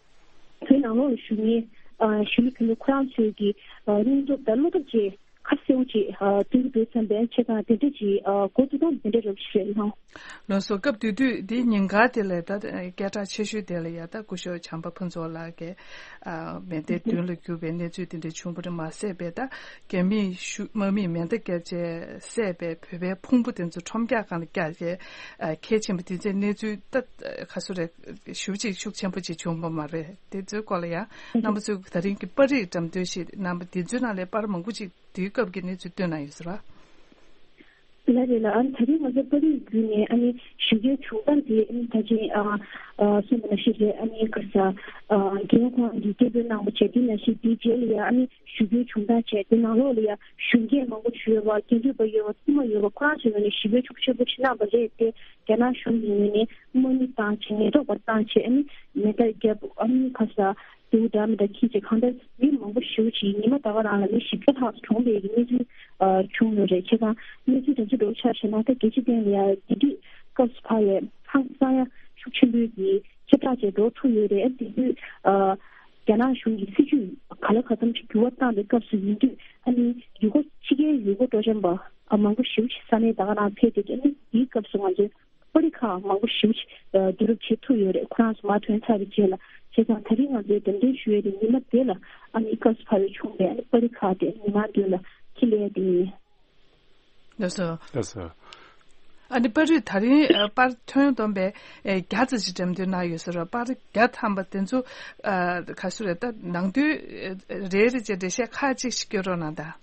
བོད་ནང་ལོགས་ལ་བཞུགས་མཁན་ཨ་གཞིས་ལུས་བོད་མི་ཁོ་རང་ཚོས་ཀྱི་ཨ་སྙིང་སྟོབས་དང་བློ་སྟོབས་བཅས་ཁ་གསལ་པོ་ཅིག་ཨ་སྟོན་གྱི་འདུག་བསམ་པའི་ཆེད་དང་དེ་འདྲ་ཅིག་ཨ་གོ་ཐུབ་སྟངས་དེ་འདྲ་རེད་ཞེས་གནང་། ལགས་སོ། སྐབས་དེ་དུས་དེའི་ཉིན་དཀར་དེ་ལ་ད་སྐད་གྲགས་ཆེ་ཤོས་དེ་ལ་ཡ་ད་སྐུ་ཞབས་བྱམས་པ་ཕུན་ཚོགས་ལགས་ཀྱིས་ཨ་མེ་མདའི་མདུན་ལ་རྒྱུག་པའི་གནས་ཚུལ་དེ་འདྲ་བྱུང་བ་རེད་མ་ཟད་པའི། ད་རྒྱ་མིས་ཤུགས་དམག་མིས་མེ་མདའ་བརྒྱབ་བྱས་བསད་པའི་བོད་པའི་ཕུང་པོ་དེ་ཚོ་ཁྲོམ་རྒྱག་སྒང་ལ་བཀྱགས་བྱས་ཨ་ཁྱེར་ཕྱིན་པ་དེ་ཚོའི་གནས་ཚུལ་ད་ག་ཚོད་རེད། ཞེ་པོ་ཅིག་ཤུགས་ཆེན་པོ་ཅིག་བྱུང་བ་མ་རེད། དེ་ཚོའི་སྐོར་ལ་ཡང་རྣམ་པ་ཚོས་ད་རིང་གི་པར་རིས་འགྲེམས་སྟོན་ཞིག་གནང་བ་དེ་ཚོའི་ནང་ལས་པར་མང་པོ་ཅིག་དེའི་སྐབས་ཀྱི་གནས་ཚུལ་བཏོན་གནང་ཡོད་ཟེར་བ། ལགས་རེད་ལགས། ཨ་ནི་ད་རིང་ང་ཚོ་པར་རིས་བརྒྱུད་ནས་ཨ་ནི་ཞི་རྒོལ་བྱུང་སྟངས་དེ་ཨ་ནི་ད་ཅི་ཨ་ཨ་གསུངས་པ་ནང་བཞིན་རེད། ཨ་ནི་ག་ས་ཨ་རྒན་ཁོང་གིས་སྐད་འབོད་གནང་བ་བྱས། དེ་ནང་བཞིན་དེའི་རྗེས་ལ་ཡང་ཨ་ནི་ཞི་རྒོལ་བྱུང་སྟངས་བྱས། དེ་ནང་ལོགས་ལ་ཡང་གཞོན་སྐྱེས་མང་པོ་ཞིག་ཡོད་པ། དགེ་འདུན་པ་ཡོད་པ། དཀྱུས་མ་ཡོད་པ། ཁོ་རང་ཚོའི་ངོས་ནས་ཞི་རྒོལ་ཤུགས་ཆེན་པོ་ཞིག་གནང་བ་རེད་དེ། རྒྱ་ནག་གཞུང་གི་ངོས་ནས་དམག་མི་བཏང་བྱས། ཉེན་རྟོག་པ་བཏང་བྱས། ཨ་ནི་མེ་མདའ་བརྒྱབ། ཨ་ནི་ག་ས་རྡེའུ་འདྲ་མི་འདྲ་འཁྱེར་བྱས། གང་ལྟར་མི་མང་པོ་ཞེ་པོ་ཅིག་ཉི་མ་ད་ག་རང་ལ་མི་བཞི་བརྒྱ་ལྷག་གྲོངས་པའི་གི་གནས་ཚུལ་ཨ་བྱུང་ཡོད་རེད། བྱས་ཙང་གནས་ཚུལ་དེ་ཚོ་འགྲོ་ཆ་བྱས་ན་ད་རྒྱལ་སྤྱི་སྟེང་ལ་ཡང་དེ་དུས་སྐབས་སུ་བབས་པའི་ཧང་སང་ཡ་ཤུགས་ཆེན་པོའི་གི་ཁྱབ་བསྒྲགས་བྱས་འགྲོ་ཐུབ་ཡོད་རེད། ཨ་དེ་དུས་ཨ་རྒྱ་ནག་གཞུང་གི་སྲིད་ཇུས་ག་ལ་ག་ཙམ་ཞིག་འགྱུར་བ་བཏང་བའི་སྐབས་སུ་ཡིན་དུས། ཨ་ནི་ཡུལ་སྐོར་ཕྱི་རྒྱལ་ཡུལ་སྐོར་སྤྲོ་འཆམ་པ་ཨ་མང་པོ་ཞེ་པོ་ཅིག་ས་གནས་ད་ག་རང་ཕེབས་བསྡད་ཀྱི། ཨ་ནི་དེའི་སྐབས་སུ་ང་ཚོའི་པར་རིས་ཁག་མང་པོ་ཞེ་པོ་ཅིག་ཨ་བསྡུ་རུབ་བྱེད་ཐུབ་ཡོད་རེད། ཁོ་རང་ཚོ་མར་ཐོན་ཚར་བའི་རྗེས་ལ། བྱས་ཙང་ད་རིང་ང་ཚོའི་འགྲེམས་སྟོན་ཞུ་ཡས་དེ་ཉི་མ་དེ་ལ་ཨ་ནི་སྐབས་སུ་བབས་པའི་བྱུང་བའི་ཨ་ནི་པར་རིས་ཁག་དེ་ཉི་མ་མདུན་ལ་འཁྱེར་སླེབས་ཡས་དེ་ཡིན། ལགས་སོ། ལགས་སོ། ཨ་ནི་པར་རིས་ད་རིང་ཨ་པར་ཐོན་བསྡོམས་པའི་ཨེ་བརྒྱ་ཙམ་ཞིག་འགྲེམས་སྟོན་གནང་ཡོད་ཟེར་བ། པར་བརྒྱ་ཐམ་པ་དེ་ཚོ་ཨ་ག་ཚོད་རེད། ད་ནང་དོན་ཨེ་རེ་རེ་བྱས་འགྲེལ་བཤད་ཁག་ཅིག་ཞིག་སྐྱོན་རོགས་གནང་དང་།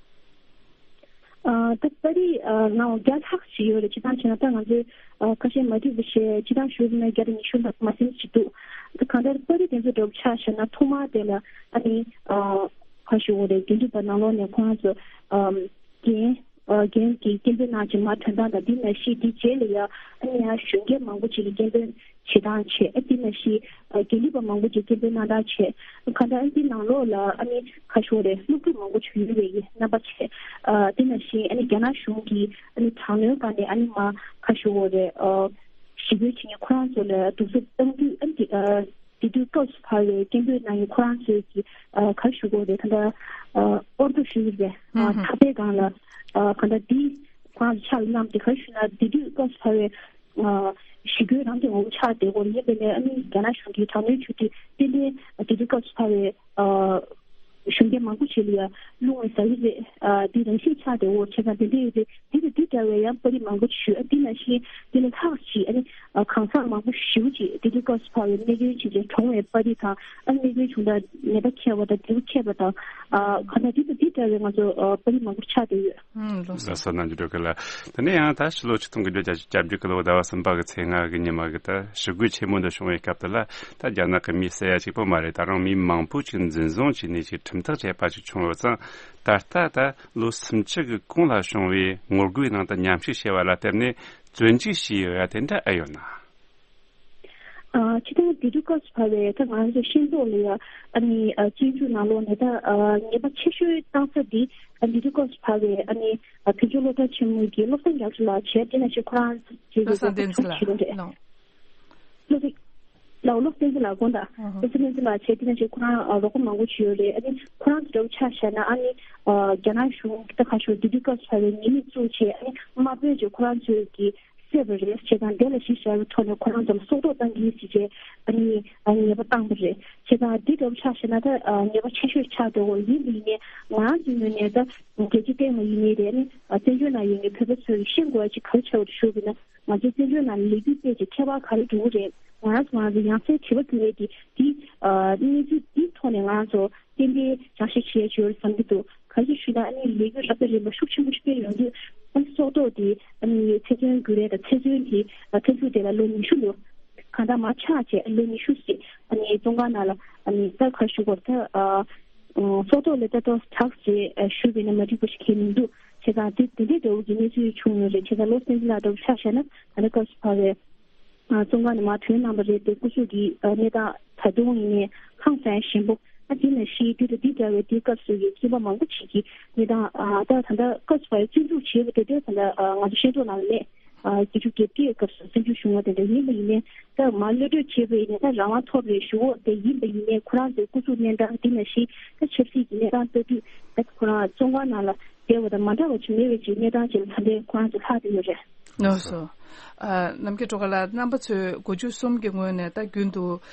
ཨ་ད་པར་རིས་ཨ་ནང་བརྒྱ་ལྷག་ཅིག་ཡོད་རེད། སྤྱིར་བཏང་བྱས་ན་ད་ང་ཚོས་ཨ་ཁ་ཤས་མ་འགྲིག་པ་བཤད། སྤྱིར་བཏང་ཞུ་ན་བརྒྱ་དང་ཉི་ཤུ་ལྷག་མ་ཟིན་ཅིག་འདུག་ད་གང་ལྟར་པར་རིས་དེ་ཚོ་འདྲ་པོ་ཆ་བཞག་ན་ཐོག་མར་དེ་ལ་ཨ་ནི་ཨ་ག་ཞུ་དགོས་རེད། དགེ་འདུན་པ་ནང་ལོགས་ནས་ཁོང་ཚོ་ཨ་རྒན་ཨ་རྒན་གྱིས་སྐད་འབོད་གནང་བྱས་མར་ཐོན་སྟངས་དང་། དེ་ནང་བཞིན་དེའི་རྗེས་ལ་ཡང་ཨ་ནི་ཡང་གཞོན་སྐྱེས་མང་པོ་ཅིག་གིས་སྐད་འབོད་བྱེད་སྟངས་བྱས། ཨ་དེ་ནང་བཞིན་ཨ་དགེ་འདུན་པ་མང་པོ་ཅིག་སྐད་འབོད་གནང་སྟངས་བྱས། གང་ལྟར་ཨ་ནི་དེ་ནང་ལོགས་ལ་ཨ་ནི་ག་ཞུ་དགོས་རེད། སློབ་ཕྲུག་མང་པོ་ཅིག་ཡོད་པའི་རྣམ་པ་བྱས། ཨ་དེ་ནང་བཞིན་ཨ་ནི་རྒྱ་ནག་གཞུང་གིས་ཨ་ནི་དྲག་གནོན་སྒང་ནས་ཨ་ནི་མར་ག་ཞུ་དགོས་རེད། ཨ་ཞི་རྒོལ་བྱེད་མཁན་ཁོ་རང་ཚོ་ལ་གདུག་རྩུབ་བཏང་དུས། ཨ་ནི་དེ་ཨ་དེ་དུས་སྐབས་སུ་བབས་པའི་སྐད་འབོད་གནང་མཁན་ཁོ་རང་ཚོས་ཀྱི་ཨ་ག་རེ་ཞུ་དགོས་རེད། ད་ལྟ་ཨ་ཨོར་ཌར་ཞུ་གི་རེད། ཨ་ཨུ་ཧུ། ཐག་པའི་སྒང་ལ་ཨ་གང་ལྟར་འདི་ཁོ་རང་ཚོ་ཕྱག་ལ་བསྣམས་ཏེ། ག་རེ་ཞུ་ན་དེ་དུས་སྐབས་སུ་བབས་པའི་ཨ་ཞི་རྒོལ་རང་གི་ངོ་བོ་ཆགས་བསྡད་ཡོད་རེད། ཡིན་པས་ན་ཨ་ནི་རྒྱ་ནག་གཞུང་གིས་དྲག་གནོན་བྱེད་དུས་ཏན་ཏན་དེ་དུས་སྐབས་སུ་བབས་པའི་ཨ་གཞོན་སྐྱེས་མང་པོ་ཞིག་ལ་ཡང་རླུང་བ་ཟ་གི་རེད། ཨ་དེ་རང་བཞིན་ཆགས་བསྡད་ཡོད་རེད། བྱས་ཙང་དེ་འདྲ་ཡོད་རེད། དེ་དང་དེ་འདྲ་བའི་ཡང་པར་རིས་མང་པོ་ཞིག་ཞུས། ཨ་དེ་ནང་བཞིན་དེ་ལས་ལྷག་ཅིག་ཨ་ནི་ཨ་གང་ཟག་མང་པོ་ཞེ་པོ་ཅིག་དེ་དུས་སྐབས་སུ་བབས་པའི་རྨས་སྐྱོན་ཕྱིན་ཅིང་གྲོངས་པའི་པར་རིས་དང་། ཨ་རྨས་སྐྱོན་བྱུང་སྟངས་ནད་པ་མཁས་པ་དང་འབྲས་བུ་མཁས་པ་དང་། ཨ་གང་ལྟར་དེ་དང་དེ་འདྲ་བའི་ང་ཚོ་ཨ་པར་རིས་མང་པོ་ཆགས་བསྡད་ཡོད། ཨུམ། ལགས་སོ། ལགས་སོ། རྣམ་རྒྱལ་སྒྲོལ་དཀར་ལགས། དེ་ནས་ཡང་ད་ཕྱི་ལོ་ཆིག་སྟོང་དགུ་བརྒྱ་བརྒྱད་ཅུ་གྱ་བརྒྱད་ཀྱི་ལོ་ཟླ་བ་གསུམ་པ་གི་ཚེས་ལྔ་གི་ཉི་མ་གི་ད་ཞི་རྒོལ་ཆེན་མོ་འདི་བྱུང་བའི་སྐབས་དེ་ལ། ད་རྒྱ་ནག་གི་མི་བསད་ཡ་གཅིག་པོ་མ་རེད། ད་རུང་མི་མང་པོ་ཅིག་འཛིན་བཟུང་བྱས་ནས་ཅིག་ཁྲིམས་ཐག་བཅད་པ་ཅིག་བྱུང་ཡོད་ཙང་། ད་ལྟ་ད་ལོ་སུམ་ཅུ་གི་གོང་ལ་བྱུང་བའི་ངོ་རྒོལ་ནང་དུ་མཉམ་ཞུགས་བྱས་པ་ལ་བརྟེན་ནས་བཙོན་འཇུག་བྱས་ཡོད་ཡ་དེ་འདྲ་ཨེ་ཡོད་ན། ཨ་སྤྱིར་བཏང་དེ་དུས་སྐབས་སུ་བབས་པའི་ད་ང་ཚོ་ཤེས་རྟོགས་ལ་ཡ་ཨ་ནི་ཨ་སྤྱོད་འཇུག་ནང་ལོགས་ནས་ད་ཨ་ཉེས་པ་ཆེ་ཤོས་བཏང་ས་འདི་ཨ་དེ་དུས་སྐབས་སུ་བབས་པའི་ཨ་ནི་ཨ་བོད་ལྗོངས་སློབ་གྲྭ་ཆེན་མོའི་གི་བློ་བཟང་རྒྱ་མཚོ་ལགས་བྱས། དེ་ནང་བཞིན་ཁོ་རང་བཅས་ཀྱི་བློ་བཟང་བསྟན་འཛིན་ལགས་བྱེད་ལོ་རེད། ལགས། བློ་བཟང་ ད་བློ་བསྟན་འཛིན་ལགས་དགོངས་དག་ཨ་ཧ། བློ་བསྟན་འཛིན་ལགས་བྱས་དེ་ནང་བཞིན་ཁོ་རང་ཨ་རོགས་པ་མང་པོ་ཅིག་ཡོད་རེད། ཨ་ནི་ཁོ་རང་ཚོ་འདྲ་བོ་ཆ་བཞག་ན་ཨ་ནི་ཨ་རྒྱ་ནག་གཞུང་ད་ག་ཞུ་དུས་དུས་སྐབས་སུ་བ་རེད། ཉེས་མིང་བཙུགས་བྱས་ཨ་ནི་དམའ་འབེབས་བྱས་ཁོ་རང་ཚོས་ཀྱི་བསད་པ་རེད། བྱས་ཙང་དེ་ལ་གཞི་བཞག་པའི་ཐོག་ནས་ཁོ་རང་ཚོ་ལ་སྲོག་ཐོག་བཏང་གི་ཡིན་ཟེར་བྱས་ཨ་ནི་ཨ་ཉེས་པ་བཏང་པ་རེད། བྱས་ཙང་འདི་འདྲ་བོ་ཆ་བཞག་ན་ད་ཨ་ཉེས་པ་ཆེ་ཤོས་ཆགས་འགྲོ་གི་ཡིན་པ་ཡིན་ནའི་ང་རང་ཚོའི་ངོས་ནས་ད་རྒྱལ་སྤྱི་སྟེང་ལ་ཡིན་ནའི་རེད། ཨ་ནི་ཨ་བཙན་བྱོལ་ནང་ཡོད་མཁན་བོད་པ་ཚོས་ཤེས་དགོས་ཡ་ཅིག་ག་རེ་ཆགས་འགྲོ་ཞུ་དགོས་ན། ང་ཚོའི་བཙན་བྱོལ་ནང་ལས་འགུལ་སྤེལ་ཅིག་ཁྱད་པར་ག་རེ་འགྲོ་གི་རེད། ང་རང་ཚོ་ང་ཚོ་ཡང་སེ་དྲི་བ་བསྐྱལ་ཡས་དེ་དེ་ཨ་གནས་ཚུལ་འདིའི་ཐོག་ནས་ང་ཚོ་ཏན་ཏན་བསྐྱར་ཞིབ་བྱེད་ཡས་ཅིག་ཡོད་རེད་བསམ་གྱི་འདུག་ག་རེ་ཞུ་ན་ཨ་ནི་ལས་འགུལ་རབ་དང་རིམ་པ་ཤུགས་ཆེན་པོ་སྤེལ་ཡོང་དུས་ཨ་ནི་སྲོག་ཐོག་དེ་ཨ་ནི་ཚེ་བཙོན་བརྒྱུད་རེས་དང་ཚེ་བཙོན་དེ་ཨ་བཙོན་འཇུག་དེ་ལ་ལོ་ཉི་ཤུ་ལོ་གང་ལྟར་མར་ཆག་བྱས་ལོ་ཉི་ཤུ་ཞིག་ཨ་ནི་བཙོན་ཁང་ནང་ལ་ཨ་ནི་ད་ག་རེ་ཞུ་དགོས་རེད་ད་ཨ་སྲོག་ཐོག་ལ་ད་ལྟ་དྲག་ཅེས་ཞུས་པས་ན་མ་འགྲིག་པ་ཞིག་གང་ཡང་མི་འདུག་བྱས་ཙང་དེ་དེ་འདྲའི་འདྲ་བོ་གི་གནས་ཚུལ་བྱུང་ཡོད་རེད། བྱས་ཙང་བློ་བསྟན་འཛིན་ལགས་འདྲ་བོ་ཆ་བཞག་ན་ད་ལྟ་སྐབས་སུ་བབས་པའི་བཙོན་ཁང་ནས་མར་ཐོན་གནང་བ་རེད་དེ། སྐུ་གཟུགས་ཀྱི་གནས་སྟངས་ད་དུང་ཡིན་ནའི་ཧང་སང་ཞན་པོ། ཨ་དེ་ནང་བཞིན་དེ་དང་དེ་འདྲ་བའི་དེའི་སྐབས་སུ་ཡི་ཁྱིམ་པ་མང་པོ་ཞིག་གིས་གནས་སྟངས་ཨ་ད་ད་ལྟ་སྐབས་སུ་བབས་པའི་བཙོན་འཇུག་བྱས་པ་དེ་འདྲ་ད་ལྟ་ཨ་ང་ཚོ་ཤེས་རྟོགས་ནང་ལ་མེད། ཨ་བརྒྱད་ཅུ་གྱ་བརྒྱད་སྐབས་སུ་བཙོན་འཇུག་བྱུང་བ་དེ་འདྲ་ཡིན་པ་ཡིན་ནའི་ད་མར་གློད་གྲོལ་བྱས་པ་ཡིན་ནའི་ད་རང་དབང་ཐོབ་རེད་ཞུ་འོ་དེ་ཡིན་པ་ཡིན་ནའི་ཁོ་རང་ཚོའི་སྐུ་གཟུགས་གནས་སྟངས་དེ་ནང་བཞིན་ད་ཆབ་སྲིད་ཀྱི་གནས་སྟངས་ལྟ་དུས་ད་ཁོ་རང་བཙོན་ཁང་ནང་ལ་བསྡད་པ་དང་མ་འདྲ་བ་ཅིག་མེད་པའི་ཅིག་གནས་སྟངས་ཅིག་ལ་ད་ལྟའི་ཁོ་རང་ཚོ་ལྷག་བསྡད་ཡོད་རེད། ལགས་སོ། ཨ་རྣམ་རྒྱལ་སྒྲོལ་དཀར་ལགས་རྣམ་པ་ཚོས་དགུ་བཅུ་གསུམ་གྱི་སྔོན་ནས་ད་རྒྱུན་དུ་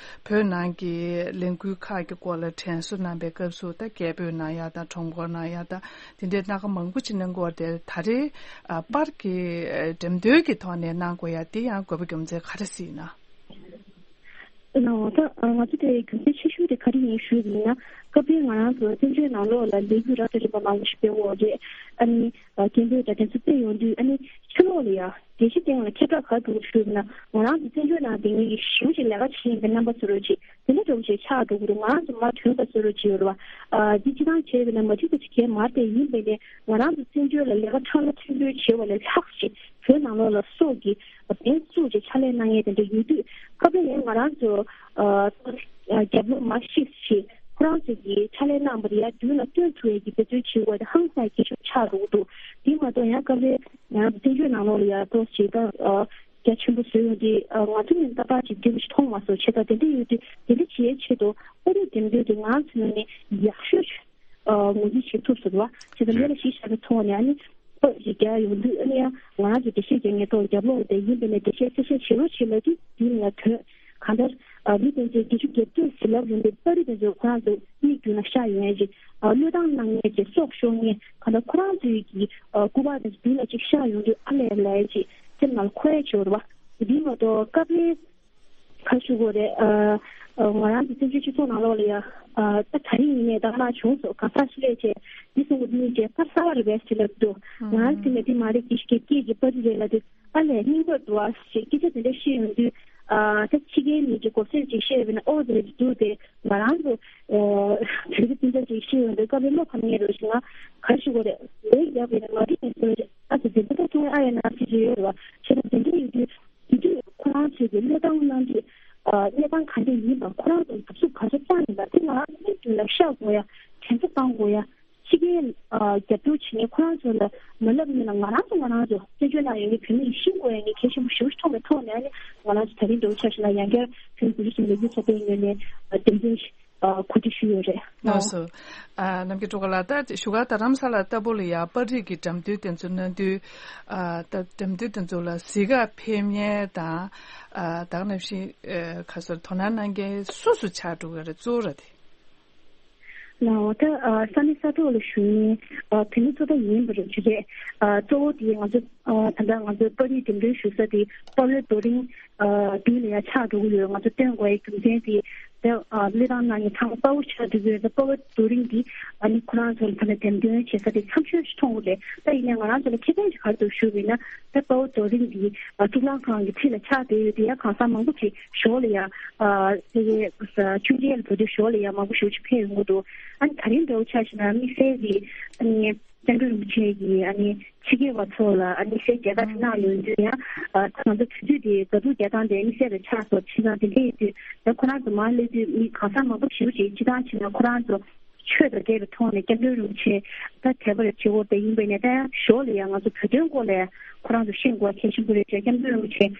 བོད་ནང་གི་ལས་འགུལ་ཁག་གི་སྐོར་ལ་དྲན་གསོ་གནང་པའི་སྐབས་སུ་ད་རྒྱ་བོད་ནང་ཡ་དང་གྲོང་ཁོག་ནང་ཡ་དང་དེ་འདྲའི་སྣ་ཁ་མང་པོ་ཅིག་གནང་གི་ཡོད་རེད་དེ། ད་རེས་ཨ་པར་གྱི་འགྲེམས་སྟོན་གྱི་ཐོག་ནས་གནང་དགོས་ཡ་དེ་ཡང་དགོས་པ་རྒྱུ་མཚན་ག་རེ་ཟིག་ཡིན་ན། ལགས་ད་ང་ཚོ་དེ་རྒྱུ་མཚན་ཆེ་ཤོས་དེ་ག་རེ་ཡིན་ཞུས་པ་ཡིན་ན་སྐབས་དེར་ང་རང་ཚོ་བཙན་བྱོལ་ནང་ལོགས་ལ་ལས་འགུལ་རབ་དང་རིམ་པ་མང་པོ་ཞིག་སྤེལ་ཡོད་རེད། ཨ་ནི་སྐད་འབོད་དང་དེ་ཚོ་སྤེལ་ཡོང་དུས་ཨ་ནི་ཕྱི་ལོགས་ལ་ཡ་རྒྱལ་སྤྱི་སྟེང་ལ་ཁྱབ་བསྒྲགས་ག་རེ་འདུག་ཞུས་པ་ཡིན་ན་ང་རང་ཚོ་བཙན་བྱོལ་ནང་དེ་ངེད་ཀྱི་ཞེ་པོ་ཅིག་ལས་ཀ་བྱེད་ཡིན་པའི་རྣམ་པ་ཚོ་རོ་ཅིག་དེ་འདྲ་འདྲ་བོ་ཞིག་ཆགས་འགྲོ་གི་འདུག་ང་རང་ཚོ་མར་ཐོན་པ་ཚོ་རོ་ཅིག་ཡོད་རེད་བ། ཨ་འདི་སྤྱི་བཏང་བྱས་པ་ཡིན་ན་མ་འགྲིག་པ་ཅིག་གང་ཡང་མ་རེད་དེ་ཡིན་པས་ནས་ང་རང་ཚོ་བཙན་བྱོལ་ལ་ལས་ཀ་ཁྲ་ལ་ཐོན་འབོད་བྱས་པ་ལས་ལྷག་ཅིག་བོད་ནང་ལོགས་ལ་སྲོག་གི་འབེན་བཙུགས་བྱས་ཕྱག་ལས་གནང་མཁན་དེ་འདྲ་ཡོད་དུས་སྐབས་རེ་ཡང་ང་རང་ཚོ་ཨ་རྒྱབ་ལོགས་མར་ཤིབ་བྱས་ཁོ་རང་ཚོ་གིས་ཕྱག་ལས་གནང་བ་དེ་ཡར་མདུན་ལ་སྟོན་ཐུབ་ཡས་ཀྱི་འབད་བརྩོན་བྱེད་དགོས་དེ་ཧང་སང་གི་ཆོག་ཆགས་འགྲོ་གི་འདུག་དེ་མ་གཏོགས་ཡང་སྐབས་རེ་ང་རང་ཚོ་བཙན་བྱོལ་ནང་ལོགས་ལ་ཡར་ཏོག་ཙམ་ཅིག་ད་རྒྱ་ཆེན་པོ་བཟོས་ཡོང་དུས་ང་ཚོ་ནས་ད་བར་ཅིག་འདི་འདྲ་ཞིག་མཐོང་མ་སོང་། བྱས་ཙང་དེ་འདྲ་ཡོད་དུས་དེ་འདྲ་བྱེད་ཡས་ཆེད་དུ་ཨ་རི་འགྲེམས་སྟོན་དེ་ང་ཚོ་ནས་ཡག་ཤོས་ཆེད། ཨ་ངོས་འཛིན་བྱེད་ཐུབ་ཟེར་བ། བྱས་ཙང་ལས་ལ་གཞི་བཞག་པའི་ཐོག་ནས་ཨ་ནི་པར་ཞིག་རྒྱག་ཡོང་དུས་ཨ་ནི་ཡང་ང་རང་ཚོ་འགྲེལ་བཤད་རྒྱག་མཁན་ཐོག་རྒྱབ་ལོགས་དེ་ཡིན་པས་ན་འགྲེལ་བཤད་གསལ་བཤད་བྱེད་རོགས་བྱེད་ལབ་དུས་དེ་ནས་ཐོན་གང་ལྟར་ཨ་མི་དེ་ཚོས་བརྒྱད་ཅུ་གྱ་བརྒྱད་ཟེར་ལབ་ཡོང་དུས་པར་རིས་དེ་ཚོ་ཁོ་རང་ཚོ་མིག་མདུན་ལ་ཤར་ཡོང་ཡས་ཅིག་ཨ་བློས་བཏང་གནང་མཁན་ཅིག་སྲོག་ཤོར་མཁན་གང་ལྟར་ཁོ་རང་ཚོའི་གི་ཨ་སྐུ་པར་དེ་ཚོ་མདུན་ལ་ཅིག་ཤར་ཡོང་དུས་ཨ་ལས་ལས་ཅིག་སེམས་ནང་ལ་འཁོར་ཡས་ཅིག་ཡོད་རེད་བ། དེ་མ་གཏོགས་སྐབས་རེ་ག་ཞུ་དགོས་རེད། ཨ་ཨ་ང་རང་གི་བཙན་བྱོལ་སྤྱི་ཚོགས་ནང་ལོགས་ལ་ཡ་ཨ་ད་ད་རིང་ཡིན་ནའི་ད་ག་ནང་བྱུང་སོང་ག་ས་ཞིག་ལས་བྱས་འདི་སོང་གི་འདི་ནས་བྱས་པར་གསར་པ་རེད་པས་ཞེས་ལབ་འདུག་ང་རང་ཚོ་ནས་འདི་མ་རེད་དེ་ཞིག་སྐད་ཀྱི་པར་རིས་རེད་ལབ་དུས་ཨ་ལས་རྙིང་པར་འདུག་ཨ་ཞེས་སྐད་ཆ་དེ་འདྲ་བཤད་ཡོང་དུས་ཨ་ད་ཕྱི་རྒྱལ་མི་གི་གོ་སེར་ཅིག་བཤད་པས་ན་ཨོ་དེ་རེད་འདུག་དེ་ང་རང་ཚོ་ཨ་བོད་རིགས་སྤུན་ཟླ་ཅིག་བཤད་ཡོང་དུས་སྐབས་རེ་བློ་ཕམ་ངེས་རེད་ཞེས་ང་ག་ཞུ་དགོས་རེད། ལས་རྒྱག་པས་ན་མ་རིག་ནས་ཟེར་བ་ཅིག་ཨ་ཙི་དེ་འདྲ་ད་ཐུང་ཨ་ཡ་ན་ཞེས་བརྗོད་ཡོད་རེད་བ། བྱས་ཙང་དེ་འདྲ་ཡོད་དུས། དེ་དུས་ཁོ་རང་ཚོས་ཀྱི་བློས་བཏང་གནང་དུས། ཨ་གནས་སྟངས་ག་འདྲ་ཡིན་པ་ཁོ་རང་ཚོ་འདུག་སུ་ག་ཚོད་བཏང་ཡིན་པ་དེ་ང་རང་ཚོ་མིག་མདུན་ལ་ཤར་དགོས་ཡ། དྲན་གསོ་བཏང་དགོས་ཡ། ཕྱི་རྒྱལ་ཨ་རྒྱབ་སྐྱོར་བྱེད་མཁན་ཁོ་རང་ཚོ་ལ་མ་ལབ་ནས་ལ་ང་རང་ཚོ་ང་རང་ཚོ་བཙན་བྱོལ་ནང་ཡོད་མཁན་བོད་མི་ཡིས་ཤེས་དགོས་ཡ་ངས་གལ་ཆེན་པོ་ཞེ་པོ་ཅིག་མཐོང་བའི་ཐོག་ནས་ཨ་ནི་ང་རང་ཚོ་ད་རིང་འདྲ་བོ་ཆ་བཞག་ན་ཡང་བསྐྱར་བོད་མི་དགུ་བཅུ་གསུམ་ལས་འགུལ་ཚོགས་པའི་ངོས་ནས་ཨ་འགྲེམས་སྟོན་ཞིག་ཨ་གོ་སྒྲིག་ཞུས་ཡོད་རེད། ལགས་སོ། ཨ་རྣམ་རྒྱལ་སྒྲོལ་དཀར་ལགས་ད་བཞུགས་སྒར་རྡ་རམ་ས་ལ་ལྟ་བུ་ལ་ཡང་པར་རིས་ཀྱི་འགྲེམས་སྟོན་དེ་ཚོ་གནང་དུས་ཨ་ད་འགྲེམས་སྟོན་དེ་ཚོ་ལ་གཟིགས་གར་ཕེབས་མཁན་དང་ཨ་ད་ག་ནང་བཞིན་ཨ་ག་སོར་དོ་སྣང་གནང་མཁན་སུ་སུ་ཆགས་འགྲོ་གི་རེད་གཙོ་བོ་ར་དེ། ལགས་འོ་ད་ཨ་ས་གནས་ས་ཐོག་ལ་བཞུགས་མཁན་ཨ་བོད་མི་ཚོ་ད་ཡིན་པ་རེད་ཅི་རེད། ཨ་གཙོ་བོ་དེ་ང་ཚོ་ཨ་ད་ལྟ་ང་ཚོའི་པར་རིས་འགྲེམས་སྟོན་ཞུ་ས་དེ་དཔའ་བོའི་རྡོ་རིང་ཨ་མདུན་ལ་ཡང་ཆགས་འགྲོ་གི་ཡོད། ང་ཚོ་སྟོན་དགོས་ཡའི་རྒྱུ་མཚན་དེ་ད་ཨ་བློས་བཏང་གནང་མཁན་ཚང་མ་དཔའ་བོ་ཆགས་འགྲོ་གི་ཡོད། ད་དཔའ་བོའི་རྡོ་རིང་འདི་ཨ་ནི་ཁོ་རང་ཚོ་ལ་ད་ལྟ་འགྲེམས་སྟོན་བྱེད་ས་དེ་འཚམས་ཤོས་ཤིག་མཐོང་གི་རེད། ད་ཡིན་ནའི་ང་རང་ཚོ་ལ་ཁེ་ཕན་ཞིག་ག་རེ་འདུག་ཞུས་པ་ཡིན་ན་ད་དཔའ་བོ་རྡོ་རིང་འདི་ཨ་གཙུག་ལག་ཁང་གི་འཁྲིས་ལ་ཆགས་བསྡད་ཡོད་དེ་ཡང་གང་ཟག་མང་པོ་ཅིག་ཞོར་ལ་ཡང་ཨ་དེ་གའི་ཨ་མཆོད་མཇལ་ལ་འགྲོ་དུས་ཞོར་ལ་ཡང་མང་པོ་ཞེ་པོ་ཅིག་ཕེབས་ཡོང་གི་འདུག་ཨ་ནི་ད་རིང་འདྲ་བོ་ཆ་བཞག་ན་དམིགས་བསལ་གྱི་ཨ་ནི། སྐྱབས་མགོན་རིན་པོ་ཆེ་གིས་ཨ་ནི་ཕྱི་རྒྱལ་བ་ཚོ་ལ་ཨ་ནི་གསལ་རྒྱ་གར་གྱི་ནང་ཡོང་དུས་ཡང་ཨ་ང་ཚོ་དུས་ཚོད་དེ་དགའ་སྡུག་རྒྱག་སྟངས་དེ་དམིགས་བསལ་རེ་ཆགས་སོང་། བྱས་ཙང་དེ་འདྲ་ཡིན་དུས་ད་ཁོ་རང་ཚོ་མར་སླེབས་དུས་མི་གང་ཟག་མང་པོ་ཞེ་པོ་ཅིག་སྤྱིར་བཏང་བྱས་ན་ཁོ་རང་ཚོ་ཆོས་དང་འབྲེལ་བའི་ཐོག་ནས་སྐྱབས་མགོན་རིན་པོ་ཆེ་ད་དད་པ་རེ་བྱེད་འོ་དེ་ཡིན་པས་ནས་ད་ཡང་ཞོར་ལ་ཡང་ང་ཚོ་བོད་དོན་སྐོར་ལ་ཁོ་རང་ཚོ་ཤེས་དགོས་གལ་ཆེན་པོ་རེད་ཅེས་སྐྱབས་མགོན་རིན་པོ་ཆེ་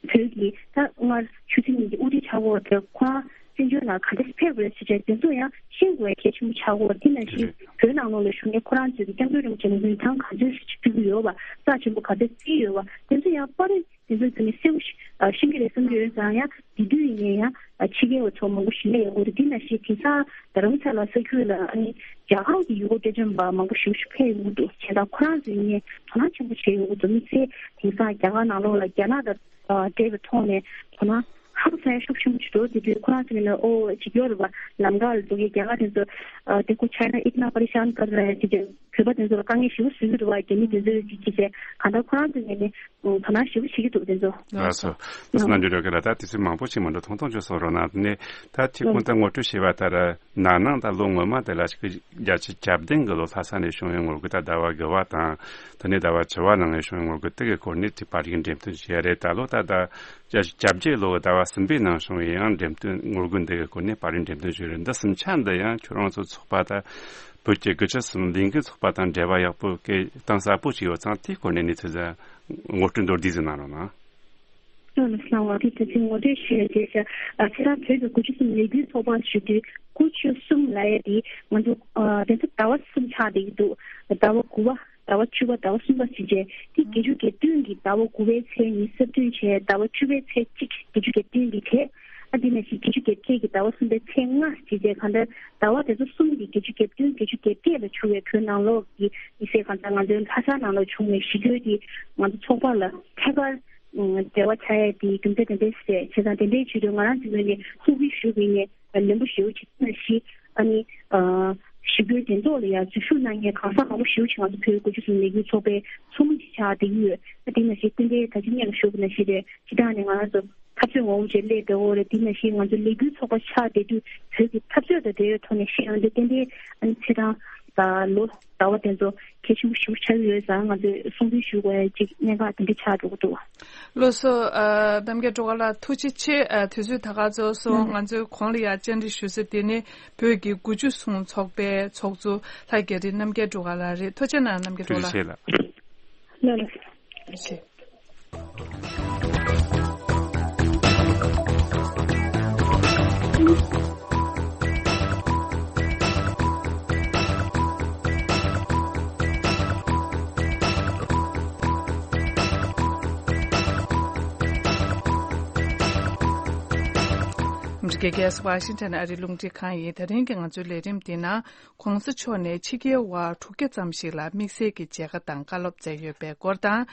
བོད་ཀྱི་ད་སྔར་ཆོས་སྲིད་གཉིས་ཀྱི་དབུ་ཁྲིད་ཆགས་ཡོད་དེ་ཁོ་རང་བཙན་བྱོལ་ནང་ག་འདྲ་ཕེབས་དགོས་ཟེར་བྱས་དེ་ཚོ་ཡང་ཤེས་དགོས་གལ་ཆེན་པོ་ཆགས་ཡོད། དེ་ནང་བཞིན་བོད་ནང་ལོགས་ལ་བཞུགས་མཁན་ཁོ་རང་ཚོའི་གི་སྐྱབས་མགོན་རིན་པོ་ཆེ་ལ་མིང་ཐང་ག་ཚོད་ཞིག་བསྐྱོན་གྱི་ཡོད་པ། རྩ་ཆེན་པོ་ག་ཚོད་བརྩིས་ཡོད་པ། དེ་ཚོ་ཡང་པར་རིས་དེ་ཚོའི་ཐོག་ནས་གསལ་པོ་ཞིག་ཨ་ཤེས་ཀྱི་རེད་བསམ་གྱི་ཡོད་ཙང་། ཡང་དེ་དུས་ཡིན་ནའི་ཡང་ཨ་ཕྱི་རྒྱལ་བ་ཚོ་མང་པོ་ཞིག་སླེབས་ཡོང་གི་རེད། དེ་ནང་བཞིན་དེང་སང་རྡ་རམ་ས་ལ་ས་ཁུལ་ལ་ཨ་ནི་རྒྱ་གར་གྱི་ཡུལ་སྐོར་སྤྲོ་འཆམ་པ་མང་པོ་ཞིག་ཕེབས་ཡོང་གི་འདུག་བྱས་ཙང་ཁོ་རང་ཚོ་ཡིན་ནའི་དོ་སྣང་ཆེན་པོ་བྱས་ཡོང་གི་འདུག་དམིགས་བསལ་དེང་སང་རྒྱ་གར་ནང་ལོགས་ལ་རྒྱ་ནག་དང་ཨ་འབྲེལ་བའི་ཐོག་ནས་དོ་སྣང་ཧ་ཅང་ཤུགས་ཆེན་པོ་ཞིག་འདུག་དེ་དུས་ཁོ་རང་ཚོ་ཡིན་ནའི་ཨོ་ཅིག་ཡོད་རེད་པ། ལམ་ཁ་ལ་འགྲོ་མཁན་རྒྱ་གར་དེ་ཚོ་ཨ་དེ་ཁོ་China itna pareshan kar raha hai ཅེས་བོད་པ་དེ་ཚོ་ལ་དཀའ་ངལ་ཞེ་པོ་བཟོ་གི་འདུག་པ། རྒྱ་མི་དེ་ཚོས་ཅིག་ཅིག་བྱས་གང་ལྟར་ཁོ་རང་ཚོ་ངོས་ནས་དོ་སྣང་ཞེ་པོ་བྱེད་ཀྱི་འདུག་དེ་ཚོ། ལགས་སོ། ལགས་སོ། རྣམ་འགྱུར་ཡོད་གི་ལ། ད་དུས་ཚོད་མང་པོ་ཞིག་མི་འདུག་ཐུང་ཐུང་ཅིག་གསུང་རོགས་གནང་། དེ་ནས་ད་ཐིག་ཁུངས་ད་ངོ་སྤྲོད་བྱས་པ་ལྟར་ན་ནང་ད་ལོ་སྔོན་མ་དེ་ལ་ཞིག་བརྒྱད་ཅུ་གྱ་བདུན་གི་ལོ་ལྷ་ས་ནས་བྱུང་བའི་ངོ་རྒོལ། ད་ཟླ་བ་དགུ་པ་དང་དེ་ནས་ཟླ་བ་བཅུ་པ་ནང་ནས་བྱུང་བའི་ངོ་རྒོལ་དེ་གི་སྐོར་ནས་དེ་པར་རིས་འགྲེམས་སྟོན་བྱས་རེད། ད་ལོ་ད་ད་བརྒྱད་ཅུ་གྱ་བརྒྱད་ལོ་གི་ཟླ་བ་གསུམ་པའི་ནང་བྱུང་བའི་ཡང་འགྲེམས་སྟོན་ངོ་རྒོལ་འདི་གི་སྐོར་ནས་པར་རིས་འགྲེམས་སྟོན་བྱས་རེད། འདི་གསུམ་ཆ་འདི་ཡང་ཁྱོད་རང་ཚོ་ཚོགས་པ་ད་བོད་ཀྱི་དགུ་བཅུ་གསུམ་ལས་འགུལ་ཚོགས་པ་དང་འབྲེལ་བ་ཡག་པོ་སྐད་གཏིང་ཟབ་པོ་ཅིག་ཡོད་ཙང་། དེའི་སྐོར་ནས་གནས་ཚུལ་ཟིག་ངོ་སྤྲོད་མདོར་བསྡུས་ཟིག་གནང་རོགས་གནང་། ལགས་སོ། གནང་བ་དེ་དེ་ཚོའི་ངོ་སྤྲོད་ཞུ་ཡ་བྱས་ཤག་ཨ་ཁྱེད་རང་བོད་ཀྱི་དགུ་བཅུ་གསུམ་ལས་འགུལ་ཚོགས་པ་ཞུ་དུས་དགུ་བཅུ་གསུམ་ལབ་ཡ་དེ་ང་ཚོ་ཨ་དེ་ཚོ་ཟླ་བ་གསུམ་ཆགས་བསྡད་ཀྱི་འདུག་ཟླ་བ་དགུ་པ། ཟླ་བ་བཅུ་པ། ཟླ་བ་གསུམ་པ་ཟེར་བྱས་དེ་བརྒྱད་ཅུ་གྱ་བདུན་གྱི་ཟླ་བ་དགུ་པའི་ཚེས་ཉི་ཤུ་རྩ་བདུན་བྱས་ཟླ་བ་བཅུ་པའི་ཚེས་གཅིག་བརྒྱད་ཅུ་གྱ་བདུན་གྱི་གྲས། ཨ་དེ་ནང་བཞིན་བརྒྱད་ཅུ་གྱ་བརྒྱད་ཀྱི་ཟླ་བ་གསུམ་པའི་ཚེས་ལྔ་ཟེར་བྱས་གང་ལྟར་ཟླ་བ་དེ་ཚོ་གསུམ་གྱི་བརྒྱད་ཅུ་གྱ་བདུན་བརྒྱད་ཅུ་གྱ་བརྒྱད་ལ་འཁྱུད་པའི་བོད་ནང་ལོགས་ཀྱི་མི་སེར་གང་ལྟར་ང་ཚོའི་ལྷ་ས་ནང་ལ་བྱུང་བའི་ཞི་རྒོལ་དེ་ང་ཚོ་ཚོགས་པ་ལ་ཐད་ཀར་འབྲེལ་བ་ཆགས་ཡས་དེ་རྒྱུ་མཚན་དེ་འདྲས་རེད། བྱས་ཙང་དེ་འདྲའི་ཆེད་དུ་ང་རང་ཚོའི་ངོས་ནས་ཐུགས་ཁུར་ཞུ་གི་ཡིན། ལན་པོ་ཞེ་པོ་བྱེད་ཐུབ་ན་ཤི། ཨ་ནི་ཨ་ཞི་རྒོལ་དེ་ཚོ་ལ་ཡང་འཛུལ་ཞུགས་གནང་མཁན་གང་ཟག་མང་པོ་ཞེ་པོ་ཅིག་ང་ཚོ་བོད་དགུ་བཅུ་གསུམ་ལས་འགུལ་ཚོགས་པའི་ཚོགས་མི་ཅིག་ཆགས་བསྡད་ཀྱི་ཡོད། ཨ་དེ་ནང་བཞིན་རྟེན་འབྲེལ་ད་ཅི་སྔོན་ལ་ཞུས་པ་ནང་བཞིན་རེད། སྤྱིར་བཏང་ནས་ང་རང་ཚོ་འཐབ་རྩོད་ངོ་བོ་ཅིག་སླེབས་བསྡད་ཡོད་རེད། དེ་ནང་བཞིན་ང་ཚོ་ལས་འགུལ་ཚོགས་པ་ཆགས་བསྡད་དུས་བོད་ཀྱི་འཐབ་རྩོད་དང་འབྲེལ་བའི་ཐོག་ནས་བཤད་ཡོང་དུས་རྟེན་འབྲེལ་ཨ་ནི་ཚེས་གྲངས་དང་ལོ་ཟླ་བ་དེ་ཚོ་གལ་ཆེན་པོ་ཞེ་པོ་ཆགས་ཀྱི་ཡོད་ཙང་ང་ཚོས་སྲུང་བརྩི་ཞུ་དགོས་ཡ་ཅིག་གནད་འགག་དེ་འདྲ་ཆགས་འགྲོ་གི་འདུག་ལགས་སོ། ཨ་རྣམ་རྒྱལ་སྒྲོལ་དཀར་ལགས་ཐུགས་རྗེ་ཆེ། ཨ་དུས་ཚོད་ད་ག་ཚོད་སོང་། ང་ཚོའི་གོང་ལ་ཡ་བཅར་འདྲི་ཞུ་ས་དེ་ནི་བོད་ཀྱི་དགུ་བཅུ་གསུམ་ཚོགས་པའི་ཚོགས་གཙོ་ལྷ་རྒྱ་རི་རྣམ་རྒྱལ་སྒྲོལ་དཀར་ལགས་རེད། ཐུགས་རྗེ་གནང་རྣམ་རྒྱལ་སྒྲོལ་དཀར་ལགས། ཐུགས་རྗེ་ཆེ་ལགས། ལགས་ལགས། ཐུགས་རྗེ་ཆེ། ཨ་མི་རི་ཀའི་རྒྱལ་ས་ཝ་ཤིང་ཊོན་ཨ་རིའི་རླུང་འཕྲིན་ཁང་ཡིན། དེ་རིང་གི་ང་ཚོའི་ལས་རིམ་འདི་ནང་། ༸གོང་ས་མཆོག་ནས་ཕྱི་རྒྱལ་བ་དྲུག་བརྒྱ་ཙམ་ཞིག་ལ་དམིགས་བསལ་གྱི་མཇལ་ཁ་དང་བཀའ་སློབ་སྩལ་ཡོད་པའི་སྐོར་དང་།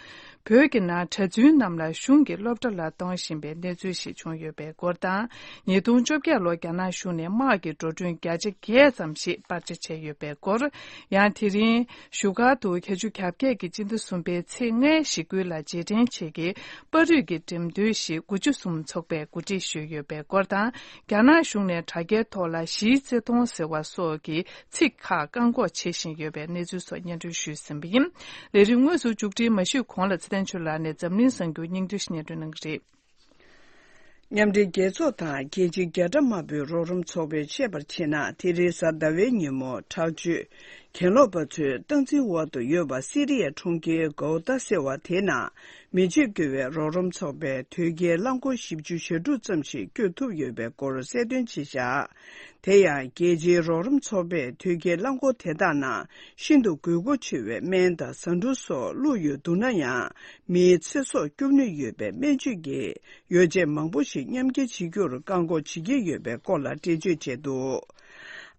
བོད་ཀྱི་ནང་གྲྭ་བཙུན་རྣམས་ལ་གཞུང་གིས་སློབ་གྲྭ་ལ་གཏོང་བཞིན་པའི་གནས་ཚུལ་ཞིག་བྱུང་ཡོད་པའི་སྐོར་དང་། ཉིས་སྟོང་བཅོ་བརྒྱད་ལོར་རྒྱ་ནག་གཞུང་ནས་དམག་གི་འགྲོ་གྲོན་བརྒྱ་ཆ་བརྒྱད་ཙམ་ཞིག་སྤར་ཆ་བྱས་ཡོད་པའི་སྐོར། ཡང་དེ་རིང་བཞུགས་སྒར་དུ་བརྒྱད་ཅུ་གྱ་བརྒྱད་ཀྱི་སྤྱི་ཟླ་གསུམ་པའི་ཚེས་ལྔའི་ཞི་རྒོལ་ལ་རྗེས་དྲན་ཆེད་ཀྱི་པར་རིས་ཀྱི་འགྲེམས་སྟོན་ཞིག་དགུ་བཅུ་གསུམ་ཚོགས་པས་གོ་སྒྲིག་ཞུས་ཡོད་པའི་སྐོར་དང་། རྒྱ་ནག་གཞུང་ནས་དྲ་རྒྱའི་ཐོག་ལ་ཞིའི་བརྩི་མཐོང་ཟེར་བ་སོགས་ཀྱི་ཚིག་ཁག་བཀག་འགོག་བྱེད་བཞིན་ཡོད་པའི་གནས་ཚུལ་སོགས་སྙན་སྒྲོན་ཞུས་ཟིན་པ་ཡིན། ལས་རིམ་དངོས་སུ་མཇུག་སྒྲིལ་མ་ཞུས་གོང་ལ་ཚེ་བརྟན་ཆོས་ལགས་ནས་འཛམ་གླིང་གསར་འགྱུར་སྙིང་བསྡུས་ཤིག་སྙན་སྒྲོན་གནང་གི་རེད། མཉམ་འབྲེལ་རྒྱལ་ཚོགས་དང་རྒྱལ་སྤྱིའི་རྒྱ་གྲམ་དམར་པོའི་རོགས་རམ་ཚོགས་པས་བཤད་པར་བྱས་ན། དེ་རིང་གཟའ་ཟླ་བའི་ཉིན་མོ་དྲག་སྤྱོད་གྱེན་ལོག་པ་ཚོའི་སྟངས་འཛིན་འོག་ཏུ་ཡོད་པ་སི་རི་ཡའི་གྲོང་ཁྱེར་གོའུ་ཏཱ་ཟེར་བ་དེའི་ནང་མི་རྗེས་འགུལ་བའི་རོགས་རམ་ཚོགས་པས་དོས་སྐྱེལ་རླངས་འཁོར་བཞི་བཅུ་ཞེ་དྲུག་ཙམ་ཞིག་བསྐྱོད་ཐུབ་ཡོད་པའི་སྐོར་གསལ་སྟོན་བྱས་བཞག་དེ་ཡང་རྒྱལ་སྤྱིའི་རོགས་རམ་ཚོགས་པས་དོས་སྐྱེལ་རླངས་འཁོར་དེ་དག་ནང་ཤིན་ཏུ་དགོས་མཁོ་ཆེ་བའི་སྨན་དང་ཟ་འབྲུ་སོགས་བླུགས་ཡོད་འདུག་ན་ཡང་། མིའི་ཚེ་སྲོག་སྐྱོབ་ནུས་ཡོད་པའི་སྨན་བཅོས་ཀྱི་ཡོ་བྱད་མང་པོ་ཞིག་མཉམ་འཁྱེར་བྱེད་རྒྱུར་བཀག་འགོག་བྱེད་ཀྱི་ཡོད་པའི་སྐོར་ལ་འགྲེལ་བརྗོད་བྱས་འདུག་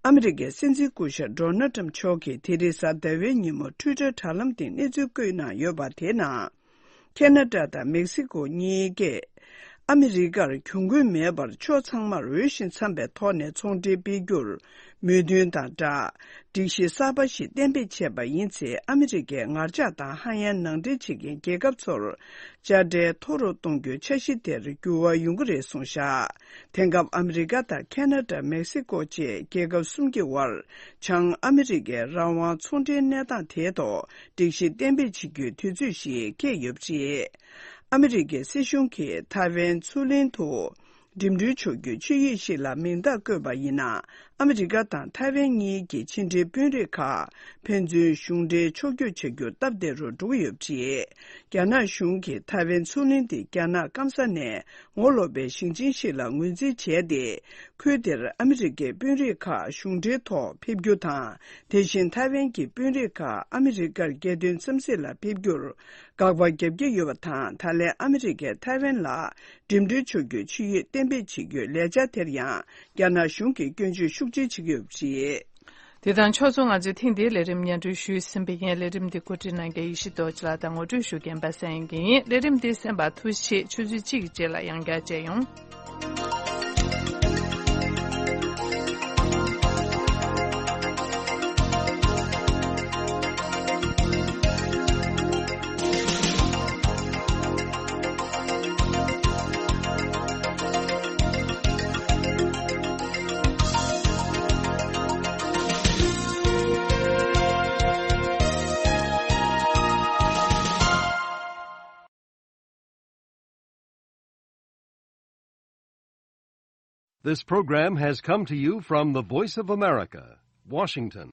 ཨ་མི་རི་ཀའི་སྲིད་འཛིན་སྐུ་ཞབས་ཌོ་ནལ་ཊམ་མཆོག་གིས་དེ་རིང་གཟའ་ཟླ་བའི་ཉིན་མོ་ཊུའི་ཊར་དྲ་ལམ་སྟེང་གནས་ཚུལ་བཀོད་གནང་ཡོད་པ་དེའི་ནང་། ཁེ་ན་ཌ་དང་མེག་སི་ཀོ་གཉིས་ཀས་ཨ་མི་རི་ཀར་གྱོང་གུན་མེད་པར་ཕྱོགས་ཚང་མར་འོས་ཤིང་འཚམ་པའི་ཐོག་ནས་ཚོང་འབྲེལ་སྤེལ་རྒྱུར་མོས་མཐུན་དང་སྦྲགས། སྒྲིག་གཞི་གསར་པ་ཞིག་གཏན་འབེབས་བྱས་པ་ཡིན་ཚེ། ཨ་མི་རི་ཀའི་ངར་ལྕགས་དང་ཧ་ཡང་ནང་འདྲེན་བྱེད་མཁན་རྒྱལ་ཁབ་ཚོར་དཔྱ་ཁྲལ་མཐོ་རུ་གཏོང་རྒྱུའི་འཆར་གཞི་དེར་འགྱུར་བ་ཡོང་གི་རེད་གསུངས་བཞག་དེང་སྐབས་ཨ་མི་རི་ཀ་དང་ཁེ་ན་ཌ། མེག་སི་ཀོ་བཅས་རྒྱལ་ཁབ་གསུམ་གྱི་དབར་བྱང་ཨ་མི་རི་ཀའི་རང་དབང་ཚོང་འབྲེལ་གནས་སྟངས་དེའི་ཐོག་སྒྲིག་གཞི་གཏན་འབེབས་བྱེད་རྒྱུའི་དུས་ཚོད་ཞིག་འཁེལ་ཡོད་པ་རེད། ཨ་མི་རི་ཀའི་སྲིད་གཞུང་གིས་ཐའེ་ཝན་མཚོ་གླིང་དུ། འགྲིམ་འགྲུལ་ཆོག་རྒྱུའི་ཆིངས་ཡིག་ཞིག་ལ་མིང་རྟགས་བཀོད་པ་ཡིན་ན། ཨ་མི་རི་ཀ་དང་ཐའེ་ཝན་གཉིས་ཀྱི་ཕྱི་འབྲེལ་དཔོན་རིགས་ཁག་ཕན་ཚུན་གཞུང་འབྲེལ་ཕྱོགས་བསྐྱོད་བྱ་རྒྱུ་སྟབས་བདེ་རུ་འགྲོ་གི་ཡོད་པ་རེད། རྒྱ་ནག་གཞུང་གིས་ཐའེ་ཝན་མཚོ་གླིང་དེ་རྒྱ་ནག་སྐམ་ས་ནས་ངོ་ལོག་པའི་ཞིང་ཆེན་ཞིག་ལ་ངོས་འཛིན་བྱས་ཏེ། ཁུལ་དེར་ཨ་མི་རི་ཀའི་དཔོན་རིགས་ཁག་གཞུང་འབྲེལ་ཐོག་ཕེབས་རྒྱུ་དང་། དེ་བཞིན་ཐའེ་ཝན་གྱི་དཔོན་རིགས་ཁག་ཨ་མི་རི་ཀར་རྒྱལ་དོན་འཚམས་གཟིགས་ལ་ཕེབས་རྒྱུར་དགག་པ་བརྒྱབ་ཀྱི་ཡོད་པ་དང་། ད་ལན་ཨ་མི་རི་ཀས་ཐའེ་ཝན་ལ་འགྲིམ་འགྲུལ་ཆོག་རྒྱུའི་ཆིངས་ཡིག་གཏན་འབེབས་བྱེད་རྒྱུའི་ལས་འཆར་དེར་ཡང་རྒྱ་ནག་གཞུང་གིས་སྐྱོན་བརྗོད་ཤུགས་ཆེ་བྱེད་ཀྱི་ཡོད་པ་རེད། དེ་དང་ཕྱོགས་མཚུངས། ང་ཚོས་ཐེངས་འདིའི་ལས་རིམ་སྙན་སྒྲོན་ཞུས་ཟིན་པ་ཡིན། ལས་རིམ་འདི་གོ་སྒྲིག་གནང་མཁན་ཡེ་ཤེས་རྡོ་རྗེ་ལགས་དང་ངོ་སྤྲོད་ཞུ་མཁན་པ་སངས་དབྱངས་སྐྱིད་ཡིན། ལས་རིམ་འདི་གསན་པར་ཐུགས་རྗེ་ཆེ། ཆུ་ཚོད་གཅིག་གི་རྗེས་ལ་ཡང་བསྐྱར་མཇལ་ཡོང་། This program has come to you from the Voice of America, Washington.